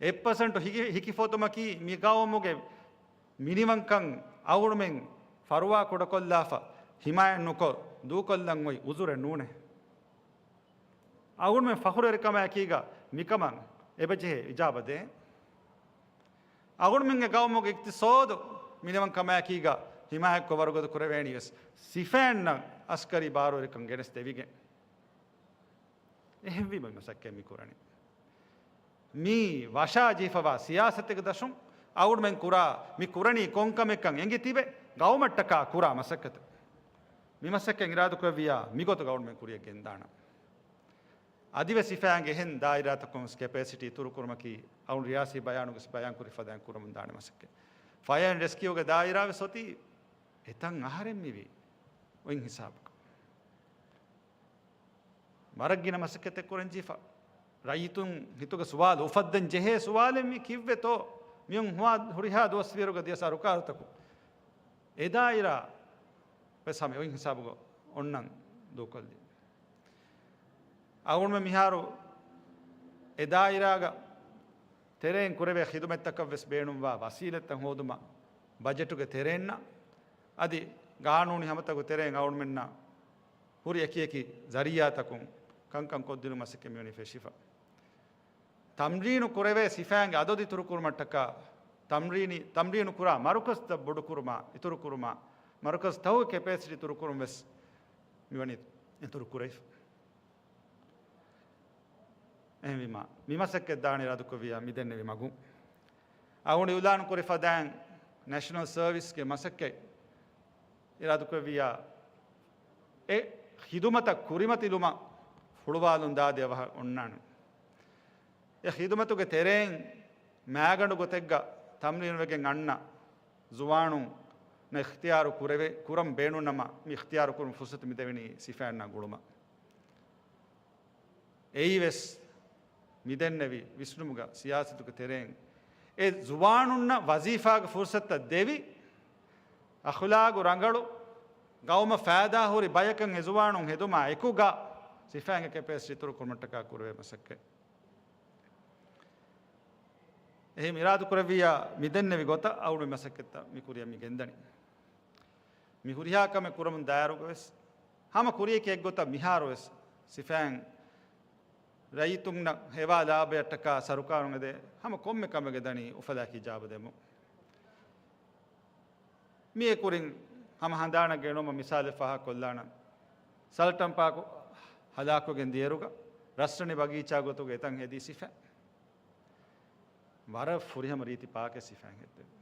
އެއް ޕަސެންޓު ހިކި-، ހިކިފޮތުމަކީ މި ގައުމުގެ މިނިވަންކަން އަޅުގަނޑުމެން ފަރުވާ ކުޑަކޮށްލާފަ، ހިމާޔަތް ނުކޮށް، ދޫކޮށްލަން އޮތް އުޒުރެއް ނޫނޭ. އަޅުގަނޑުމެން ފަޚުރުވެރިކަމާއެކީގަ މިކަމަށް އެބަޖެހޭ އިޖާބަ ދޭން. އަޅުގަނޑުމެންގެ ގައުމުގެ އިޤްތިޞާދު މިނިވަންކަމާއެކީގަ ހިމާޔަތްކޮށް ވަރުގަދަ ކުރެވޭނީ ވެސް ސިފައިންނަށް އަސްކަރީ ބާރުވެރިކަން ގެނެސް ދެވިގެން. އެހެންވީމަ މި މަސައްކަތް މި ކުރަނީ. މީ ވަށާޖެހިފަވާ ސިޔާސަތެއްގެ ދަށުން އަޅުގަނޑުމެން ކުރާ، މި ކުރަނީ ކޮންކަމެއްކަން އެނގި ތިބެ ގައުމަށްޓަކާ ކުރާ މަސައްކަތެއް. މި މަސައްކަތް އިރާދަކުރެއްވިއްޔާ މިގޮތަށް އަޅުގަނޑުމެން ކުރިއަށް ގެންދާނަން. އަދިވެސް ސިފައިންގެ އެހެން ދާއިރާތަކުން ކެޕޭސިޓީ އިތުރުކުރުމަކީ އަޅުގަނޑު ރިޔާސީ ބަޔާނުގަސް ބަޔާންކުރި ފަދައިން ކުރަމުން ދާނެ މަސައްކަތް. ފަޔަރ އެންޑް ރެސްކިއުގެ ދާއިރާ ވެސް އޮތީ އެތަން އަހަރެން މިވީ އޮތް ހިސާބަކަށް. ވަރަށް ގިނަ މަސައްކަތެއް ކުރަން ޖެހިފަ. ރައްޔިތުން ހިތުގަ ސުވާލު އުފައްދަން ޖެހޭ ސުވާލެއް މި ކިއްވެތޯ؟ މިއޮން ހުވާ ހުރިހާ ދުވަސްވީއިރުގަ ދިޔަ ސަރުކާރުތަކުން އެ ދާއިރާ ވެސް ހަމަ އޮތް ހިސާބުގަ އޮންނަން ދޫކޮށްލީ. އަޅުގަނޑުމެން މިހާރު އެ ދާއިރާގަ ތެރެއިން ކުރެވޭ ޚިދުމަތްތަކަށް ވެސް ބޭނުންވާ ވަސީލަތްތައް ހޯދުމަށް ބަޖެޓުގެ ތެރެއިންނަށް އަދި ގާނޫނީ ހަމަތަކުގެ ތެރެއިން އަޅުގަނޑުމެންނަށް ހުރި އެކި އެކި ޒަރީއާތަކުން ކަންކަން ކޮށްދިނުމަށް މަސައްކަތް މިވަނީ ފެށިފަ. ތަމްރީނު ކުރެވޭ ސިފައިންގެ އަދަދު އިތުރުކުރުމަށްޓަކާ، ތަމްރީނީ، ތަމްރީނު ކުރާ މަރުކަޒުތައް ބޮޑުކުރުމާ، އިތުރުކުރުމާ، މަރުކަޒުތަކުގެ ކެޕޭސިޓީ އިތުރުކުރުން ވެސް މިވަނީ އިތުރު ކުރެވިފަ. އެހެންވީމާ، މި މަސައްކަތް ދާން އިރާދަކުރެއްވިއްޔާ މިދެންނެވި މަގުން. އަޅުގަނޑު އިޢުލާނު ކުރި ފަދައިން ނެޝަނަލް ސަރވިސްގެ މަސައްކަތް އިރާދަކުރެއްވިއްޔާ، އެ ޚިދުމަތަށް ކުރިމަތިލުމަށް ފުޅުވާލުން ދާދޭ އަވަހަށް އޮންނާނެ. އެ ޚިދުމަތުގެ ތެރެއިން މައިގަނޑު ގޮތެއްގަ ތަމްރީނުވެގެން އަންނަ ޒުވާނުންނަށް އިޚްތިޔާރު ކުރެވޭ، ކުރަން ބޭނުންނަމަ، މި އިޚްތިޔާރު ކުރުމަށް ފުރުސަތު މިދެވެނީ ސިފައިންނާ ގުޅުމަށް. އެއީވެސް މިދެންނެވި ވިސްނުމުގަ ސިޔާސަތުގެ ތެރެއިން އެ ޒުވާނުންނަށް ވަޒީފާގެ ފުރުސަތުތައް ދެވި، އަޚުލާގު ރަނގަޅު، ގައުމަށް ފައިދާހުރި ބަޔަކަށް އެ ޒުވާނުން ހެދުމާ އެކުގަ، ސިފައިންގެ ކެޕޭސިޓީ އިތުރުކުރުމަށްޓަކާ ކުރެވޭ މަސައްކަތް. އެހެން އިރާދަކުރެއްވިއްޔާ މިދެންނެވި ގޮތަށް އަޅުގަނޑު މި މަސައްކަތްތައް މި ކުރިއަށް މި ގެންދަނީ. މި ހުރިހާ ކަމެއް ކުރަމުން ދާއިރުގަވެސް، ހަމަ ކުރިއަކީ އެއްގޮތަށް މިހާރުވެސް ސިފައިން ރައްޔިތުންނަށް ހެވާ ލާބަޔަށްޓަކާ ސަރުކާރުން އެދޭ ހަމަ ކޮންމެ ކަމެއްގަ ދަނީ އުފަލާއެކީ ޖަވާބު ދެމުން. މިއެކުރިން ހަމަ ހަނދާނަށް ގެނުމަށް މިސާލެއް ފާހަގަކޮށްލާނަން. ސަލްޓަން ޕާކު ހަލާކުވެގެން ދިޔައިރުގަ ރަސްރަނި ބަގީޗާ ގޮތުގަ އެތަން ހެދީ ސިފައިން. ވަރަށް ފުރިހަމަ ރީތި ޕާކެއް ސިފައިން ހެއްދެވި.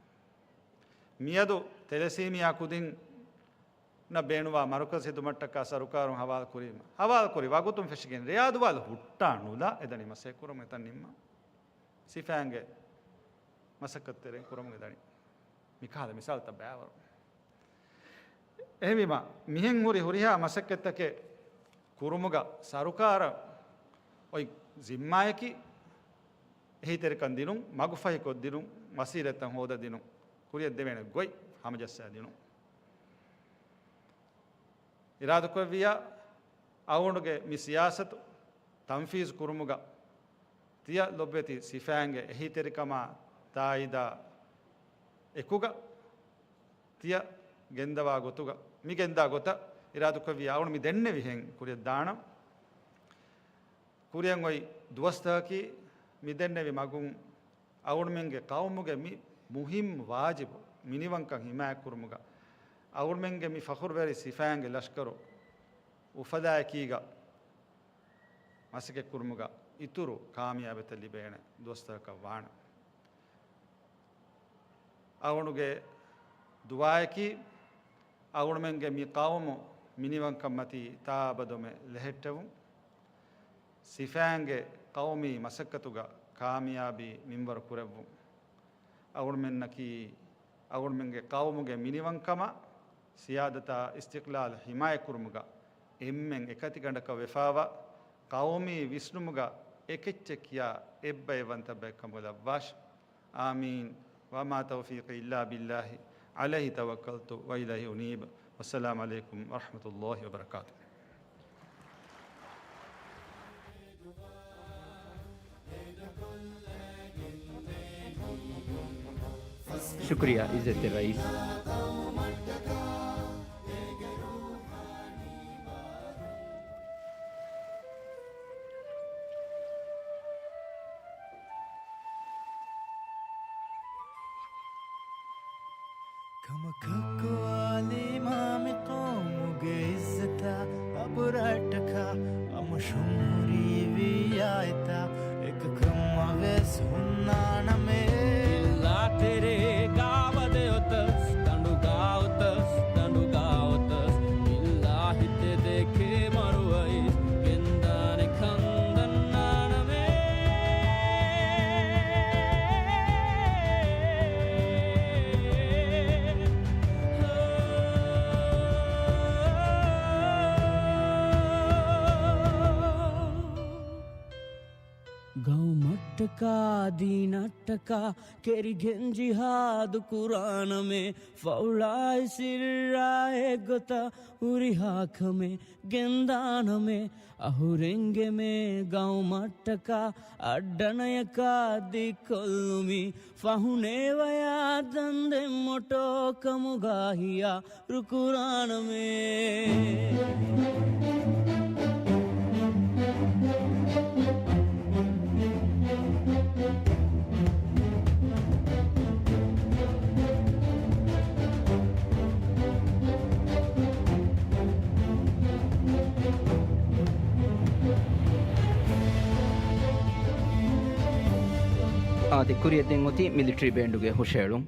މިއަދު ތެލެސީމިއާ ކުދިންނަށް ބޭނުންވާ މަރުކަޒު ހެދުމަށްޓަކާ ސަރުކާރުން ހަވާލު ކުރީމަ، ހަވާލު ކުރި ވަގުތުން ފެށިގެން ރެޔާ ދުވާލު ހުއްޓާ ނުލާ އެދަނީ މަސައްކަތް ކުރަމުން އެތަން ނިންމާ. ސިފައިންގެ މަސައްކަތް ތެރެއިން ކުރަމުން އެދަނީ. މިކަހަލަ މިސާލުތައް ބައިވަރު. އެހެންވީމަ، މިހެން ހުރި ހުރިހާ މަސައްކަތްތަކެއް ކުރުމުގަ ސަރުކާރަށް އޮތް ޒިންމާއަކީ، އެހީތެރިކަން ދިނުން، މަގުފަހިކޮށްދިނުން، ވަސީލަތްތައް ހޯދަދިނުން، ކުރިއަށްދެވޭނެ ގޮތް ހަމަޖައްސާދިނުން. އިރާދަކުރެއްވިއްޔާ، އަޅުގަނޑުގެ މި ސިޔާސަތު ތަންފީޒު ކުރުމުގަ ތިޔަ ލޮބުވެތި ސިފައިންގެ އެހީތެރިކަމާ ތާއީދާ އެކުގަ ތިޔަ ގެންދަވާ ގޮތުގަ، މި ގެންދާ ގޮތަށް އިރާދަކުރެއްވިއްޔާ، އަޅުގަނޑު މި ދެންނެވިހެން ކުރިއަށް ދާނަން. ކުރިއަށް އޮތް ދުވަސްތަކަކީ މި ދެންނެވި މަގުން އަޅުގަނޑުމެންގެ ޤައުމުގެ މި މުހިއްމު ވާޖިބު މިނިވަންކަން ހިމާޔަތްކުރުމުގަ، އަޅުގަނޑުމެންގެ މި ފަޚުރުވެރި ސިފައިންގެ ލަޝްކަރު އުފަލާއެކީގަ މަސައްކަތްކުރުމުގަ އިތުރު ކާމިޔާބެތައް ލިބޭނެ ދުވަސްތަކަކަށް ވާނެ. އަޅުގަނޑުގެ ދުޢާއަކީ، އަޅުގަނޑުމެންގެ މި ޤައުމު މިނިވަންކަންމަތީ ތާއަބަދުމެ ލެހެއްޓެވުން، ސިފައިންގެ ޤައުމީ މަސައްކަތުގަ ކާމިޔާބީ މިންވަރު ކުރެއްވުން. އަޅުގަނޑުމެންނަކީ، އަޅުގަނޑުމެންގެ ޤައުމުގެ މިނިވަންކަމާ، ސިޔާދަތާ، އިސްތިޤްލާލް ޙިމާޔަތްކުރުމުގަ އެންމެން އެކަތިގަނޑަކަށް ވެފާވާ ޤައުމީ ވިސްނުމުގަ އެކެއްޗެއް ކިޔާ އެއްބައެއްވަންތަ ބައެއްކަމުގަ ލައްވާށި. އާމީން. وما توفيقي إلا بالله عليه توكلت وإليه أنيب. والسلام عليكم ورحمة الله وبركاته. ޝުކުރިއްޔާ އިއްޒަތްތެރި ރައީސް. ކަމަކަށް ކޮއާލީމާ މި ޤައުމުގެ އިއްޒަތާ، އަބުރަށްޓަކާ އަމުށުން ހުރީ ވިއްޔާ އެތާ، އެކަކަމާ ވެސް ހުންނާނަމޭ. އިލާ ތެރޭގާ ވަދެ އޮތަސް، ދަނޑުގާ އޮތަސް، ދަނޑުގާ އޮތަސް، އިލާހި ތެދެކޭ މަރުވައި، ގެންދާނެ ކަން ދަންނާނަމޭ. ގައުމަށްޓަކާ ދީނަށްޓަކާ ކެރިގެން ޖިހާދު ކުރާނަމޭ. ފައުޅާއި ސިއްރާ އެއްގޮތަށް ހުރިހާ ކަމެއް ގެންދާނަމޭ. އަހުރެންގެ މޭ ގައުމަށްޓަކާ އައްޑަނަޔަކާ ދިއްކޮށްލުމީ، ފަހުނޭވަޔާ ދަންދެން މޮޓޯ ކަމުގާ ހިޔާ ރުކުރާނަމޭ. އާދެ، ކުރިއަށް ދެން އޮތީ މިލިޓަރީ ބޭންޑުގެ ހުށައެޅުން.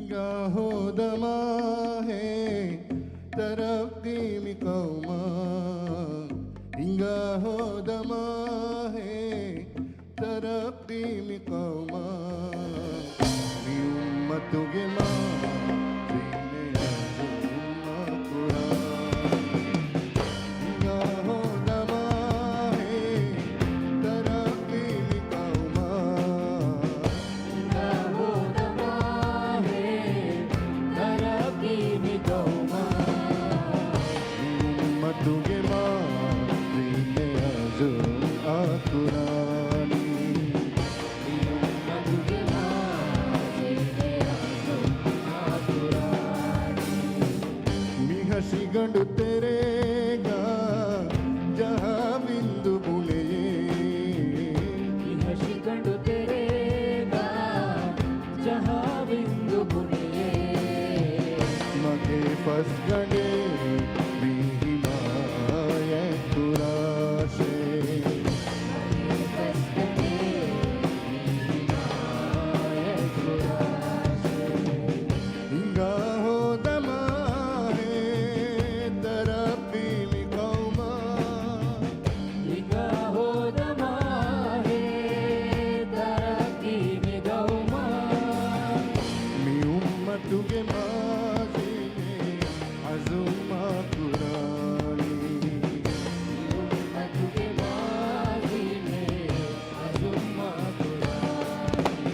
ހިނގާ ހޯދަމާހޭ ތަރައްޤީ މި ޤައުމާ. ހިނގާ ހޯދަމާހޭ ތަރައްޤީ މި ޤައުމާ. މި އުއްމަތުގެ މާޒީ މެ އަޒުމް އާކުރާ. ހިނގާ ހޯދަމާހޭ ތަރައްޤީ މި ޤައުމާ. ހިނގާ ހޯދަމާހޭ ތަރައްޤީ މި ޤައުމާ. މި އުއްމަތުގެ މާޒީ މެ އަޒުމް އާކުރާނީ. މި ހަށިގަނޑު ތެރޭގަ ޖަހާ ވިންދު ބުނެޔޭ. މި ހަށިގަނޑު ތެރޭގަ ޖަހާ ވިންދު ބުނެޔޭ. މަގޭ ފަސްގަނޑޭ މި ހިމާޔަތް ކުރާށޭ. ހިނގާ ހޯދަމާހޭ ތަރައްޤީ މި ޤައުމާ. ހިނގާ ހޯދަމާހޭ ތަރައްޤީ މި ޤައުމާ. މި އުއްމަތުގެ މާޒީ މެ އަޒުމް އާކުރާނީ. މި އުއްމަތުގެ މާޒީ މެ އަޒުމް އާކުރާނީ.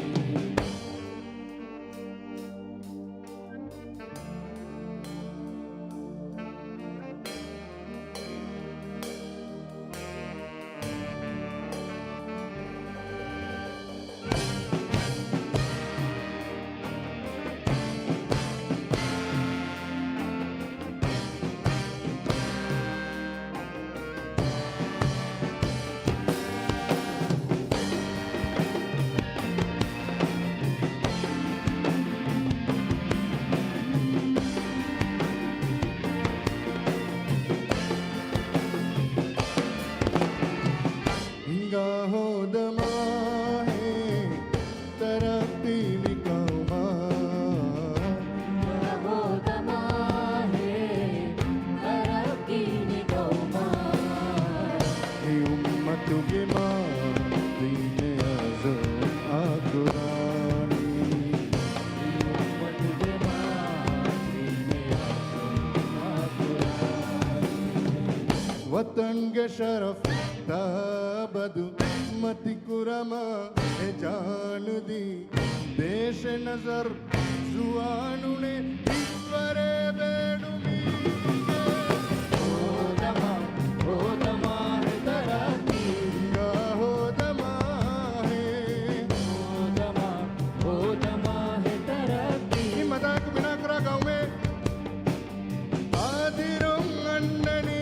ހިނގާ ހޯދަމާހޭ ތަރައްޤީ މި ޤައުމާ. ހިނގާ ހޯދަމާހޭ ތަރައްޤީ މި ޤައުމާ. މި އުއްމަތުގެ މާޒީ މެ އަޒުމް އާކުރާނީ. މި އުއްމަތުގެ މާޒީ މެ އަޒުމް އާކުރާނީ. ވަޠަންގެ ޝަރަފް ތާ އަބަދު މަތިކުރަމާ އެ ޖާނުދީ. ދޭށެ ނަޒަރު ޒުވާނުންނޭ ހިތްވަރޭ ބޭނުމީގެ. ހޯދަމާ، ހޯދަމާ ހެ ތަރައްޤީ. ހިނގާ ހޯދަމާ ހޭ. ހޯދަމާ، ހޯދަމާ ހެ ތަރައްޤީ. މި މަދާކު ބިނާކުރާ ގައުމޭ. އާދިރުން އަންނަނީ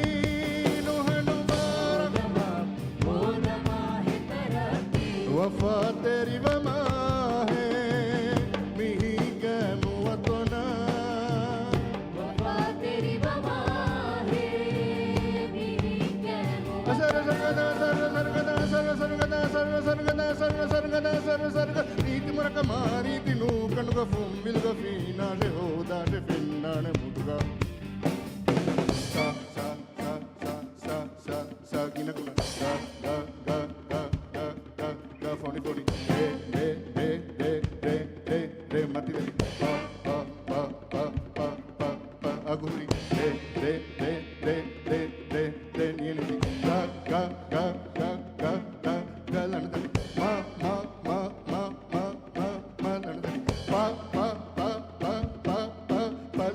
ނުހަނު ބާރަށް. ވަފާތެރިވަމާހޭ މިހިނގާ މުވަތަނާ. ވަފާތެރިވަމާހޭ މިހިނގާ މުވަތަނާ. ރީތި މުރަކަމާ ރީތި ނޫކަނޑުގަ ފުންވިލުގަ ފީނާށެ ހޯދާށެ ފެންނާނެ މުދުގަ. ސާ، ސާ، ސާ، ސާ، ސާ، ގިނަގުނަ. ގަ، ގަ، ގަ، ފޮނި، ފޮނި. ރޭ، ރޭ، ރޭ، މަތިވެރި. ޕަ، ޕަ، އަގުހުރި. ރޭ، ރޭ، ނިޔަނިދި. ގަ، ގަ، ލަނޑުތަނި. މަ، މަ، މަ، މަ، ލަނޑުތަނި. ޕަ، ޕަ،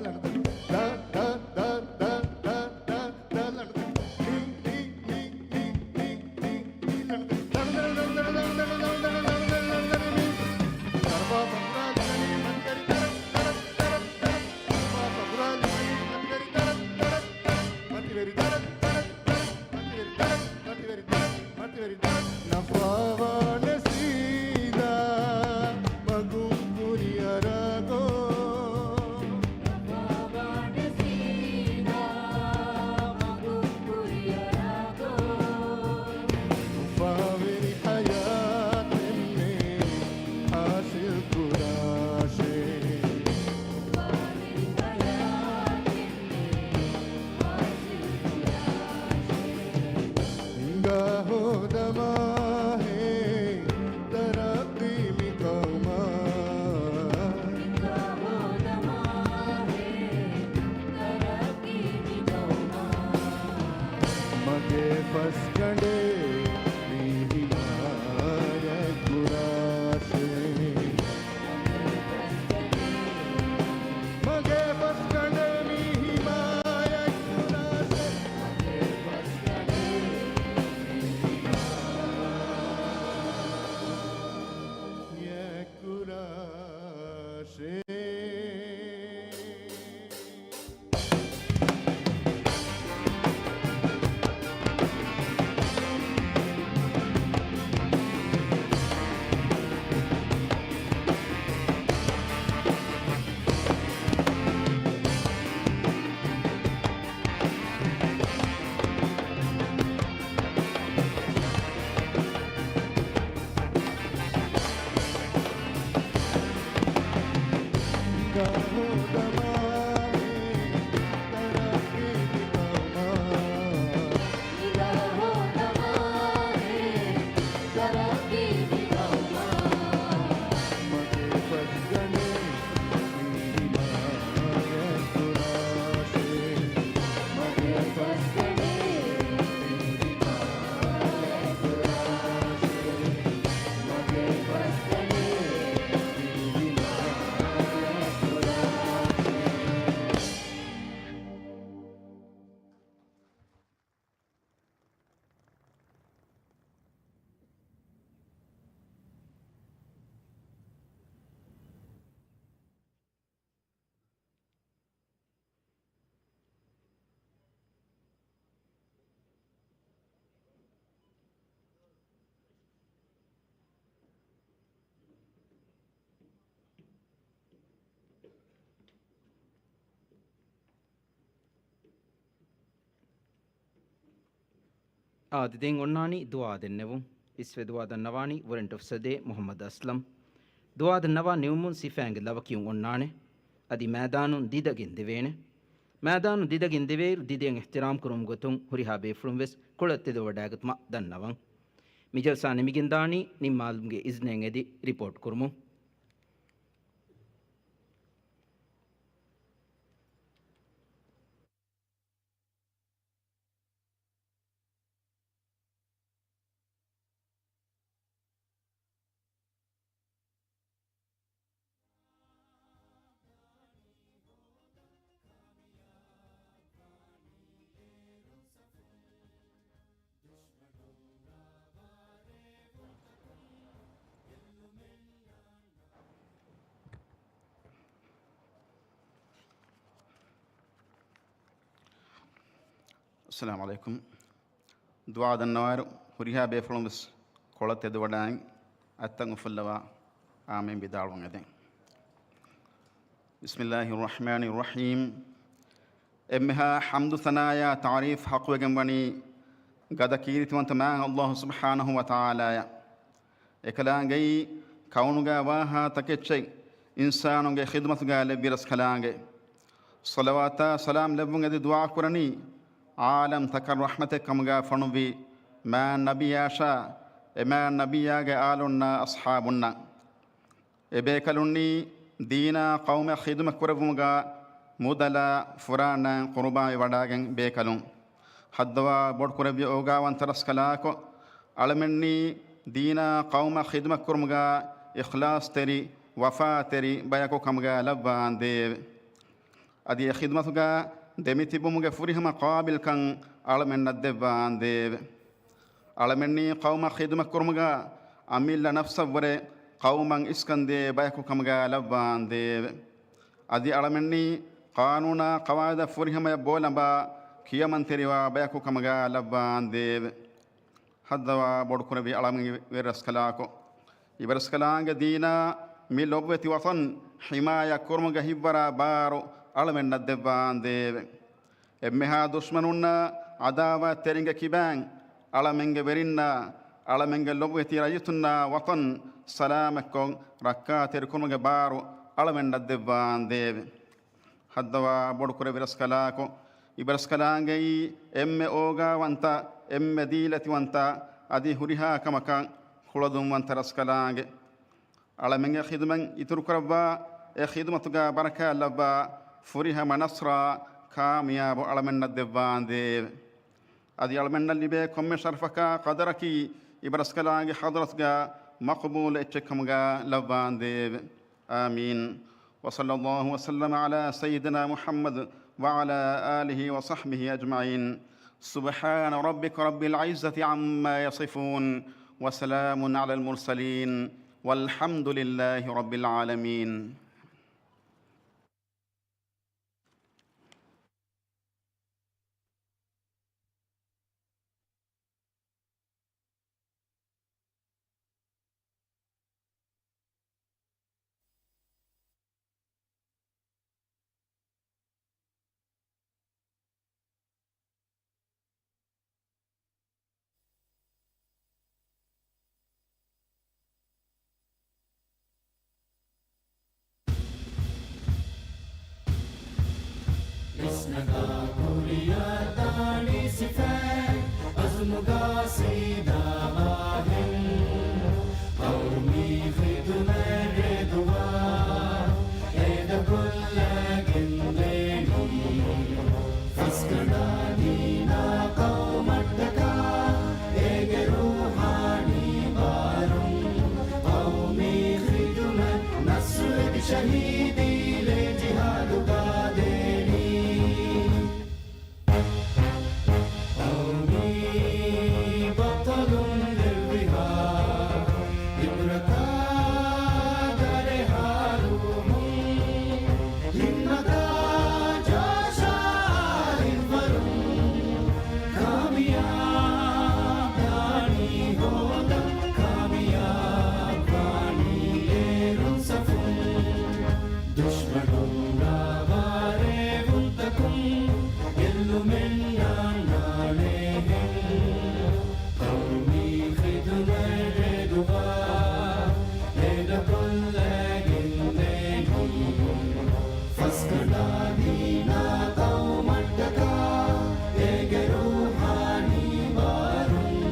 ލަނޑުތަނި. ދަ، ދަ، ދަ، ލަނޑުތަނި. ނި، ނި، ނި، ނި، އާދެ، ދެން އޮންނާނީ ދުޢާ ދެންނެވުން. އިސްވެ ދުޢާ ދަންނަވާނީ ވޮރެންޓް އޮފިސަރ ދޭ މުޙައްމަދު އަސްލަމް. ދުޢާ ދަންނަވާ ނިމުމުން ސިފައިންގެ ލަވަ ކިޔުން އޮންނާނެ. އަދި މައިދާނުން ދިދަގެން ދެވޭނެ. މައިދާނުން ދިދަގެން ދެވޭއިރު ދިދައިން އިޙްތިރާމް ކުރުމުގެ ގޮތުން ހުރިހާ ބޭފުޅުން ވެސް ކޮޅަށް ތެދުވަޑައިގަތުމަށް ދަންނަވަން. މި ޖަލްސާ ނިމިގެންދާނީ ނިންމާލުމުގެ އިޒްނައިން އެދި ރިޕޯޓް ކުރުމުން. އައްސަލާމު ޢަލައިކުމް. ދުޢާ ދަންނަވާއިރު ހުރިހާ ބޭފުޅުން ވެސް ކޮޅަށް ތެދުވަޑައިގެން އަތްތައް އުފުއްލަވާ އާމީން ވިދާޅުވަން އެދެން. بسم الله الرحمن الرحيم. އެންމެހާ ޙަމްދު ސަނާޔާ ތަޢުރީފް ޙައްޤުވެގެން ވަނީ ގަދަ ކީރިތިވަންތަ މާތް ﷲ ސުބްޙާނަހޫ ވަތަޢާލާއަށް. އެކަލާނގެއީ ކައުނުގަ ވާހާ ތަކެއްޗެއް އިންސާނުންގެ ޚިދުމަތުގަ ލެއްވި ރަސްކަލާނގެ. ޞަލަވާތާ ސަލާމް ލެއްވުން އެދި ދުޢާ ކުރަނީ ޢާލަމްތަކަށް ރަޙްމަތެއް ކަމުގަ ފޮނުއްވި މާތް ނަބިއްޔާއަށާ އެ މާތް ނަބިއްޔާގެ އާލުންނާ އަޞްޙާބުންނަށް. އެ ބޭކަލުންނީ ދީނާ ޤައުމަށް ޚިދުމަތް ކުރެއްވުމުގަ މުދަލާ ފުރާނައިން ޤުރުބާންވެވަޑައިގެން ބޭކަލުން. ހައްދަވާ ބޮޑުކުރެއްވި އޯގާވަންތަ ރަސްކަލާކޮ، އަޅަމެންނީ ދީނާ ޤައުމަށް ޚިދުމަތް ކުރުމުގަ އިޚްލާޞްތެރި، ވަފާތެރި ބަޔަކު ކަމުގަ ލައްވާނދޭވެ. އަދި އެ ޚިދުމަތުގަ ދެމިތިބުމުގެ ފުރިހަމަ ޤާބިލްކަން އަޅަމެންނަށް ދެއްވާނދޭވެ. އަޅަމެންނީ ޤައުމަށް ޚިދުމަތް ކުރުމުގަ އަމިއްލަ ނަފްސަށްވުރެ ޤައުމަށް އިސްކަންދޭ ބަޔަކު ކަމުގަ ލައްވާނދޭވެ. އަދި އަޅަމެންނީ ޤާނޫނާ ޤަވާޢިދަށް ފުރިހަމަޔަށް ބޯލަނބާ ކިޔަމަންތެރިވާ ބަޔަކު ކަމުގަ ލައްވާނދޭވެ. ހައްދަވާ ބޮޑުކުރެއްވި އަޅަމެން އިބަރަސްކަލާކޮ، އިބަރަސްކަލާނގެ ދީނާ މި ލޮބުވެތި ވަޠަން ޙިމާޔަތް ކުރުމުގެ ހިތްވަރާ ބާރު އަޅަމެންނަށް ދެއްވާނދޭވެ. އެންމެހާ ދުޝްމަނުންނާ ޢަދާވާތްތެރިންގެ ކިބައިން އަޅަމެންގެ ވެރިންނާ އަޅަމެންގެ ލޮބުވެތި ރައްޔިތުންނާ ވަޠަން ސަލާމަތްކޮށް ރައްކާތެރިކުރުމުގެ ބާރު އަޅަމެންނަށް ދެއްވާނދޭވެ. ހައްދަވާ ބޮޑުކުރެއްވި ރަސްކަލާކޮ، އިބަރަސްކަލާނގެއީ އެންމެ އޯގާވަންތަ، އެންމެ ދީލަތިވަންތަ، އަދި ހުރިހާ ކަމަކަށް ކުޅަދުންވަންތަ ރަސްކަލާނގެ. އަޅަމެންގެ ޚިދުމަތް އިތުރުކުރައްވާ، އެ ޚިދުމަތުގަ ބަރަކާތް ލައްވާ، ފުރިހަމަ ނަޞްރާ ކާމިޔާބު އަޅަމެންނަށް ދެއްވާނދޭވެ. އަދި އަޅަމެންނަށް ލިބޭ ކޮންމެ ޝަރަފަކާ ޤަދަރަކީ އިބަރަސްކަލާނގެ ޙަޟްރަތުގަ މަޤުބޫލު އެއްޗެއް ކަމުގަ ލައްވާނދޭވެ. آمين. وصلى الله وسلم على سيدنا محمد وعلى آله وصحبه أجمعين. سبحان ربك رب العزة عما يصفون. وسلام على المرسلين. والحمد لله رب العالمين. ނަގާ ކުރިޔަށް ދާނީ ސިފައެއް، އަޒުމުގަ ސީދާ ވާހެން. ޤައުމީ ޚިދުމަތް ރޭދުވާ، އެދަކޮށްލަގެން ދޭނީ. ފަސްގަނޑާ ދީނާ ޤައުމަށްޓަކާ، އޭގެ ރޫޙާނީ ބާރުން. ޤައުމީ ޚިދުމަތް ނަޞްރު އެދި ޝަހީދީ ލޭ ޖިހާދުގަ ދޭނީ. ޤައުމީ ބަޠަލުން ދެއްވިހާ ޢިބްރަތާ ދަރެހާ ރޫޙުން، ހިންމަތާ ޖޯޝާ ހިތްވަރުން، ކާމިޔާބު ވާނީ ހޯދަން، ކާމިޔާބު ވާނީ އޭރުން ސަފުން. ދުޝްމަނުންނާ ވާރޭވުންތަކުން، ގެއްލުމެއް ނާންނާނޭހެން. ޤައުމީ ޚިދުމަތް ރޭދުވާ، އެދަކޮށްލަގެން ދޭނީ. ފަސްގަނޑާ ދީނާ ޤައުމަށްޓަކާ، އޭގެ ރޫޙާނީ ބާރުން.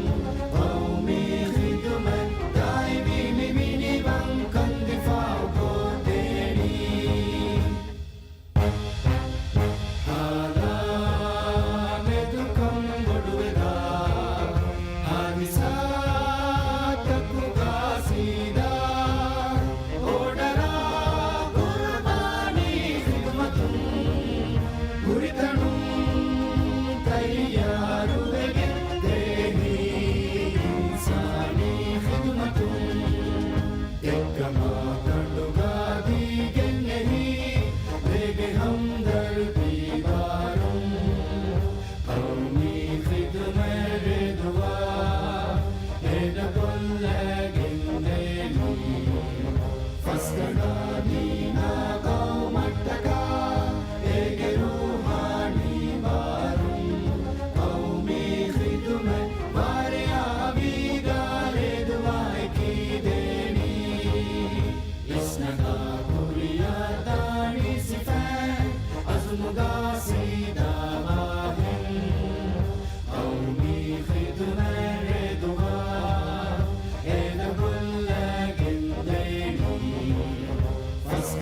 ޤައުމީ ޚިދުމަތް ދާއިމީ މި މިނިވަންކަން ދިފާޢުކޮށްދޭނީ. ހާލާ މެދުކަން ބޮޑުވެދާ، ހާދިސާތަކުގަ ސީދާ އޯޑަރާ ޤުރުބާނީ ޚިދުމަތުން، ހުރިތަނުން ތައްޔާރުވެގެން ދޭނީ އިންސާނީ ޚިދުމަތުން. އެއްކަމާ ކަނޑުގަ ދީގެން އެހީ، ދޭގެ ހަމްދަރްދީ ބާރުން. ޤައުމީ ޚިދުމަތް ރޭދުވާ، އެދަކޮށްލަގެން ދޭނީ. ފަސްގަނޑާ ދީނާ ޤައުމަށްޓަކާ، އޭގެ ރޫޙާނީ ބާރުން. ޤައުމީ ޚިދުމަތް ވާރޭ އާވީގަ ރޭދުވާ އެކީ ދޭނީ. އިސްނަގާ ކުރިޔަށް ދާނީ ސިފައެއް، އަޒުމުގަ ސީދާ ވާހެން. ޤައުމީ ޚިދުމަތް ރޭދުވާ، އެދަކޮށްލަގެން ދޭނީ. ފަސް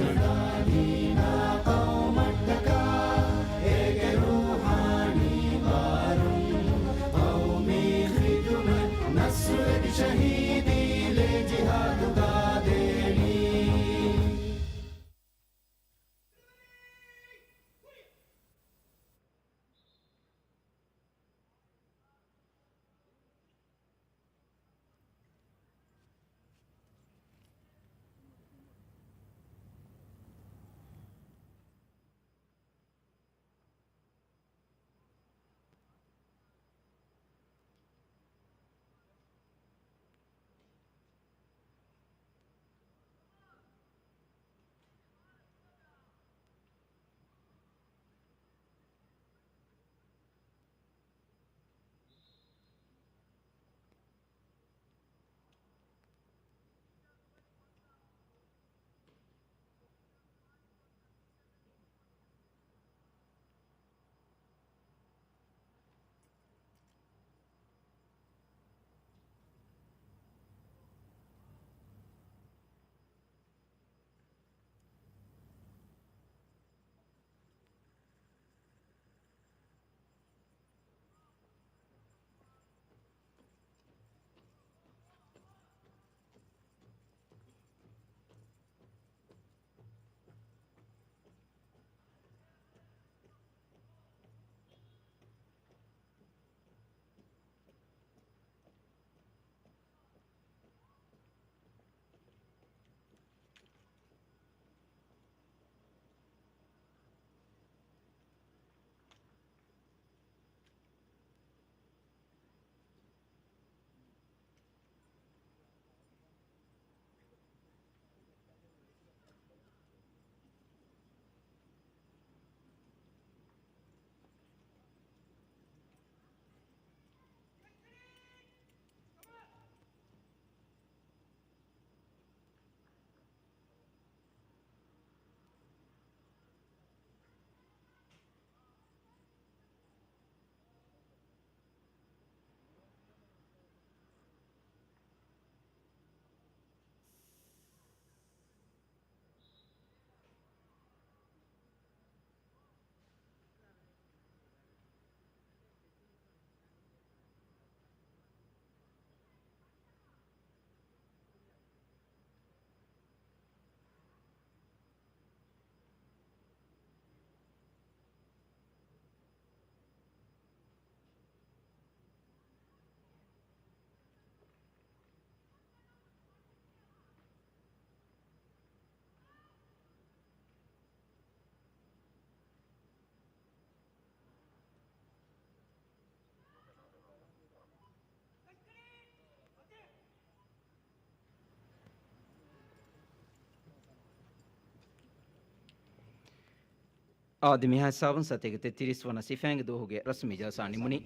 އާދެ، މިހާ ހިސާބުން ސަތޭކަ ތެއްތިރީސް ވަނަ ސިފައިންގެ ދުވަހުގެ ރަސްމީ ޖަލްސާ ނިމުނީ.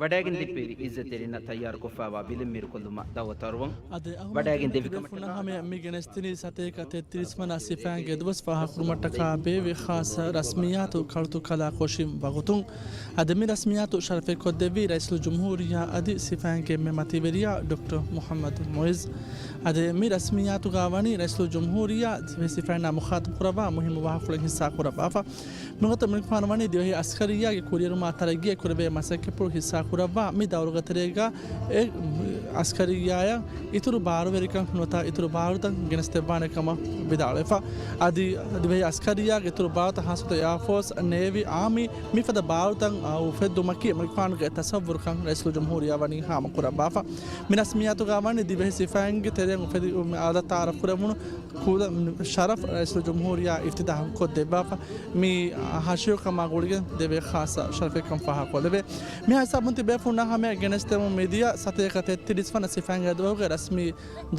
ވަޑައިގެން ދެއްވެވި އިއްޒަތްތެރިންނަށް ތައްޔާރުކޮށްފައިވާ ބިލެއް މިރުކޮށްލުމަށް ދައުވަތު އަރުވަން. އަދި ވަޑައިގެން ދެއްވި އަހަރުމެން ކަމަށްޓަކާ ފުނަހަމެ މި ގެނެސްދިނީ ސަތޭކަ ތެއްތިރީސް ވަނަ ސިފައިންގެ ދުވަސް ފާހަގަކުރުމަށްޓަކާ ބޭއްވި ޚާއްޞަ ރަސްމިއްޔާތު ކަޅުތު ކަލާކޮށި ވަގުތުން. އަދި މި ރަސްމިއްޔާތު ޝަރަފެއްކޮށްދެއްވީ ރައީސުލްޖުމްހޫރިއްޔާ އަދި ސިފައިންގެ އެންމެ މަތިވެރިޔާ ޑޮކްޓަރ މުޙައްމަދު މުޢިއްޒު. އަދި މި ރަސްމިއްޔާތުގަ ވަނީ ރައީސުލްޖުމްހޫރިއްޔާ ދިވެހި ސިފައިންނާ މުޚާޠަބުކުރައްވާ މުހިއްމު ވާހަކަފުޅެއް ހިއްސާކުރައްވާފަ. މިގޮތަށް މިނިކުފާނު ވަނީ ދިވެހި އަސްކަރިއްޔާގެ ކުރިއެރުމާ ތަރައްގީއަށް ކުރެވޭ މަސައްކަތްޕުޅު ހިއްސާކުރައްވާ މި ދައުރުގެ ތެރޭގަ އެ އަސްކަރިއްޔާއަށް އިތުރު ބާރުވެރިކަން ނުވަތަ އިތުރު ބާރުތައް ގެނެސްދެއްވާނެ ކަމަށް ވިދާޅުވެފަ. އަދި ދިވެހި އަސްކަރިއްޔާގެ އިތުރު ބާރުތައް ހާއްސަކޮށް އެއާފޯސް، ނޭވީ، އާމީ މިފަދަ ބާރުތައް އުފެއްދުމަކީ މިނިކުފާނުގެ ތަސައްވުރުކަން ރައީސުލްޖުމްހޫރިއްޔާ ވަނީ ހާމަކުރައްވާފަ. މި ރަސްމިއްޔާތުގަ ވަނީ ދިވެހި ސިފައިންގެ ތެރެއިން އުފެދި އާދަ ތައާރަފްކުރެވުނު ކުލަ ޝަރަފް ރައީސުލްޖުމްހޫރިއްޔާ އިފްތިތާޙުކޮށްދެއްވާފަ. މި ހަށިގަނޑު ކަމާ ގުޅިގެން ދެވޭ ޚާއްޞަ ޝަރަފެއްކަން ފާހަގަކޮށްލެވޭ. މިހާ ހިސާބުން ތިބޭފުޅުންނާ ހަމަޔަށް ގެނެސްދެމުން މިދިޔަ ސަތޭކަ ތެއްތިރީސް ވަނަ ސިފައިންގެ ދުވަހުގެ ރަސްމީ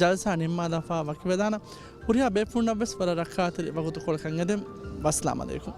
ޖަލްސާ ނިންމާލަންފާ ވަކިވެލާނަން. ހުރިހާ ބޭފުޅުންނަށްވެސް ވަރަށް ރައްކާތެރި ވަގުތުކޮޅަކަށް އެދެން. ވައްސަލާމް ޢަލައިކުމް.